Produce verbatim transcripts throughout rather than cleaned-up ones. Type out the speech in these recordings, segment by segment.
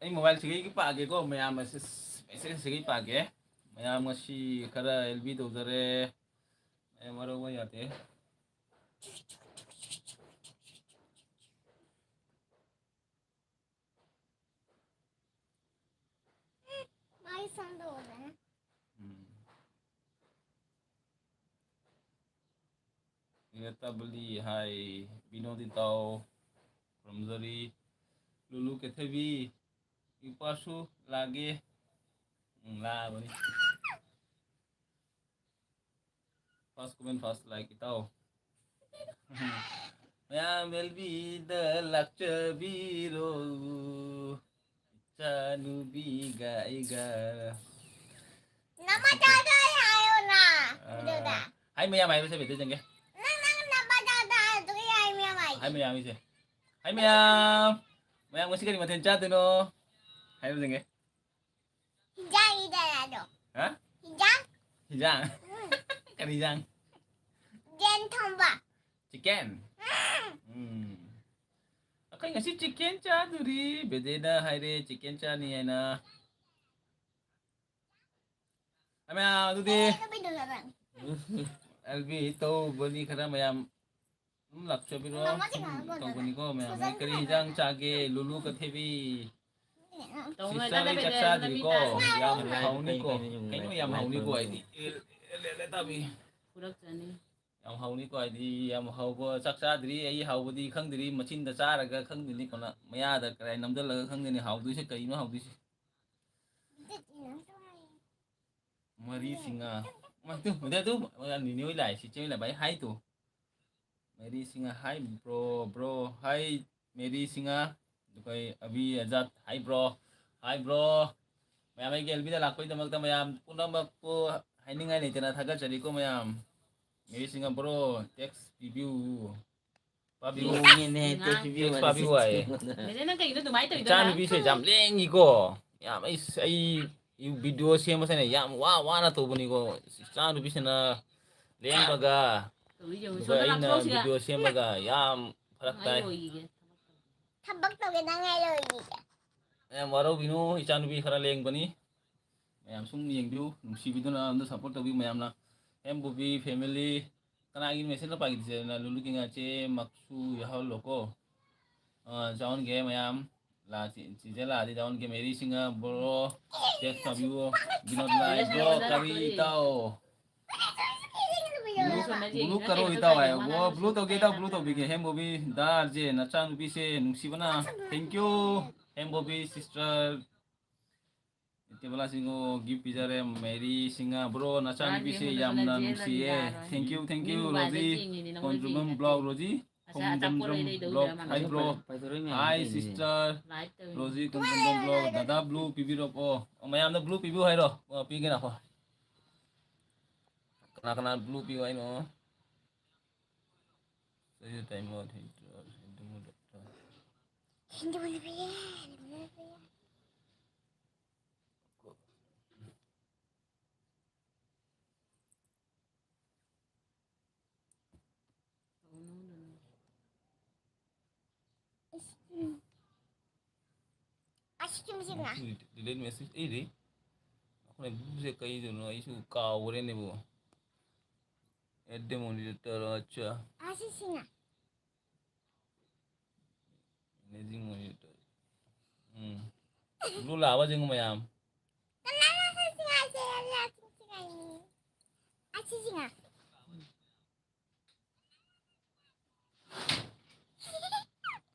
ꯑꯩ ꯃꯣꯕꯥꯏꯜꯁꯤꯒꯤ ꯄꯥꯒꯦꯀꯣ, ꯃꯌꯥꯝ ꯑꯁꯤ ꯃꯦꯁꯦꯖꯁꯤꯒꯤ ꯄꯥꯒꯦ꯫ ꯃꯌꯥꯝ ꯉꯁꯤ ꯈꯔ ꯑꯦꯜ ꯕꯤ ꯇꯧꯖꯔꯦ꯫ ꯃꯌꯥꯝ ꯋꯥꯔꯧꯕ ꯌꯥꯗꯦ꯫ ꯃꯥꯒꯤ ꯁꯝꯗꯣ ꯎꯕ꯭ꯔꯥ? ꯎꯝ꯫ ꯏꯔꯦꯇꯥꯕꯂꯤ ꯍꯥꯏ, ꯕꯤꯅꯣꯗꯤꯇꯥꯎ, ꯈꯨꯔꯨꯝꯖꯔꯤ꯫ ꯂꯨꯂꯨ ꯀꯦꯊꯕꯤ, ꯏꯄꯥꯁꯨ ꯂꯥꯛꯒꯦ꯫ ꯎꯝ, ꯂꯥꯛꯑꯕꯅꯤ꯫ First comment, first like, ꯏꯇꯥꯎ꯫ ꯃꯌꯥꯝ ꯑꯦꯜ ꯕꯤꯗ ꯂꯥꯛꯆꯕꯤꯔꯣ꯫ ꯏꯆꯥꯅꯨꯄꯤꯒ ꯑꯩꯒ꯫ ꯅꯃꯥ ꯆꯥꯗꯣꯏ ꯍꯥꯏꯌꯣꯅ, ꯑꯥ, ꯑꯗꯨꯗ꯫ ꯍꯥꯏ ꯃꯌꯥꯝ ꯍꯥꯏꯕꯁꯦ ꯕꯦꯇ ꯆꯪꯒꯦ꯫ ꯅꯪ, ꯅꯪ ꯅꯃꯥ ꯆꯥꯗꯣꯏ ꯍꯥꯏꯗꯨꯒꯤ ꯍꯥꯏ ꯃꯌꯥꯝ ꯍꯥꯏꯁꯦ꯫ ꯍꯥꯏ ꯃꯌꯥꯝ ꯍꯥꯏꯁꯦ꯫ ꯍꯥꯏ ꯃꯌꯥꯝ꯫ ꯃꯌꯥꯝ ꯉꯁꯤ ꯀꯔꯤ ꯃꯊꯦꯜ ꯆꯥꯗꯣꯏꯅꯣ? ꯍꯥꯏꯕ ꯆꯪꯒꯦ꯫ ꯍꯤꯟꯖꯥꯡ ꯏꯗꯅ ꯑꯗꯣ꯫ ꯍꯥ? ꯍꯤꯟꯖꯥꯡ? ꯍꯤꯟꯖꯥꯡ? ꯎꯝ꯫ ꯀꯔꯤ ꯍꯤꯟꯖꯥꯡ? ꯌꯦꯟ ꯊꯣꯡꯕ꯫ ꯆꯤꯛꯀꯟ? ꯎꯝ꯫ ꯎꯝ꯫ ꯑꯩꯈꯣꯏ ꯉꯁꯤ ꯆꯤꯛꯀꯟ ꯆꯥꯗꯣꯔꯤ꯫ ꯕꯦꯗꯦꯅ ꯍꯥꯏꯔꯦ ꯆꯤꯛꯀꯟ ꯆꯥꯅꯤ ꯍꯥꯏꯅ꯫ ꯑꯃ ꯑꯗꯨꯗꯤ ꯑꯦ, ꯀꯩꯗꯧꯔꯕ? ꯑꯦꯜ ꯕꯤ ꯇꯧꯕꯅꯤ ꯈꯔ ꯃꯌꯥꯝ꯫ ꯑꯗꯨꯝ ꯂꯥꯛꯆꯕꯤꯔꯣ꯫ ꯃꯃꯥꯁꯦ ꯉꯥꯏꯈꯣꯀꯣ, ꯇꯧꯕꯅꯤꯀꯣ ꯃꯌꯥꯝ꯫ ꯐꯖꯅ ꯀꯔꯤ ꯍꯤꯟꯖꯥꯡ ꯆꯥꯒꯦ? ꯂꯨꯂꯨ ꯀꯊꯦꯕꯤ꯫ ꯇꯧꯅ ꯁꯤꯁꯇꯔ, ꯑꯩ ꯆꯥꯛ ꯇꯥꯗꯕꯤꯗ ꯆꯥꯗ꯭ꯔꯤꯀꯣ꯫ ꯂꯝꯕꯤ ꯇꯥ-, ꯌꯥꯝ ꯍꯥꯎꯅꯤꯀꯣ꯫ ꯀꯩꯅꯣ ꯌꯥꯝ ꯍꯥꯎꯅꯤꯀꯣ ꯍꯥꯏꯗꯤ꯫ ꯑꯦ, ꯑꯦ, ꯑꯦ, ꯑꯦ, ꯇꯥꯕꯤ꯫ ꯄꯨꯔꯛꯆꯅꯤ꯫ ꯌꯥꯝ ꯍꯥꯎꯅꯤꯀꯣ ꯍꯥꯏꯗꯤ꯫ ꯌꯥꯝ ꯍꯥꯎꯕ ꯆꯥꯛ ꯆꯥꯗ꯭ꯔꯤ꯫ ꯑꯩ ꯍꯥꯎꯕꯗꯤ ꯈꯪꯗ꯭ꯔꯤ꯫ ꯃꯆꯤꯟꯗ ꯆꯥꯔꯒ ꯈꯪꯗꯣꯏꯅꯤ꯫ ꯀꯣꯟꯅ ꯃꯌꯥꯗ ꯀꯗꯥꯏ ꯅꯝꯁꯤꯜꯂꯒ ꯈꯪꯗꯣꯏꯅꯤ ꯍꯥꯎꯗꯣꯏꯁꯦ꯫ ꯀꯔꯤꯅꯣ ꯍꯥꯎꯗꯣꯏꯁꯦ? ꯃꯔꯤ ꯁꯤꯡꯉꯥ꯫ ꯃꯗꯨ, ꯃꯗꯨ, ꯅꯤꯅꯤ ꯍꯣꯏ ꯂꯥꯛꯑꯦ, ꯁꯤ ꯆꯦ ꯍꯣꯏ ꯂꯥꯛꯑꯦ, ꯚꯥꯏ ꯍꯥꯏꯗꯣ꯫ ꯃꯦꯔꯤ ꯁꯤꯡꯍ, ꯍꯥꯏ ꯕ꯭ꯔꯣ, ꯕ꯭ꯔꯣ, ꯍꯥꯏ ꯃꯦꯔꯤ ꯁꯤꯡꯍ, ꯑꯗꯨꯒ ꯑꯩ ꯑꯕꯤ ꯑꯖꯥꯠ, ꯍꯥꯏ ꯕ꯭ꯔꯣ, ꯍꯥꯏ ꯕ꯭ꯔꯣ꯫ ꯃꯌꯥꯝ ꯑꯩꯒꯤ ꯑꯦꯜ ꯕꯤꯗ ꯂꯥꯛꯄꯒꯤꯗꯃꯛꯇ ꯃꯌꯥꯝ ꯄꯨꯝꯅꯃꯛꯄꯨ ꯍꯥꯏꯅꯤꯡꯉꯥꯏ ꯂꯩꯇꯅ ꯊꯥꯒꯠꯆꯔꯤꯀꯣ ꯃꯌꯥꯝ꯫ ꯃꯦꯔꯤ ꯁꯤꯡꯍ ꯕ꯭ꯔꯣ, ꯇꯦꯛꯁ ꯄꯤꯕꯤꯌꯨ꯫ ꯄꯥꯕꯤꯌꯨ꯫ ꯌꯦꯡꯉꯦꯅꯦ, ꯉꯥ-, ꯇꯦꯛꯁ ꯄꯤꯕꯤꯌꯨ ꯇꯦꯛꯁ ꯍꯥꯏꯕꯁꯦ꯫ ꯄꯥꯕꯤꯌꯨ ꯍꯥꯏꯌꯦ꯫ ꯃꯦꯔꯤ, ꯅꯪ ꯀꯩꯒꯤꯅꯣ ꯑꯗꯨꯃꯥꯏꯅ ꯇꯧꯔꯤꯗꯣ? ꯏꯆꯥꯅꯨꯄꯤꯁꯦ ꯌꯥꯝ ꯂꯦꯡꯉꯤꯀꯣ꯫ ꯌꯥꯝ, ꯑꯩ, ꯑꯩ ꯚꯤꯗꯤꯑꯣ ꯁꯦꯝꯕꯁꯤꯅ ꯌꯥꯝ ꯋꯥ ꯋꯥꯅ ꯇꯧꯕꯅꯤꯀꯣ꯫ ꯏꯆꯥꯅꯨꯄꯤꯁꯤꯅ ꯂꯦꯡꯕꯒ ꯑꯗꯨꯒ ꯑꯩꯅ ꯚꯤꯗꯤꯑꯣ ꯁꯦꯝꯕꯒ ꯌꯥꯝ ꯐꯔꯛ ꯇꯥꯏ꯫ ꯊꯕꯛ ꯇꯧꯒꯦ, ꯅꯪ ꯉꯥꯏ ꯂꯣꯏꯈꯤꯒꯦ꯫ ꯃꯌꯥꯝ ꯋꯥꯔꯧꯕꯤꯅꯨ, ꯏꯆꯥꯅꯨꯄꯤ ꯈꯔ ꯂꯦꯡꯕꯅꯤ꯫ ꯃꯌꯥꯝ ꯁꯨꯝ ꯌꯦꯡꯕꯤꯌꯨ, ꯅꯨꯡꯁꯤꯕꯤꯗꯨꯅ ꯑꯝꯇ ꯁꯞꯄꯣꯔꯠ ꯇꯧꯕꯤꯌꯨ ꯃꯌꯥꯝꯅ꯫ ꯑꯦꯝ ꯕꯣꯕꯤ ꯐꯦꯃꯤꯂꯤ, ꯀꯅꯥꯒꯤ ꯃꯦꯁꯦꯖꯅ ꯄꯥꯏꯈꯤꯗ꯭ꯔꯤꯁꯦ? ꯂꯨꯂꯨ ꯀꯤꯡꯉꯥꯆꯦ ꯃꯛꯁꯨ ꯌꯥꯎꯍꯜꯂꯣꯀꯣ꯫ ꯑ, ꯆꯥꯎꯍꯟꯒꯦ ꯃꯌꯥꯝ꯫ ꯂꯥ-, ꯆꯤ-, ꯆꯤꯆꯦ ꯂꯥꯛꯑꯗꯤ ꯆꯥꯎꯍꯟꯒꯦ꯫ ꯃꯦꯔꯤ ꯁꯤꯡꯍ ꯕ꯭ꯔꯣ, ꯇꯦꯛꯁ ꯊꯥꯕꯤꯌꯨ꯫ ꯕꯤꯅꯣꯗ ꯂꯥꯏ ꯕ꯭ꯔꯣ, ꯀꯔꯤ ꯏꯇꯥꯎ? ꯕ꯭ꯂꯨ, ꯕ꯭ꯂꯨ ꯀꯔꯣ ꯏꯇꯥꯎ ꯍꯥꯏ꯫ ꯕ꯭ꯔꯣ, ꯕ꯭ꯂꯨ ꯇꯧꯒꯦ ꯏꯇꯥꯎ, ꯕ꯭ꯂꯨ ꯇꯧꯕꯤꯒꯦ꯫ ꯍꯦꯝ ꯕꯣꯕꯤ ꯗꯥ ꯑꯥꯔ ꯖꯦ, ꯅꯆꯥꯅꯨꯄꯤꯁꯦ ꯅꯨꯡꯁꯤꯕꯅ꯫ Thank you, Hem Bobi sister꯫ ꯏꯇꯦꯕꯂꯥ ꯁꯤꯡꯍ gift ꯄꯤꯖꯔꯦ꯫ ꯃꯦꯔꯤ ꯁꯤꯡꯍ ꯕ꯭ꯔꯣ, ꯅꯆꯥꯅꯨꯄꯤꯁꯦ ꯌꯥꯝꯅ ꯅꯨꯡꯁꯤꯌꯦ꯫ Thank you, thank you, Rosy. Kondrumam blog, Rosy. Kondrumam blog, hi bro. Hi sister, Rosy Kondrumam blog. ꯗꯗꯥ ꯕ꯭ꯂꯨ ꯄꯤꯕꯤꯔꯛꯑꯣ꯫ ꯑꯣ, ꯃꯌꯥꯝꯗ ꯕ꯭ꯂꯨ ꯄꯤꯕꯤꯌꯨ ꯍꯥꯏꯔꯣ? ꯑꯣ, ꯄꯤꯒꯦ ꯉꯥꯏꯈꯣ꯫ ꯀꯅꯥ ꯀꯅꯥ ꯕ꯭ꯂꯨ ꯄꯤꯌꯨ ꯍꯥꯏꯅꯣ? ꯑꯁ, ꯆꯨꯝꯁꯤꯅ꯫ Delete message ꯏꯔꯤ꯫ ꯑꯩꯈꯣꯏꯅ ꯕ꯭ꯂꯨꯁꯦ ꯀꯩꯗꯅꯣ ꯑꯩꯁꯨ ꯀꯥꯎꯈ꯭ꯔꯦꯅꯦꯕꯨ꯫ ꯑꯦꯠ ꯗꯦ ꯃꯣꯅꯤꯇꯔ, ꯑꯠꯆꯥ꯫ ꯑꯁꯤꯁꯤꯅ꯫ Managing monitor. ꯎꯝ꯫ ꯕ꯭ꯂꯨ ꯂꯥꯛꯑꯕ ꯌꯦꯡꯉꯨ ꯃꯌꯥꯝ꯫ ꯀꯅꯥꯅꯣ ꯑꯁꯤꯁꯤꯅ? ꯑꯁꯤꯁꯤꯅ꯫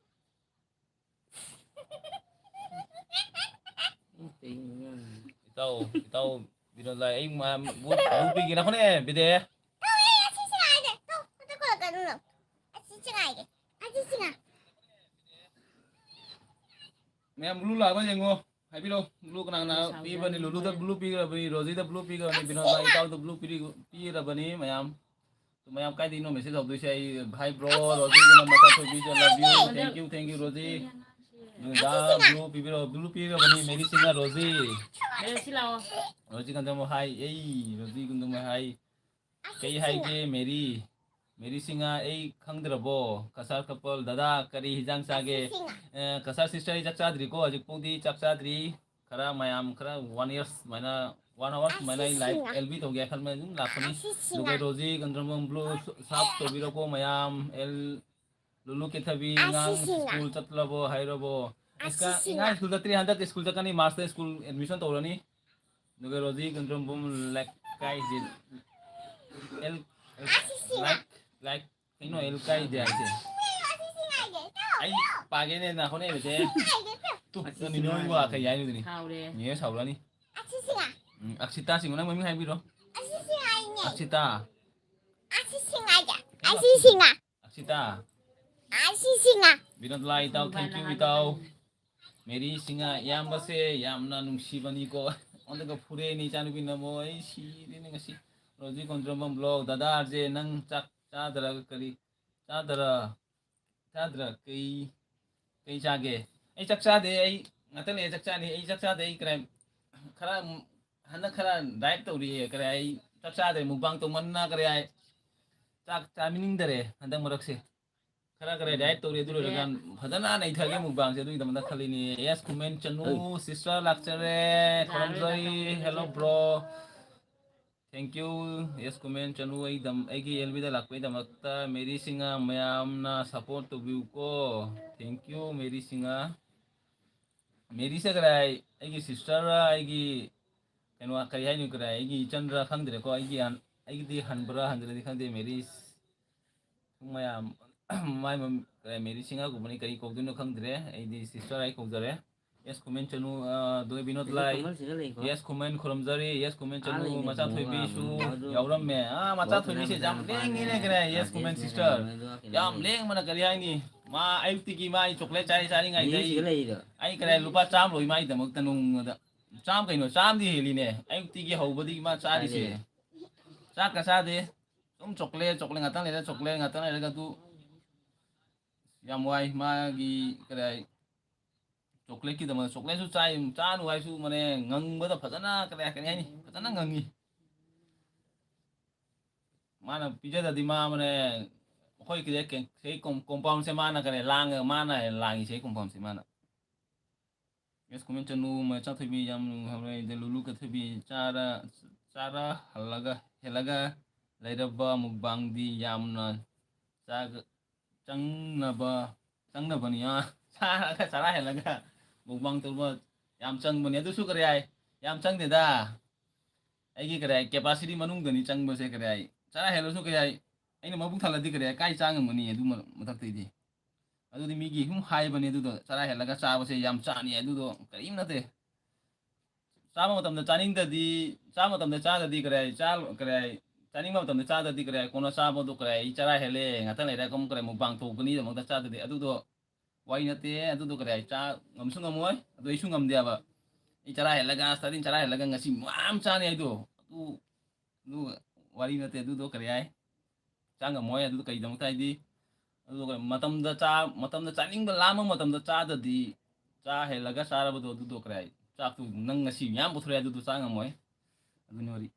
ꯏꯇꯥꯎ, ꯏꯇꯥꯎ ꯕꯤꯅꯣꯗ, ꯑꯩ ꯃꯥ-, ꯕꯨ-, ꯕꯨ ꯄꯤꯒꯦ ꯅꯈꯣꯅꯦ, ꯕꯤꯗꯦ꯫ ꯃꯌꯥꯝ ꯕ꯭ꯂꯨ ꯂꯥꯛꯄ꯭ꯔꯥ ꯌꯦꯡꯉꯣ, ꯍꯥꯏꯕꯤꯔꯣ꯫ ꯕ꯭ꯂꯨ ꯀꯅꯥ ꯀꯅꯥ ꯄꯤꯕꯅꯤ? ꯂꯨꯂꯨꯗ ꯕ꯭ꯂꯨ ꯄꯤꯈ꯭ꯔꯕꯅꯤ, ꯔꯣꯖꯤꯗ ꯕ꯭ꯂꯨ ꯄꯤꯈ꯭ꯔꯕꯅꯤ, ꯕꯤꯅꯣꯗ ꯏꯇꯥꯎꯗ ꯕ꯭ꯂꯨ ꯄꯤꯔꯤ-, ꯄꯤꯔꯕꯅꯤ ꯃꯌꯥꯝ꯫ ꯃꯌꯥꯝ ꯀꯥꯏꯗꯩꯅꯣ ꯃꯦꯁꯦꯖ ꯇꯧꯗꯣꯏꯁꯦ? ꯑꯩ, "Hi bro, ꯔꯣꯖꯤꯒꯨꯝꯕ ꯃꯁꯛ ꯊꯣꯛꯄꯤꯁꯦ, love you, thank you, thank you, Rosy. ꯅꯣꯏꯗ ꯕ꯭ꯂꯨ ꯄꯤꯕꯤꯔꯣ, ꯕ꯭ꯂꯨ ꯄꯤꯔꯕꯅꯤ, ꯃꯦꯔꯤ ꯁꯤꯡꯍ, ꯔꯣꯖꯤ꯫ ꯃꯦꯔꯤ ꯁꯤ ꯂꯥꯛꯑꯣ꯫ ꯔꯣꯖꯤ ꯀꯟꯗꯝ ꯍꯥꯏ, ꯑꯩ, ꯔꯣꯖꯤ ꯀꯟꯗꯝ ꯍꯥꯏ꯫ ꯀꯩ ꯍꯥꯏꯒꯦ, ꯃꯦꯔꯤ? ꯃꯦꯔꯤ ꯁꯤꯡꯍ, ꯑꯩ ꯈꯪꯗ꯭ꯔꯕꯣ? ꯀꯁꯥꯔ ꯀꯄꯜ, ꯗꯗꯥ, ꯀꯔꯤ ꯍꯤꯟꯖꯥꯡ ꯆꯥꯒꯦ? ꯑꯁꯤꯁꯤꯡꯍ꯫ ꯑꯦ, ꯀꯁꯥꯔ ꯁꯤꯁꯇꯔ, ꯑꯩ ꯆꯥꯛ ꯆꯥꯗ꯭ꯔꯤꯀꯣ, ꯍꯧꯖꯤꯛ ꯐꯥꯎꯗꯤ ꯆꯥꯛ ꯆꯥꯗ꯭ꯔꯤ꯫ ꯈꯔ ꯃꯌꯥꯝ, ꯈꯔ ꯋꯥꯟ ꯌꯔꯁ ꯁꯨꯃꯥꯏꯅ, ꯋꯥꯟ ꯑꯋꯥꯔ ꯁꯨꯃꯥꯏꯅ ꯑꯩ ꯂꯥꯏꯚ ꯑꯁꯤꯁꯤꯡꯍ꯫ ꯑꯦꯜ ꯕꯤ ꯇꯧꯒꯦ ꯈꯟꯕ ꯑꯗꯨꯝ ꯂꯥꯛꯄꯅꯤ꯫ ꯑꯁꯤꯁꯤꯡꯍ꯫ ꯑꯗꯨꯒ ꯔꯣꯖꯤ ꯒꯟꯗ꯭ꯔꯃꯝ ꯕ꯭ꯂꯨ ꯁꯥꯞ ꯇꯧꯕꯤꯔꯣꯀꯣ ꯃꯌꯥꯝ꯫ ꯑꯦꯜ ꯂꯨꯂꯨ ꯀꯦꯊꯕꯤ, ꯑꯉꯥꯡ ꯑꯁꯤꯁꯤꯡꯍ꯫ ꯁ꯭ꯀꯨꯜ ꯆꯠꯂꯕꯣ ꯍꯥꯏꯔꯕꯣ? ꯑꯁꯤꯁꯤꯡꯍ꯫ ꯑꯉꯥꯡ ꯁ꯭ꯀꯨꯜ ꯆꯠꯇ꯭ꯔꯤ, ꯍꯟꯗꯛꯇꯤ ꯁ꯭ꯀꯨꯜ ꯆꯠꯀꯅꯤ, ꯃꯥꯔꯆꯇ ꯁ꯭ꯀꯨꯜ ꯑꯦꯗꯃꯤꯁꯟ ꯇꯧꯔꯅꯤ꯫ ꯑꯗꯨꯒ ꯔꯣꯖꯤ ꯒꯟꯗ꯭ꯔꯃꯝ ꯕ꯭ꯂꯨ ꯂꯥꯏꯛ ꯀꯥꯏꯁꯦ꯫ ꯑꯦꯜ, ꯑꯦꯜ, ꯑꯁꯤꯁꯤꯡꯍ꯫ ꯂꯥꯏꯛ, ꯂꯥꯏꯛ ꯀꯩꯅꯣ ꯑꯦꯜ ꯀꯥꯏꯗꯦ ꯍꯥꯏꯁꯦ? ꯑꯩ ꯄꯥꯒꯦꯅꯦ, ꯅꯈꯣꯅꯦ ꯏꯕꯁꯦ꯫ ꯇꯨ, ꯅꯤꯅꯣ ꯏꯕꯨ ꯀꯩ ꯍꯥꯏꯅꯣ ꯑꯗꯨꯅꯤ? ꯁꯥꯎꯔꯦ꯫ ꯅꯤꯅꯦ ꯁꯥꯎꯔꯅꯤ꯫ ꯎꯝ, ꯑꯛꯁꯤꯇꯥ ꯁꯤꯡꯍ, ꯅꯪ ꯃꯃꯤꯡ ꯍꯥꯏꯕꯤꯔꯣ꯫ ꯑꯛꯁꯤꯇꯥ꯫ ꯑꯁꯤꯁꯤꯡꯍ꯫ ꯕꯤꯅꯣꯗ ꯂꯥꯏ ꯏꯇꯥꯎ, thank you ꯏꯇꯥꯎ꯫ ꯃꯦꯔꯤ ꯁꯤꯡꯍ, ꯏꯌꯥꯝꯕꯁꯦ ꯌꯥꯝꯅ ꯅꯨꯡꯁꯤꯕꯅꯤꯀꯣ꯫ ꯑꯣꯟꯗꯒ ꯐꯨꯔꯦꯅꯦ ꯏꯆꯥꯅꯨꯄꯤꯅ ꯑꯃꯨꯛ, ꯑꯩ ꯁꯤꯔꯦꯅꯦ ꯉꯁꯤ꯫ ꯔꯣꯖꯤ ꯀꯣꯟꯗ꯭ꯔꯝꯕꯝ ꯕ꯭ꯂꯣꯛ, ꯗꯗꯥ ꯑꯥꯔ ꯖꯦ, ꯅꯪ ꯆꯥꯛ ꯆꯥꯗ꯭ꯔꯒ ꯀꯔꯤ ꯆꯥꯗ꯭ꯔ? ꯆꯥꯗ꯭ꯔ? ꯀꯩ, ꯀꯩ ꯆꯥꯒꯦ? ꯑꯩ ꯆꯥꯛ ꯆꯥꯗꯦ, ꯑꯩ ꯉꯥꯛꯇꯪ ꯂꯩꯔ ꯆꯥꯛ ꯆꯥꯅꯤ꯫ ꯑꯩ ꯆꯥꯛ ꯆꯥꯗꯦ, ꯑꯩ ꯀꯔꯥꯏ, ꯈꯔ, ꯍꯟꯗꯛ ꯈꯔ ꯗꯥꯏꯠ ꯇꯧꯔꯤꯌꯦ, ꯀꯔꯥꯏ, ꯑꯩ ꯆꯥꯛ ꯆꯥꯗ꯭ꯔꯦ, ꯃꯨꯛꯕꯥꯡ ꯇꯧꯃꯟꯅ, ꯀꯔꯥꯏ, ꯆꯥꯛ ꯆꯥꯅꯤꯡꯗꯔꯦ ꯍꯟꯗꯛ ꯃꯔꯛꯁꯦ꯫ ꯈꯔ, ꯈꯔ ꯗꯥꯏꯠ ꯇꯧꯔꯤ, ꯑꯗꯨ ꯂꯣꯏꯔꯒ ꯐꯖꯅ ꯅꯩꯊꯒꯦ ꯃꯨꯛꯕꯥꯡꯁꯦ, ꯑꯗꯨꯒꯤꯗꯃꯛꯇ ꯈꯜꯂꯤꯅꯤ꯫ ꯌꯦꯁ ꯀꯣꯃꯦꯟ ꯆꯅꯨ, ꯁꯤꯁꯇꯔ ꯂꯥꯛꯆꯔꯦ, ꯈꯣꯏꯔꯝꯖꯔꯤ, hello bro. Thank you, yes comment ꯆꯅꯨ, ꯑꯩꯗꯝ-, ꯑꯩꯒꯤ ꯑꯦꯜ ꯕꯤꯗ ꯂꯥꯛꯄꯒꯤꯗꯃꯛꯇ꯫ ꯃꯦꯔꯤ ꯁꯤꯡꯍ, ꯃꯌꯥꯝꯅ ꯁꯞꯄꯣꯔꯠ ꯇꯧꯕꯤꯌꯨꯀꯣ꯫ Thank you, Mary Singh. ꯃꯦꯔꯤꯁꯦ ꯀꯗꯥꯏ, ꯑꯩꯒꯤ ꯁꯤꯁꯇꯔꯔ, ꯑꯩꯒꯤ ꯀꯩꯅꯣ, ꯀꯔꯤ ꯍꯥꯏꯅꯣ, ꯀꯗꯥꯏ, ꯑꯩꯒꯤ ꯏꯆꯟꯔ ꯈꯪꯗ꯭ꯔꯦꯀꯣ, ꯑꯩꯒꯤ ꯍꯟ-, ꯑꯩꯒꯤꯗꯤ ꯍꯟꯕ꯭ꯔꯥ ꯍꯟꯗ꯭ꯔꯗꯤ ꯈꯪꯗꯦ, ꯃꯦꯔꯤ ꯃꯌꯥꯝ꯫ ꯃꯥꯏ ꯃꯝ-, ꯀꯗꯥꯏ, ꯃꯦꯔꯤ ꯁꯤꯡꯍꯒꯨꯝꯕꯅꯤ, ꯀꯔꯤ ꯀꯧꯗꯣꯏꯅꯣ ꯈꯪꯗ꯭ꯔꯦ꯫ ꯑꯩꯗꯤ ꯁꯤꯁꯇꯔ ꯑꯩ ꯀꯧꯖꯔꯦ꯫ ꯌꯦꯁ ꯀꯣꯃꯦꯟ ꯆꯅꯨ, ꯑ, ꯗꯣꯏ ꯕꯤꯅꯣꯗ ꯂꯥꯏ꯫ ꯌꯦꯁ ꯀꯣꯃꯦꯟ ꯈꯨꯔꯨꯝꯖꯔꯤ꯫ ꯌꯦꯁ ꯀꯣꯃꯦꯟ ꯆꯅꯨ, ꯃꯆꯥ ꯊꯣꯏꯕꯤꯁꯨ ꯌꯥꯎꯔꯝꯃꯦ꯫ ꯑꯥ, ꯃꯆꯥ ꯊꯣꯏꯕꯤꯁꯦ ꯌꯥꯝ ꯂꯦꯡꯉꯤꯅꯦ ꯀꯗꯥꯏ, ꯌꯦꯁ ꯀꯣꯃꯦꯟ ꯁꯤꯁꯇꯔ꯫ ꯌꯥꯝ ꯂꯦꯡꯕꯅ ꯀꯔꯤ ꯍꯥꯏꯅꯤ? ꯃꯥ ꯑꯌꯨꯛꯇꯤꯒꯤ ꯃꯥ ꯑꯩ ꯆꯣꯀ꯭ꯂꯦꯠ ꯆꯥꯔꯤ ꯆꯥꯔꯤꯉꯩꯗ ꯑꯩ, ꯑꯩ ꯀꯗꯥꯏ ꯂꯨꯄꯥ ꯆꯥꯝꯃ ꯂꯣꯏ ꯃꯥꯒꯤꯗꯃꯛꯇ ꯅꯣꯡꯃꯗ꯫ ꯆꯥꯝꯃ ꯀꯩꯅꯣ, ꯆꯥꯝꯃꯗꯤ ꯍꯦꯜꯂꯤꯅꯦ꯫ ꯑꯌꯨꯛꯇꯤꯒꯤ ꯍꯧꯕꯗꯒꯤ ꯃꯥ ꯆꯥꯔꯤꯁꯦ꯫ ꯆꯥꯛꯀ ꯆꯥꯗꯦ꯫ ꯑꯗꯨꯝ ꯆꯣꯀ꯭ꯂꯦꯠ, ꯆꯣꯀ꯭ꯂꯦꯠ ꯉꯥꯛꯇꯪ ꯂꯩꯔ, ꯆꯣꯀ꯭ꯂꯦꯠ ꯉꯥꯛꯇꯪ ꯂꯩꯔꯒ ꯑꯗꯨ ꯌꯥꯝ ꯋꯥꯏ꯫ ꯃꯥꯒꯤ ꯀꯔꯤ ꯍꯥꯏ, ꯆꯣꯀ꯭ꯂꯦꯠꯀꯤꯗꯃꯛ, ꯆꯣꯀ꯭ꯂꯦꯠꯁꯨ ꯆꯥꯏ, ꯆꯥꯅꯨ ꯍꯥꯏꯁꯨ ꯃꯅꯦ ꯉꯪꯕꯗ ꯐꯖꯅ ꯀꯔꯤ ꯀꯔꯤ ꯍꯥꯏꯅꯤ, ꯐꯖꯅ ꯉꯪꯉꯤ꯫ ꯃꯥꯅ ꯄꯤꯖꯗꯗꯤ ꯃꯥ ꯑꯃꯅꯦ, ꯑꯩꯈꯣꯏ ꯀꯤꯗꯦ ꯀꯦ-, ꯁꯤ ꯀꯣꯝ-, compound ꯁꯦ ꯃꯥꯅ ꯀꯔꯤ ꯂꯥꯡꯉ, ꯃꯥꯅ ꯍꯦꯟꯅ ꯂꯥꯡꯉꯤ ꯁꯤ compound ꯁꯦ ꯃꯥꯅ꯫ Yes comment ꯆꯅꯨ, ꯃꯆꯥꯊꯣꯏꯕꯤ ꯌꯥꯝ ꯍꯧꯔꯦ, ꯑꯗꯩ ꯂꯨꯂꯨ ꯀꯊꯣꯏꯕꯤ ꯆꯥꯔ, ꯆꯥꯔ ꯍꯜꯂꯒ, ꯍꯦꯜꯂꯒ ꯂꯩꯔꯕ mukbang ꯗꯤ ꯌꯥꯝꯅ ꯆꯥꯒ-, ꯆꯪꯅꯕ, ꯆꯪꯅꯕꯅꯤ, ꯑ, ꯆꯥꯔꯒ ꯆꯔꯥ ꯍꯦꯜꯂꯒ mukbang ꯇꯧꯕ ꯌꯥꯝ ꯆꯪꯕꯅꯤ꯫ ꯑꯗꯨꯁꯨ ꯀꯔꯤ ꯍꯥꯏ? ꯌꯥꯝ ꯆꯪꯗꯦꯗ꯫ ꯑꯩꯒꯤ ꯀꯔꯤ ꯍꯥꯏ? Capacity ꯃꯅꯨꯡꯗꯅꯤ ꯆꯪꯕꯁꯦ ꯀꯔꯤ ꯍꯥꯏ? ꯆꯔꯥ ꯍꯦꯜꯂꯁꯨ ꯀꯔꯤ ꯍꯥꯏ? ꯑꯩꯅ ꯃꯕꯨꯛ ꯊꯜꯂꯗꯤ ꯀꯔꯤ ꯍꯥꯏ? ꯀꯥꯏ ꯆꯥ ꯉꯝꯒꯅꯤ ꯑꯗꯨ ꯃ-, ꯃꯊꯛꯇꯩꯗꯤ? ꯑꯗꯨꯗꯤ ꯃꯤꯒꯤ ꯁꯨꯝ ꯍꯥꯏꯕꯅꯦ ꯑꯗꯨꯗꯣ, ꯆꯔꯥ ꯍꯦꯜꯂꯒ ꯆꯥꯕꯁꯦ ꯌꯥꯝ ꯆꯥꯅꯤ ꯑꯗꯨꯗꯣ ꯀꯔꯤꯝ ꯅꯠꯇꯦ꯫ ꯆꯥꯕ ꯃꯇꯝꯗ ꯆꯥꯅꯤꯡꯗꯗꯤ, ꯆꯥꯕ ꯃꯇꯝꯗ ꯆꯥꯗꯗꯤ ꯀꯔꯤ ꯍꯥꯏ? ꯆꯥ-, ꯀꯔꯤ ꯍꯥꯏ? ꯆꯥꯅꯤꯡꯕ ꯃꯇꯝꯗ ꯆꯥꯗꯗꯤ ꯀꯔꯤ ꯍꯥꯏ? ꯀꯣꯟꯅ ꯆꯥꯕꯗꯣ ꯀꯔꯤ ꯍꯥꯏ? ꯑꯩ ꯆꯔꯥ ꯍꯦꯜꯂꯦ, ꯉꯥꯛꯇꯪ ꯂꯩꯔꯒ ꯑꯃꯨꯛ ꯀꯔꯤ ꯍꯥꯏ? Mukbang ꯇꯧꯒꯅꯤꯗꯃꯛꯇ ꯆꯥꯗꯗꯤ ꯑꯗꯨꯗꯣ ꯋꯥꯔꯤ ꯅꯠꯇꯦ꯫ ꯑꯗꯨꯗꯣ ꯀꯔꯤ ꯍꯥꯏ? ꯆꯥ ꯉꯝꯁꯨ ꯉꯝꯃꯣꯏ, ꯑꯗꯨ ꯑꯩꯁꯨ ꯉꯝꯗꯦꯕ꯫ ꯑꯩ ꯆꯔꯥ ꯍꯦꯜꯂꯒ ꯁꯇꯥꯔꯇꯤꯡ ꯆꯔꯥ ꯍꯦꯜꯂꯒ ꯉꯁꯤ ꯃꯌꯥꯝ ꯆꯥꯅꯤ ꯍꯥꯏꯗꯣ ꯑꯗꯨ, ꯑꯗꯨ ꯋꯥꯔꯤ ꯅꯠꯇꯦ꯫ ꯑꯗꯨꯗꯣ ꯀꯔꯤ ꯍꯥꯏ? ꯆꯥ ꯉꯝꯃꯣꯏ꯫ ꯑꯗꯨꯗꯣ ꯀꯩꯗꯃꯛꯇ ꯍꯥꯏꯗꯤ, ꯑꯗꯨꯒ ꯃꯇꯝꯗ ꯆꯥ-, ꯃꯇꯝꯗ ꯆꯥꯅꯤꯡꯕ ꯂꯥꯝꯕ ꯃꯇꯝꯗ ꯆꯥꯗꯗꯤ, ꯆꯥ ꯍꯦꯜꯂꯒ ꯆꯥꯔꯕꯗꯣ ꯑꯗꯨꯗꯣ ꯀꯔꯤ ꯍꯥꯏ? ꯆꯥꯛꯇꯨ ꯅꯪ ꯉꯁꯤ ꯃꯌꯥꯝ ꯄꯨꯊꯣꯔꯛꯑꯦ ꯑꯗꯨꯗꯣ ꯆꯥ ꯉꯝꯃꯣꯏ꯫ ꯑꯗꯨꯅꯤ ꯋꯥꯔꯤ꯫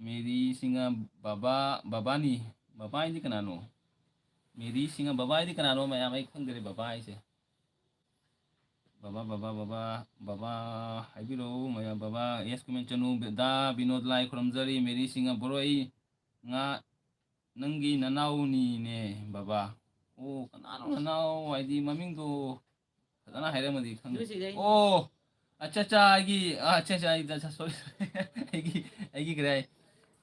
ꯃꯦꯔꯤ ꯁꯤꯡꯍ ꯕꯕꯥ, ꯕꯕꯥꯅꯤ꯫ ꯕꯕꯥ ꯍꯥꯏꯗꯤ ꯀꯅꯥꯅꯣ? ꯃꯦꯔꯤ ꯁꯤꯡꯍ ꯕꯕꯥ ꯍꯥꯏꯗꯤ ꯀꯅꯥꯅꯣ? ꯃꯌꯥꯝ ꯑꯩ ꯈꯪꯗꯔꯦ ꯕꯕꯥ ꯍꯥꯏꯁꯦ꯫ ꯕꯕꯥ, ꯕꯕꯥ, ꯕꯕꯥ, ꯕꯕꯥ ꯍꯥꯏꯕꯤꯔꯛꯎ ꯃꯌꯥꯝ꯫ ꯕꯕꯥ, yes comment ꯆꯅꯨ꯫ ꯗꯥ ꯕꯤꯅꯣꯗ ꯂꯥꯏ ꯈꯨꯔꯨꯝꯖꯔꯤ꯫ ꯃꯦꯔꯤ ꯁꯤꯡꯍ ꯕ꯭ꯔꯣ, ꯑꯩ ꯉꯥ ꯅꯪꯒꯤ ꯅꯅꯥꯎꯅꯤꯅꯦ ꯕꯕꯥ꯫ ꯑꯣ, ꯀꯅꯥꯅꯣ ꯅꯅꯥꯎ ꯍꯥꯏꯗꯤ ꯃꯃꯤꯡꯗꯣ ꯐꯖꯅ ꯍꯥꯏꯔꯝꯃꯗꯤ ꯈꯪꯗꯦ꯫ ꯂꯨꯁꯤꯗꯩ꯫ ꯑꯣ, ꯑꯠꯆꯥ, ꯑꯠꯆꯥ, ꯑꯩꯒꯤ, ꯑꯥ, ꯑꯠꯆꯥ, ꯑꯠꯆꯥ, ꯑꯩ, ꯑꯠꯆꯥ, sorry, sorry꯫ ꯑꯩꯒꯤ, ꯑꯩꯒꯤ ꯀꯔꯤ ꯍꯥꯏ?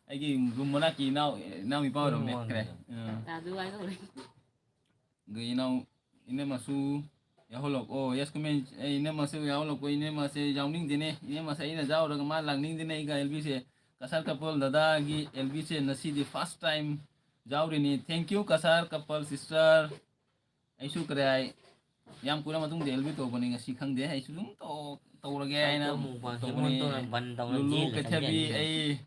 ꯑꯩꯒꯤ room ꯃꯅꯥꯛꯀꯤ ꯏꯅꯥꯎ, ꯏꯅꯥꯎ ꯅꯨꯄꯥ ꯑꯣꯏꯔꯝꯃꯦ, ꯎꯝ, ꯀꯔꯤ ꯍꯥꯏ? ꯎꯝ꯫ ꯇꯥꯗꯨ ꯍꯥꯏꯗꯧꯔꯦ꯫ ꯑꯗꯨ ꯏꯅꯥꯎ, ꯏꯅꯝꯃꯁꯨ ꯌꯥꯎꯍꯜꯂꯛꯑꯣ꯫ Yes comment꯫ ꯑꯩ ꯏꯅꯝꯃꯁꯨ ꯌꯥꯎꯍꯜꯂꯛꯄ, ꯏꯅꯝꯃꯁꯦ ꯌꯥꯎꯅꯤꯡꯗꯦꯅꯦ꯫ ꯏꯅꯝꯃꯁꯦ ꯑꯩꯅ ꯌꯥꯎꯔꯒ ꯃꯥ ꯂꯥꯛꯅꯤꯡꯗꯦꯅꯦ꯫ ꯑꯩꯒ ꯑꯦꯜꯕꯤꯁꯦ, ꯀꯁꯥꯔ couple ꯗꯗꯥꯒꯤ ꯑꯦꯜꯕꯤꯁꯦ ꯉꯁꯤꯗꯤ first time ꯌꯥꯎꯔꯤꯅꯤ꯫ Thank you Cachar couple sister꯫ ꯑꯩꯁꯨ ꯀꯔꯤ ꯍꯥꯏ, ꯌꯥꯝ ꯀꯨꯏꯔ ꯃꯇꯨꯡꯗ ꯑꯦꯜꯕꯤ ꯇꯧꯕꯅꯤ ꯉꯁꯤ, ꯈꯪꯗꯦ꯫ ꯑꯩꯁꯨ ꯑꯗꯨꯝ ꯇꯧ-, ꯇꯧꯔꯒꯦ ꯍꯥꯏꯅ ꯇꯧ, ꯇꯧ, ꯇꯧꯕꯅꯤ꯫ ꯃꯨꯛꯕꯥꯡ ꯇꯧꯔ ꯂꯨꯂꯨ ꯖꯦꯜꯗ ꯀꯩꯊꯕꯤ, ꯆꯪꯖꯅꯤ꯫ ꯑꯩ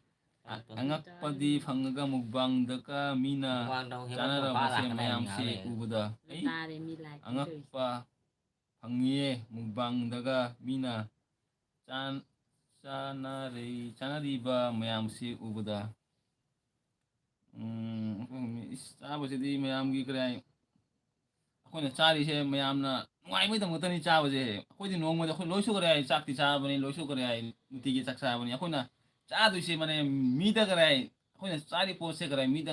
ꯑ-, ꯑꯉꯛꯄꯗꯤ ꯐꯪꯉꯒ ꯃꯨꯛꯕꯥꯡꯗꯒ ꯃꯤꯅ ꯃꯨꯛꯕꯥꯡ ꯇꯧ, ꯍꯦꯃꯟ ꯇꯧ, ꯆꯥꯅꯔꯕꯁꯦ ꯄꯥꯔ ꯃꯌꯥꯝꯁꯦ ꯂꯥꯛꯀꯅꯤ ꯍꯥꯏꯕꯅꯤ꯫ ꯎꯕꯗ ꯑꯩ ꯇꯥꯔꯦ ꯃꯤ ꯂꯥꯏꯛ ꯑꯉꯛꯄ ꯐꯪꯉꯤꯌꯦ꯫ ꯃꯨꯛꯕꯥꯡꯗꯒ ꯃꯤꯅ ꯆꯥꯟ-, ꯆꯥꯅꯔꯤ-, ꯆꯥꯅꯔꯤꯕ ꯃꯌꯥꯝꯁꯤ ꯎꯕꯗ꯫ ꯎꯝ, ꯑꯩꯈꯣꯏ ꯃꯤ-, ꯏꯁ, ꯆꯥꯕꯁꯤꯗꯤ ꯃꯌꯥꯝꯒꯤ ꯀꯔꯤ ꯍꯥꯏ, ꯑꯩꯈꯣꯏꯅ ꯆꯥꯔꯤꯁꯦ ꯃꯌꯥꯝꯅ ꯅꯨꯡꯉꯥꯏꯕꯩꯗꯃꯛꯇꯅꯤ ꯆꯥꯕꯁꯦ꯫ ꯑꯩꯈꯣꯏꯗꯤ ꯅꯣꯡꯃꯗ ꯑꯩꯈꯣꯏ ꯂꯣꯏꯁꯨ ꯀꯔꯤ ꯍꯥꯏ, ꯆꯥꯛꯇꯤ ꯆꯥꯕꯅꯤ, ꯂꯣꯏꯁꯨ ꯀꯔꯤ ꯍꯥꯏ, ꯅꯨꯡꯇꯤꯒꯤ ꯆꯥꯛ ꯆꯥꯕꯅꯤ꯫ ꯑꯩꯈꯣꯏꯅ ꯆꯥꯗꯣꯏꯁꯦ ꯃꯅꯦ ꯃꯤꯗ ꯀꯔꯤ ꯍꯥꯏ, ꯑꯩꯈꯣꯏꯅ ꯆꯥꯔꯤ ꯄꯣꯠꯁꯦ ꯀꯔꯤ ꯍꯥꯏ, ꯃꯤꯗ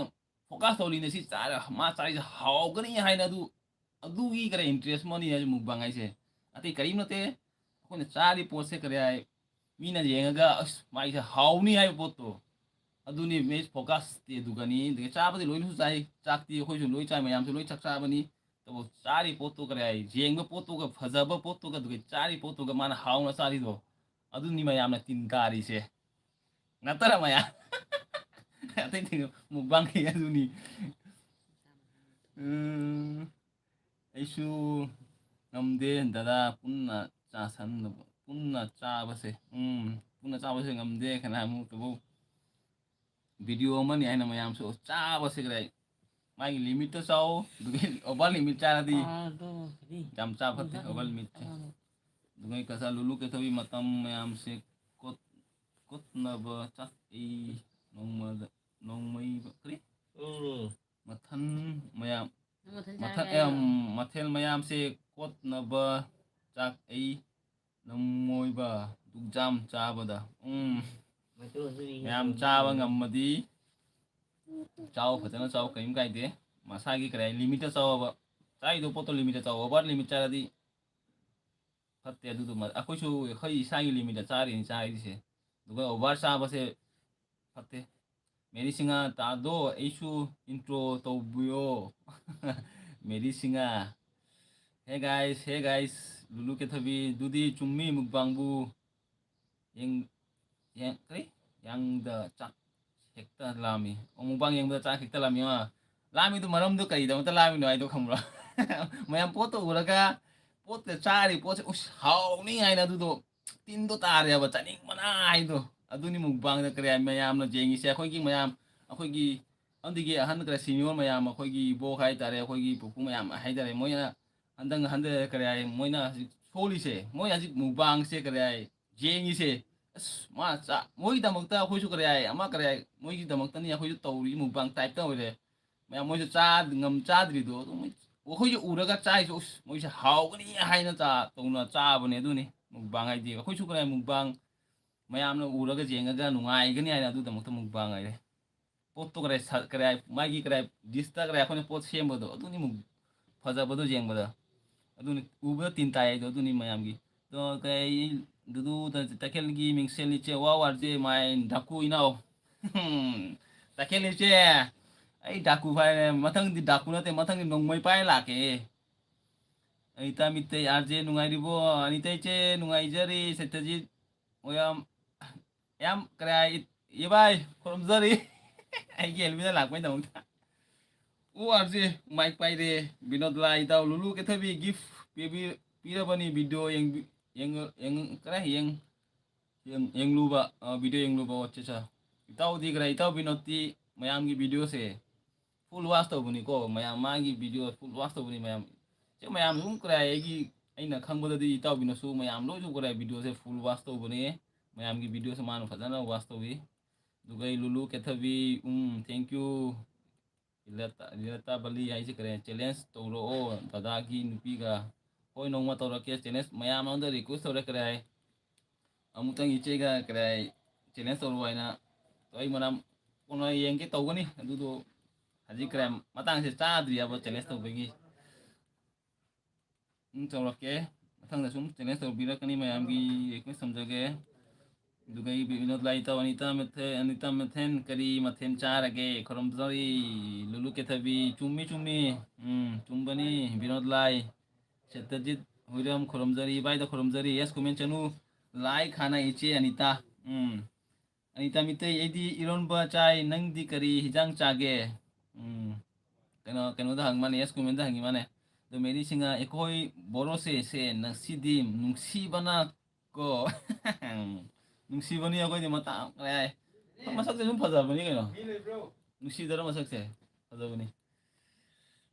ꯐꯣꯀꯁ ꯇꯧꯔꯤꯅꯦ꯫ ꯁꯤ ꯆꯥꯔ, ꯃꯥ ꯆꯥꯔꯤꯁꯦ ꯍꯥꯎꯒꯅꯤ ꯍꯥꯏꯅ ꯑꯗꯨ, ꯑꯗꯨꯒꯤ ꯀꯔꯤ ꯏꯟꯇꯔꯦꯁ ꯑꯃꯅꯤ ꯍꯥꯏꯁꯦ ꯃꯨꯛꯕꯥꯡ ꯍꯥꯏꯁꯦ꯫ ꯑꯇꯩ ꯀꯔꯤꯝ ꯅꯠꯇꯦ꯫ ꯑꯩꯈꯣꯏꯅ ꯆꯥꯔꯤ ꯄꯣꯠꯁꯦ ꯀꯔꯤ ꯍꯥꯏ, ꯃꯤꯅ ꯌꯦꯡꯉꯒ "ꯑꯁ, ꯃꯥꯏꯁꯦ ꯍꯥꯎꯅꯤ" ꯍꯥꯏꯕ ꯄꯣꯠꯇꯣ, ꯑꯗꯨꯅꯤ ꯃꯦꯟ ꯐꯣꯀꯁꯇꯤ ꯑꯗꯨꯒꯅꯤ꯫ ꯑꯗꯒꯤ ꯆꯥꯕꯗꯤ ꯂꯣꯏꯅꯁꯨ ꯆꯥꯏ, ꯆꯥꯛꯇꯤ ꯑꯩꯈꯣꯏꯁꯨ ꯂꯣꯏ ꯆꯥꯏ, ꯃꯌꯥꯝꯁꯨ ꯂꯣꯏ ꯆꯥꯛ ꯆꯥꯕꯅꯤ꯫ ꯑꯗꯨꯕꯨ ꯆꯥꯔꯤ ꯄꯣꯠꯇꯣ ꯀꯔꯤ ꯍꯥꯏ, ꯌꯦꯡꯕ ꯄꯣꯠꯇꯨꯒ, ꯐꯖꯕ ꯄꯣꯠꯇꯨꯒ, ꯑꯗꯨꯒ ꯆꯥꯔꯤ ꯄꯣꯠꯇꯨꯒ ꯃꯥꯅ ꯍꯥꯎꯅ ꯆꯥꯔꯤꯗꯣ, ꯑꯗꯨꯅꯤ ꯃꯌꯥꯝꯅ ꯇꯤꯟ ꯀꯥꯔꯤꯁꯦ꯫ ꯅꯠꯇ꯭ꯔ ꯃꯌꯥꯝ? ꯑꯇꯩ ꯃꯨꯛꯕꯥꯡꯒꯤ ꯑꯗꯨꯅꯤ꯫ ꯎꯝ, ꯑꯩꯁꯨ ꯉꯝꯗꯦ ꯗꯗꯥ, ꯄꯨꯟꯅ ꯆꯥꯁꯟꯅꯕ, ꯄꯨꯟꯅ ꯆꯥꯕꯁꯦ꯫ ꯎꯝ, ꯄꯨꯟꯅ ꯆꯥꯕꯁꯦ ꯉꯝꯗꯦ꯫ ꯀꯅꯥꯃꯨꯛꯇꯕꯨ ꯚꯤꯗꯤꯑꯣ ꯑꯃꯅꯤ ꯍꯥꯏꯅ ꯃꯌꯥꯝꯁꯨ ꯆꯥꯕꯁꯦ ꯀꯗꯥꯏ? ꯃꯥꯒꯤ ꯂꯤꯃꯤꯠꯇ ꯆꯥꯎ, ꯑꯗꯨꯒ ꯑꯣꯚꯔ ꯂꯤꯃꯤꯠ ꯆꯥꯔꯗꯤ ꯌꯥꯝ ꯆꯥ ꯐꯠꯇꯦ, ꯑꯣꯚꯔ ꯂꯤꯃꯤꯠꯁꯦ꯫ ꯑꯗꯨꯒ ꯀꯁꯥ ꯂꯨꯂꯨ ꯀꯦꯊꯕꯤ ꯃꯇꯝ ꯃꯌꯥꯝꯁꯦ ꯀꯣꯠ-, ꯀꯣꯠꯅꯕ ꯆꯥꯛ ꯑꯩ ꯅꯣꯡꯃꯗ, ꯅꯣꯡꯃꯩꯕ, ꯀꯔꯤ? ꯎꯝ꯫ ꯃꯊꯟ ꯃꯌꯥꯝ, ꯅꯪ ꯃꯊꯟ ꯃꯊꯟ, ꯆꯥꯔꯒ ꯑꯦ, ꯂꯩꯔꯣ? ꯃꯊꯦꯜ ꯃꯌꯥꯝꯁꯦ ꯀꯣꯠꯅꯕ ꯆꯥꯛ ꯑꯩ ꯅꯣꯡꯃꯩꯕ ꯗꯨꯛꯖꯥꯝ ꯆꯥꯕꯗ꯫ ꯎꯝ꯫ ꯃꯩꯇꯩꯂꯣꯟꯁꯨ ꯏꯪꯂꯤꯁ ꯃꯌꯥꯝ ꯂꯣꯟꯁꯨ ꯆꯥꯕ ꯏꯪꯂꯤꯁ꯫ ꯉꯝꯃꯗꯤ ꯆꯥꯎ, ꯐꯖꯅ ꯆꯥꯎ, ꯀꯔꯤꯝ ꯀꯥꯏꯗꯦ꯫ ꯃꯁꯥꯒꯤ ꯀꯔꯤ ꯍꯥꯏ, ꯂꯤꯃꯤꯠꯇ ꯆꯥꯎꯑꯕ꯫ ꯆꯥꯔꯤꯗꯣ ꯄꯣꯠꯇꯣ ꯂꯤꯃꯤꯠꯇ ꯆꯥꯎ꯫ ꯑꯣꯚꯔ ꯂꯤꯃꯤꯠ ꯆꯥꯔꯗꯤ ꯐꯠꯇꯦ꯫ ꯑꯗꯨꯗꯨꯃ ꯑꯩꯈꯣꯏꯁꯨ ꯑꯩꯈꯣꯏ ꯏꯁꯥꯒꯤ ꯂꯤꯃꯤꯠꯇ ꯆꯥꯔꯤꯅꯤ ꯆꯥꯔꯤꯁꯦ꯫ ꯑꯗꯨꯒ ꯑꯣꯚꯔ ꯆꯥꯕꯁꯦ ꯐꯠꯇꯦ꯫ ꯃꯦꯔꯤ ꯁꯤꯡꯍ ꯇꯥꯗꯣ, ꯑꯩꯁꯨ ꯏꯟꯇ꯭ꯔꯣ ꯇꯧꯕꯤꯌꯣ꯫ Mary Singh. Hey guys, hey guys, ꯂꯨꯂꯨ ꯀꯦꯊꯕꯤ, ꯑꯗꯨꯗꯤ ꯆꯨꯝꯃꯤ ꯃꯨꯛꯕꯥꯡꯕꯨ ꯌꯦꯡ-, ꯌꯦꯡ-, ꯀꯔꯤ? ꯌꯥꯡꯗ ꯆꯥꯛ ꯍꯦꯛꯇ ꯂꯥꯝꯃꯤ꯫ ꯑꯣ, ꯃꯨꯛꯕꯥꯡ ꯌꯦꯡꯕꯗ ꯆꯥꯛ ꯍꯦꯛꯇ ꯂꯥꯝꯃꯤ꯫ ꯑꯥ, ꯂꯥꯝꯃꯤꯗꯨ ꯃꯔꯝꯗꯨ ꯀꯔꯤꯗꯃꯛꯇ ꯂꯥꯝꯃꯤꯅꯣ ꯍꯥꯏꯗꯣ ꯈꯪꯕ꯭ꯔꯣ? ꯃꯌꯥꯝ ꯄꯣꯠꯇꯣ ꯎꯔꯒ, ꯄꯣꯠꯇ ꯆꯥꯔꯤ ꯄꯣꯠꯁꯦ, "ꯎꯁ, ꯍꯥꯎꯅꯤ" ꯍꯥꯏꯅ ꯑꯗꯨꯗꯣ ꯇꯤꯟꯗꯣ ꯇꯥꯔꯦꯕ, ꯆꯥꯅꯤꯡꯕꯅ ꯍꯥꯏꯗꯣ꯫ ꯑꯗꯨꯅꯤ ꯃꯨꯛꯕꯥꯡꯗ ꯀꯔꯤ ꯍꯥꯏ, ꯃꯌꯥꯝꯅ ꯌꯦꯡꯉꯤꯁꯦ꯫ ꯑꯩꯈꯣꯏꯒꯤ ꯃꯌꯥꯝ, ꯑꯩꯈꯣꯏꯒꯤ ꯑꯗꯨꯗꯒꯤ ꯑꯍꯟ ꯈꯔ ꯁꯤꯅꯤꯌꯣꯔ ꯃꯌꯥꯝ, ꯑꯩꯈꯣꯏꯒꯤ ꯏꯕꯣꯛ ꯍꯥꯏꯇꯥꯔꯦ, ꯑꯩꯈꯣꯏꯒꯤ ꯄꯨꯄꯨ ꯃꯌꯥꯝ ꯍꯥꯏꯇꯥꯔꯦ, ꯃꯣꯏꯅ ꯍꯟꯗꯛ ꯍꯟꯗꯛ ꯀꯔꯤ ꯍꯥꯏ, ꯃꯣꯏꯅ ꯍꯧꯖꯤꯛ ꯁꯣꯜꯂꯤꯁꯦ, ꯃꯣꯏ ꯍꯧꯖꯤꯛ ꯃꯨꯛꯕꯥꯡꯁꯦ ꯀꯔꯤ ꯍꯥꯏ, ꯌꯦꯡꯉꯤꯁꯦ꯫ ꯑꯁ, ꯃꯥ ꯆꯥ-, ꯃꯣꯏꯒꯤꯗꯃꯛꯇ ꯑꯩꯈꯣꯏꯁꯨ ꯀꯔꯤ ꯍꯥꯏ, ꯑꯃ ꯀꯔꯤ ꯍꯥꯏ, ꯃꯣꯏꯒꯤꯗꯃꯛꯇꯅꯤ ꯑꯩꯈꯣꯏꯁꯨ ꯇꯧꯔꯤ ꯃꯨꯛꯕꯥꯡ type ꯇ ꯑꯣꯏꯔꯦ꯫ ꯃꯌꯥꯝ ꯃꯣꯏꯁꯨ ꯆꯥ-, ꯉꯝ ꯆꯥꯗ꯭ꯔꯤꯗꯣ ꯑꯗꯨꯝ ꯑꯩꯈꯣꯏꯁꯨ ꯎꯔꯒ ꯆꯥꯏꯁꯨ, "ꯎꯁ, ꯃꯣꯏꯁꯦ ꯍꯥꯎꯒꯅꯤ" ꯍꯥꯏꯅ ꯆꯥ-, ꯇꯧꯅ ꯆꯥꯕꯅꯦ꯫ ꯑꯗꯨꯅꯤ ꯃꯨꯛꯕꯥꯡ ꯍꯥꯏꯗꯤ꯫ ꯑꯩꯈꯣꯏꯁꯨ ꯀꯔꯤ ꯍꯥꯏ, ꯃꯨꯛꯕꯥꯡ ꯃꯌꯥꯝꯅ ꯎꯔꯒ ꯌꯦꯡꯉꯒ ꯅꯨꯡꯉꯥꯏꯒꯅꯤ ꯍꯥꯏꯅ ꯑꯗꯨꯗꯃꯛꯇ ꯃꯨꯛꯕꯥꯡ ꯍꯥꯏꯔꯦ꯫ ꯄꯣꯠꯇꯣ ꯀꯔꯤ ꯍꯥꯏ, ꯁ-, ꯀꯔꯤ ꯍꯥꯏ, ꯃꯥꯒꯤ ꯀꯔꯤ ꯍꯥꯏ, dish ꯇ ꯀꯔꯤ ꯍꯥꯏ, ꯑꯩꯈꯣꯏꯅ ꯄꯣꯠ ꯁꯦꯝꯕꯗꯣ ꯑꯗꯨꯅꯤ ꯃꯨꯛ ꯐꯖꯕꯗꯣ ꯌꯦꯡꯕꯗ꯫ ꯑꯗꯨꯅꯤ ꯎꯕꯗ ꯇꯤꯟ ꯇꯥꯏ ꯍꯥꯏꯗꯣ ꯑꯗꯨꯅꯤ ꯃꯌꯥꯝꯒꯤ꯫ ꯑꯗꯣ ꯀꯩ, ꯗꯨꯗꯨ ꯇ-, ꯇꯈꯦꯜꯒꯤ ꯃꯤꯡꯁꯦꯜ ꯏꯆꯦ, ꯋꯥ ꯋꯥꯔꯖꯦ ꯃꯥꯏ ꯗꯥꯀꯨ ꯏꯅꯥꯎ꯫ ꯇꯈꯦꯜ ꯏꯆꯦ, ꯑꯩ ꯗꯥꯀꯨ ꯐꯥꯏꯅꯦ꯫ ꯃꯊꯪꯗꯤ ꯗꯥꯀꯨ ꯅꯠꯇꯦ, ꯃꯊꯪꯗꯤ ꯅꯣꯡꯃꯩ ꯄꯥꯏ ꯂꯥꯛꯀꯦ꯫ ꯑꯅꯤꯇꯥ ꯃꯤꯇꯩ, ꯑꯥꯔ ꯖꯦ ꯅꯨꯡꯉꯥꯏꯔꯤꯕꯣ? ꯑꯅꯤꯇꯥ ꯏꯆꯦ ꯅꯨꯡꯉꯥꯏꯖꯔꯤ꯫ ꯁꯇ꯭ꯌꯖꯤꯠ ꯑꯣꯌꯥꯝ, ꯌꯥꯝ ꯀꯔꯥꯏ, ꯏꯕꯥꯏ ꯈꯨꯔꯨꯝꯖꯔꯤ꯫ ꯑꯩꯒꯤ ꯑꯦꯜꯃꯤꯗ ꯂꯥꯛꯄꯩꯗꯃꯛꯇ꯫ ꯑꯣ, ꯑꯥꯔ ꯖꯦ ꯃꯥꯏꯛ ꯄꯥꯏꯔꯦ꯫ ꯕꯤꯅꯣꯗ ꯂꯥꯏ ꯏꯇꯥꯎ ꯂꯨꯂꯨ ꯀꯦꯊꯕꯤ gift ꯄꯤꯕꯤ-, ꯄꯤꯔꯕꯅꯤ꯫ Video ꯌꯦꯡꯕꯤ-, ꯌꯦꯡ-, ꯌꯦꯡ-, ꯀꯔꯥꯏ ꯌꯦꯡ-, ꯌꯦꯡ-, ꯌꯦꯡꯂꯨꯕ, ꯑ, video ꯌꯦꯡꯂꯨꯕ꯫ ꯑꯣ, ꯑꯠꯆꯥ, ꯑꯠꯆꯥ꯫ ꯏꯇꯥꯎꯗꯤ ꯀꯔꯥꯏ, ꯏꯇꯥꯎ ꯕꯤꯅꯣꯗꯇꯤ ꯃꯌꯥꯝꯒꯤ video ꯁꯦ full watch ꯇꯧꯕꯅꯤꯀꯣ, ꯃꯌꯥꯝ ꯃꯥꯒꯤ video full watch ꯇꯧꯕꯅꯤ ꯃꯌꯥꯝ꯫ ꯁꯤ ꯃꯌꯥꯝ ꯁꯨꯝ ꯀꯔꯥꯏ ꯑꯩꯒꯤ, ꯑꯩꯅ ꯈꯪꯕꯗꯗꯤ ꯏꯇꯥꯎꯕꯤꯅꯁꯨ ꯃꯌꯥꯝ ꯂꯣꯏꯁꯨ ꯀꯔꯥꯏ video ꯁꯦ full watch ꯇꯧꯕꯅꯦ꯫ ꯃꯌꯥꯝꯒꯤ video ꯁꯦ ꯃꯥꯅ ꯐꯖꯅ watch ꯇꯧꯏ꯫ ꯑꯗꯨꯒ ꯑꯩ ꯂꯨꯂꯨ ꯀꯦꯊꯕꯤ, ꯎꯝ, thank you꯫ ꯂꯤꯂꯇꯥ, ꯂꯤꯂꯇꯥ ꯕꯂꯤ ꯍꯥꯏꯁꯦ ꯀꯔꯤ? Challenge ꯇꯧꯔꯛꯑꯣ ꯗꯗꯥꯒꯤ ꯅꯨꯄꯤꯒ꯫ ꯍꯣꯏ, ꯅꯣꯡꯃ ꯇꯧꯔꯛꯀꯦ challenge꯫ ꯃꯌꯥꯝ ꯑꯩꯉꯣꯟꯗ request ꯇꯧꯔꯦ ꯀꯔꯤ ꯍꯥꯏ? ꯑꯃꯨꯛꯇꯪ ꯏꯆꯦꯒ ꯀꯔꯤ ꯍꯥꯏ? Challenge ꯇꯧꯔꯛꯑꯣ ꯍꯥꯏꯅ꯫ ꯑꯩ ꯃꯔꯝ ꯀꯣꯟꯅ ꯌꯦꯡꯒꯦ ꯇꯧꯒꯅꯤ꯫ ꯑꯗꯨꯗꯣ ꯍꯧꯖꯤꯛ ꯀꯔꯤ ꯍꯥꯏ? ꯃꯇꯥꯡꯁꯦ ꯆꯥꯗ꯭ꯔꯤꯑꯕ challenge ꯇꯧꯕꯒꯤ꯫ ꯎꯝ, ꯇꯧꯔꯛꯀꯦ꯫ ꯃꯊꯪꯗ ꯁꯨꯝ challenge ꯇꯧꯕꯤꯔꯛꯀꯅꯤ ꯃꯌꯥꯝꯒꯤ request ꯊꯝꯖꯒꯦ꯫ ꯑꯗꯨꯒ ꯑꯩ ꯕꯤꯅꯣꯗ ꯂꯥꯏ ꯏꯇꯥꯎ ꯑꯅꯤꯇꯥ ꯃꯊꯦꯜ, ꯑꯅꯤꯇꯥ ꯃꯊꯦꯜ ꯀꯔꯤ ꯃꯊꯦꯜ ꯆꯥꯔꯒꯦ? ꯈꯨꯔꯨꯝꯖꯔꯤ꯫ ꯂꯨꯂꯨ ꯀꯦꯊꯕꯤ, ꯆꯨꯝꯃꯤ, ꯆꯨꯝꯃꯤ꯫ ꯎꯝ, ꯆꯨꯝꯕꯅꯤ꯫ ꯕꯤꯅꯣꯗ ꯂꯥꯏ, ꯁꯠꯇꯖꯤꯠ ꯍꯨꯏꯔꯝ ꯈꯨꯔꯨꯝꯖꯔꯤ, ꯏꯕꯥꯏꯗ ꯈꯨꯔꯨꯝꯖꯔꯤ꯫ Yes, comment ꯆꯅꯨ꯫ Like ꯍꯥꯟꯅ ꯏꯆꯦ ꯑꯅꯤꯇꯥ꯫ ꯎꯝ꯫ ꯑꯅꯤꯇꯥ ꯃꯤꯇꯩ, ꯑꯩꯗꯤ ꯏꯔꯣꯟꯕ ꯆꯥꯏ, ꯅꯪꯗꯤ ꯀꯔꯤ ꯍꯤꯟꯖꯥꯡ ꯆꯥꯒꯦ? ꯎꯝ꯫ ꯀꯩꯅꯣ, ꯀꯩꯅꯣꯗ ꯍꯪ ꯃꯥꯅꯦ, yes, comment ꯗ ꯍꯪꯉꯤ ꯃꯥꯅꯦ꯫ ꯑꯗꯣ ꯃꯦꯔꯤ ꯁꯤꯡꯍ, ꯑꯩꯈꯣꯏ ꯕꯣꯔꯣꯁꯦ, ꯁꯦ, ꯉꯁꯤꯗꯤ ꯅꯨꯡꯁꯤꯕꯅ ꯀꯣ꯫ ꯅꯨꯡꯁꯤꯕꯅꯤ ꯑꯩꯈꯣꯏꯗꯤ ꯃꯇꯥꯡ ꯀꯔꯥꯏ꯫ ꯃꯁꯛꯁꯦ ꯑꯗꯨꯝ ꯐꯖꯕꯅꯤ ꯀꯩꯅꯣ꯫ ꯅꯨꯡꯁꯤꯗꯔ ꯃꯁꯛꯁꯦ? ꯐꯖꯕꯅꯤ꯫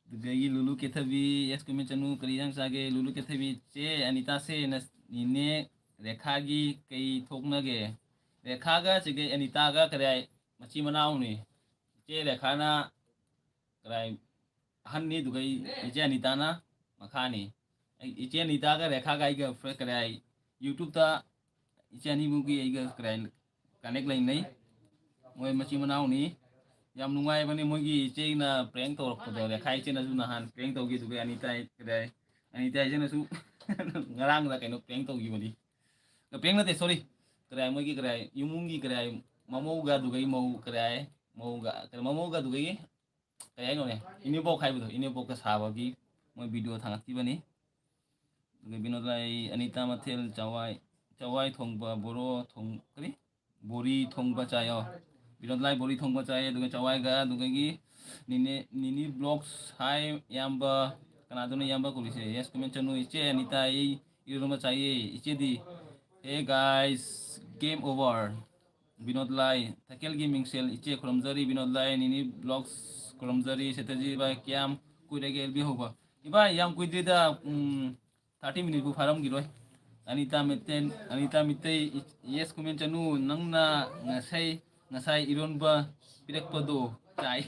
ꯑꯗꯨꯗꯒꯤ ꯂꯨꯂꯨ ꯀꯦꯊꯕꯤ, yes, comment ꯆꯅꯨ, ꯀꯔꯤ ꯏꯟꯖꯥꯡ ꯆꯥꯒꯦ? ꯂꯨꯂꯨ ꯀꯦꯊꯕꯤ, ꯆꯦ ꯑꯅꯤꯇꯥꯁꯦ, ꯅꯁ-, ꯅꯤꯅꯦ ꯔꯦꯈꯥꯒꯤ ꯀꯩ ꯊꯣꯛꯅꯒꯦ? ꯔꯦꯈꯥꯒ ꯁꯤꯒꯤ ꯑꯅꯤꯇꯥꯒ ꯀꯔꯤ ꯍꯥꯏ? ꯃꯆꯤꯟ ꯃꯅꯥꯎꯅꯤ꯫ ꯏꯆꯦ ꯔꯦꯈꯥꯅ ꯀꯔꯤ ꯍꯥꯏ? ꯑꯍꯟꯅꯤ, ꯑꯗꯨꯒ ꯑꯩ, ꯏꯆꯦ ꯑꯅꯤꯇꯥꯅ ꯃꯈꯥꯅꯤ꯫ ꯑꯩ, ꯏꯆꯦ ꯑꯅꯤꯇꯥꯒ ꯔꯦꯈꯥꯒ ꯑꯩꯒ ꯐ꯭ꯔꯦ-, ꯀꯔꯤ ꯍꯥꯏ? YouTube-ꯇ ꯏꯆꯦ ꯑꯅꯤꯃꯛꯀꯤ ꯑꯩꯒ ꯀꯔꯤ ꯍꯥꯏ? Connect ꯂꯩꯅꯩ꯫ ꯃꯣꯏ ꯃꯆꯤꯟ ꯃꯅꯥꯎꯅꯤ꯫ ꯌꯥꯝ ꯅꯨꯡꯉꯥꯏꯕꯅꯤ ꯃꯣꯏꯒꯤ ꯏꯆꯦꯅ prank ꯇꯧꯔꯛꯄꯗꯣ꯫ ꯔꯦꯈꯥ ꯏꯆꯦꯅꯁꯨ ꯅꯍꯥꯟ prank ꯇꯧꯈꯤ, ꯑꯗꯨꯒ ꯑꯅꯤꯇꯥ, ꯀꯔꯤ ꯍꯥꯏ? ꯑꯅꯤꯇꯥ ꯏꯆꯦꯅꯁꯨ ꯉꯔꯥꯡꯗ ꯀꯩꯅꯣ prank ꯇꯧꯈꯤꯕꯅꯤ꯫ Prank ꯅꯠꯇꯦ, sorry꯫ ꯀꯔꯤ ꯍꯥꯏ? ꯃꯣꯏꯒꯤ ꯀꯔꯤ ꯍꯥꯏ? ꯏꯃꯨꯡꯒꯤ ꯀꯔꯤ ꯍꯥꯏ? ꯃꯃꯧꯒ ꯑꯗꯨꯒ ꯃꯧ ꯀꯔꯤ ꯍꯥꯏ? ꯃꯧꯒ, ꯀꯔꯤ, ꯃꯃꯧꯒ ꯑꯗꯨꯒ ꯀꯔꯤ ꯍꯥꯏꯅꯣꯅꯦ? ꯏꯅꯦꯄꯣꯛ ꯍꯥꯏꯕꯗꯣ, ꯏꯅꯦꯄꯣꯛꯀ ꯁꯥꯕꯒꯤ ꯃꯣꯏ video ꯊꯥꯒꯠꯈꯤꯕꯅꯤ꯫ ꯑꯗꯨꯒ ꯕꯤꯅꯣꯗ ꯂꯥꯏ, ꯑꯅꯤꯇꯥ ꯃꯊꯦꯜ ꯆꯋꯥꯏ, ꯆꯋꯥꯏ ꯊꯣꯡꯕ, ꯕꯣꯔꯣ ꯊꯣꯡ-, ꯀꯔꯤ? ꯕꯣꯔꯤ ꯊꯣꯡꯕ ꯆꯥꯏꯌꯣ꯫ ꯕꯤꯅꯣꯗ ꯂꯥꯏ ꯕꯣꯔꯤ ꯊꯣꯡꯕ ꯆꯥꯏ, ꯑꯗꯨꯒ ꯆꯋꯥꯏꯒ, ꯑꯗꯨꯗꯒꯤ ꯅꯤꯅꯦ, ꯅꯤꯅꯤ vlogs꯫ Hi ꯏꯌꯥꯝꯕ꯫ ꯀꯅꯥꯗꯅꯣ ꯏꯌꯥꯝꯕ ꯀꯧꯔꯤꯁꯦ? Yes comment ꯆꯅꯨ꯫ ꯏꯆꯦ ꯑꯅꯤꯇꯥ, ꯑꯩ ꯏꯔꯣꯟꯕ ꯆꯥꯏꯌꯦ꯫ ꯏꯆꯦꯗꯤ? Hey guys, game over꯫ Vinod ꯂꯥꯏ, ꯇꯈꯦꯜꯒꯤ ꯃꯤꯡꯁꯦꯜ ꯏꯆꯦ ꯈꯨꯔꯨꯝꯖꯔꯤ꯫ ꯕꯤꯅꯣꯗ ꯂꯥꯏ, ꯅꯤꯅꯤ vlogs ꯈꯨꯔꯨꯝꯖꯔꯤ꯫ ꯁꯦꯇꯖꯤ ꯚꯥꯏ, ꯀꯌꯥꯝ ꯀꯨꯏꯔꯒꯦ L B ꯍꯧꯕ? ꯏꯕꯥꯏ, ꯌꯥꯝ ꯀꯨꯏꯗ꯭ꯔꯤꯗ, ꯎꯝ, thirty minute ꯄꯨ ꯐꯥꯔꯝꯈꯤꯔꯣꯏ꯫ ꯑꯅꯤꯇꯥ ꯃꯤꯇꯩ, ꯑꯅꯤꯇꯥ ꯃꯤꯇꯩ, yes comment ꯆꯅꯨ, ꯅꯪꯅ ꯉꯁꯥꯏ, ꯉꯁꯥꯏ ꯏꯔꯣꯟꯕ ꯄꯤꯔꯛꯄꯗꯣ ꯆꯥꯏ꯫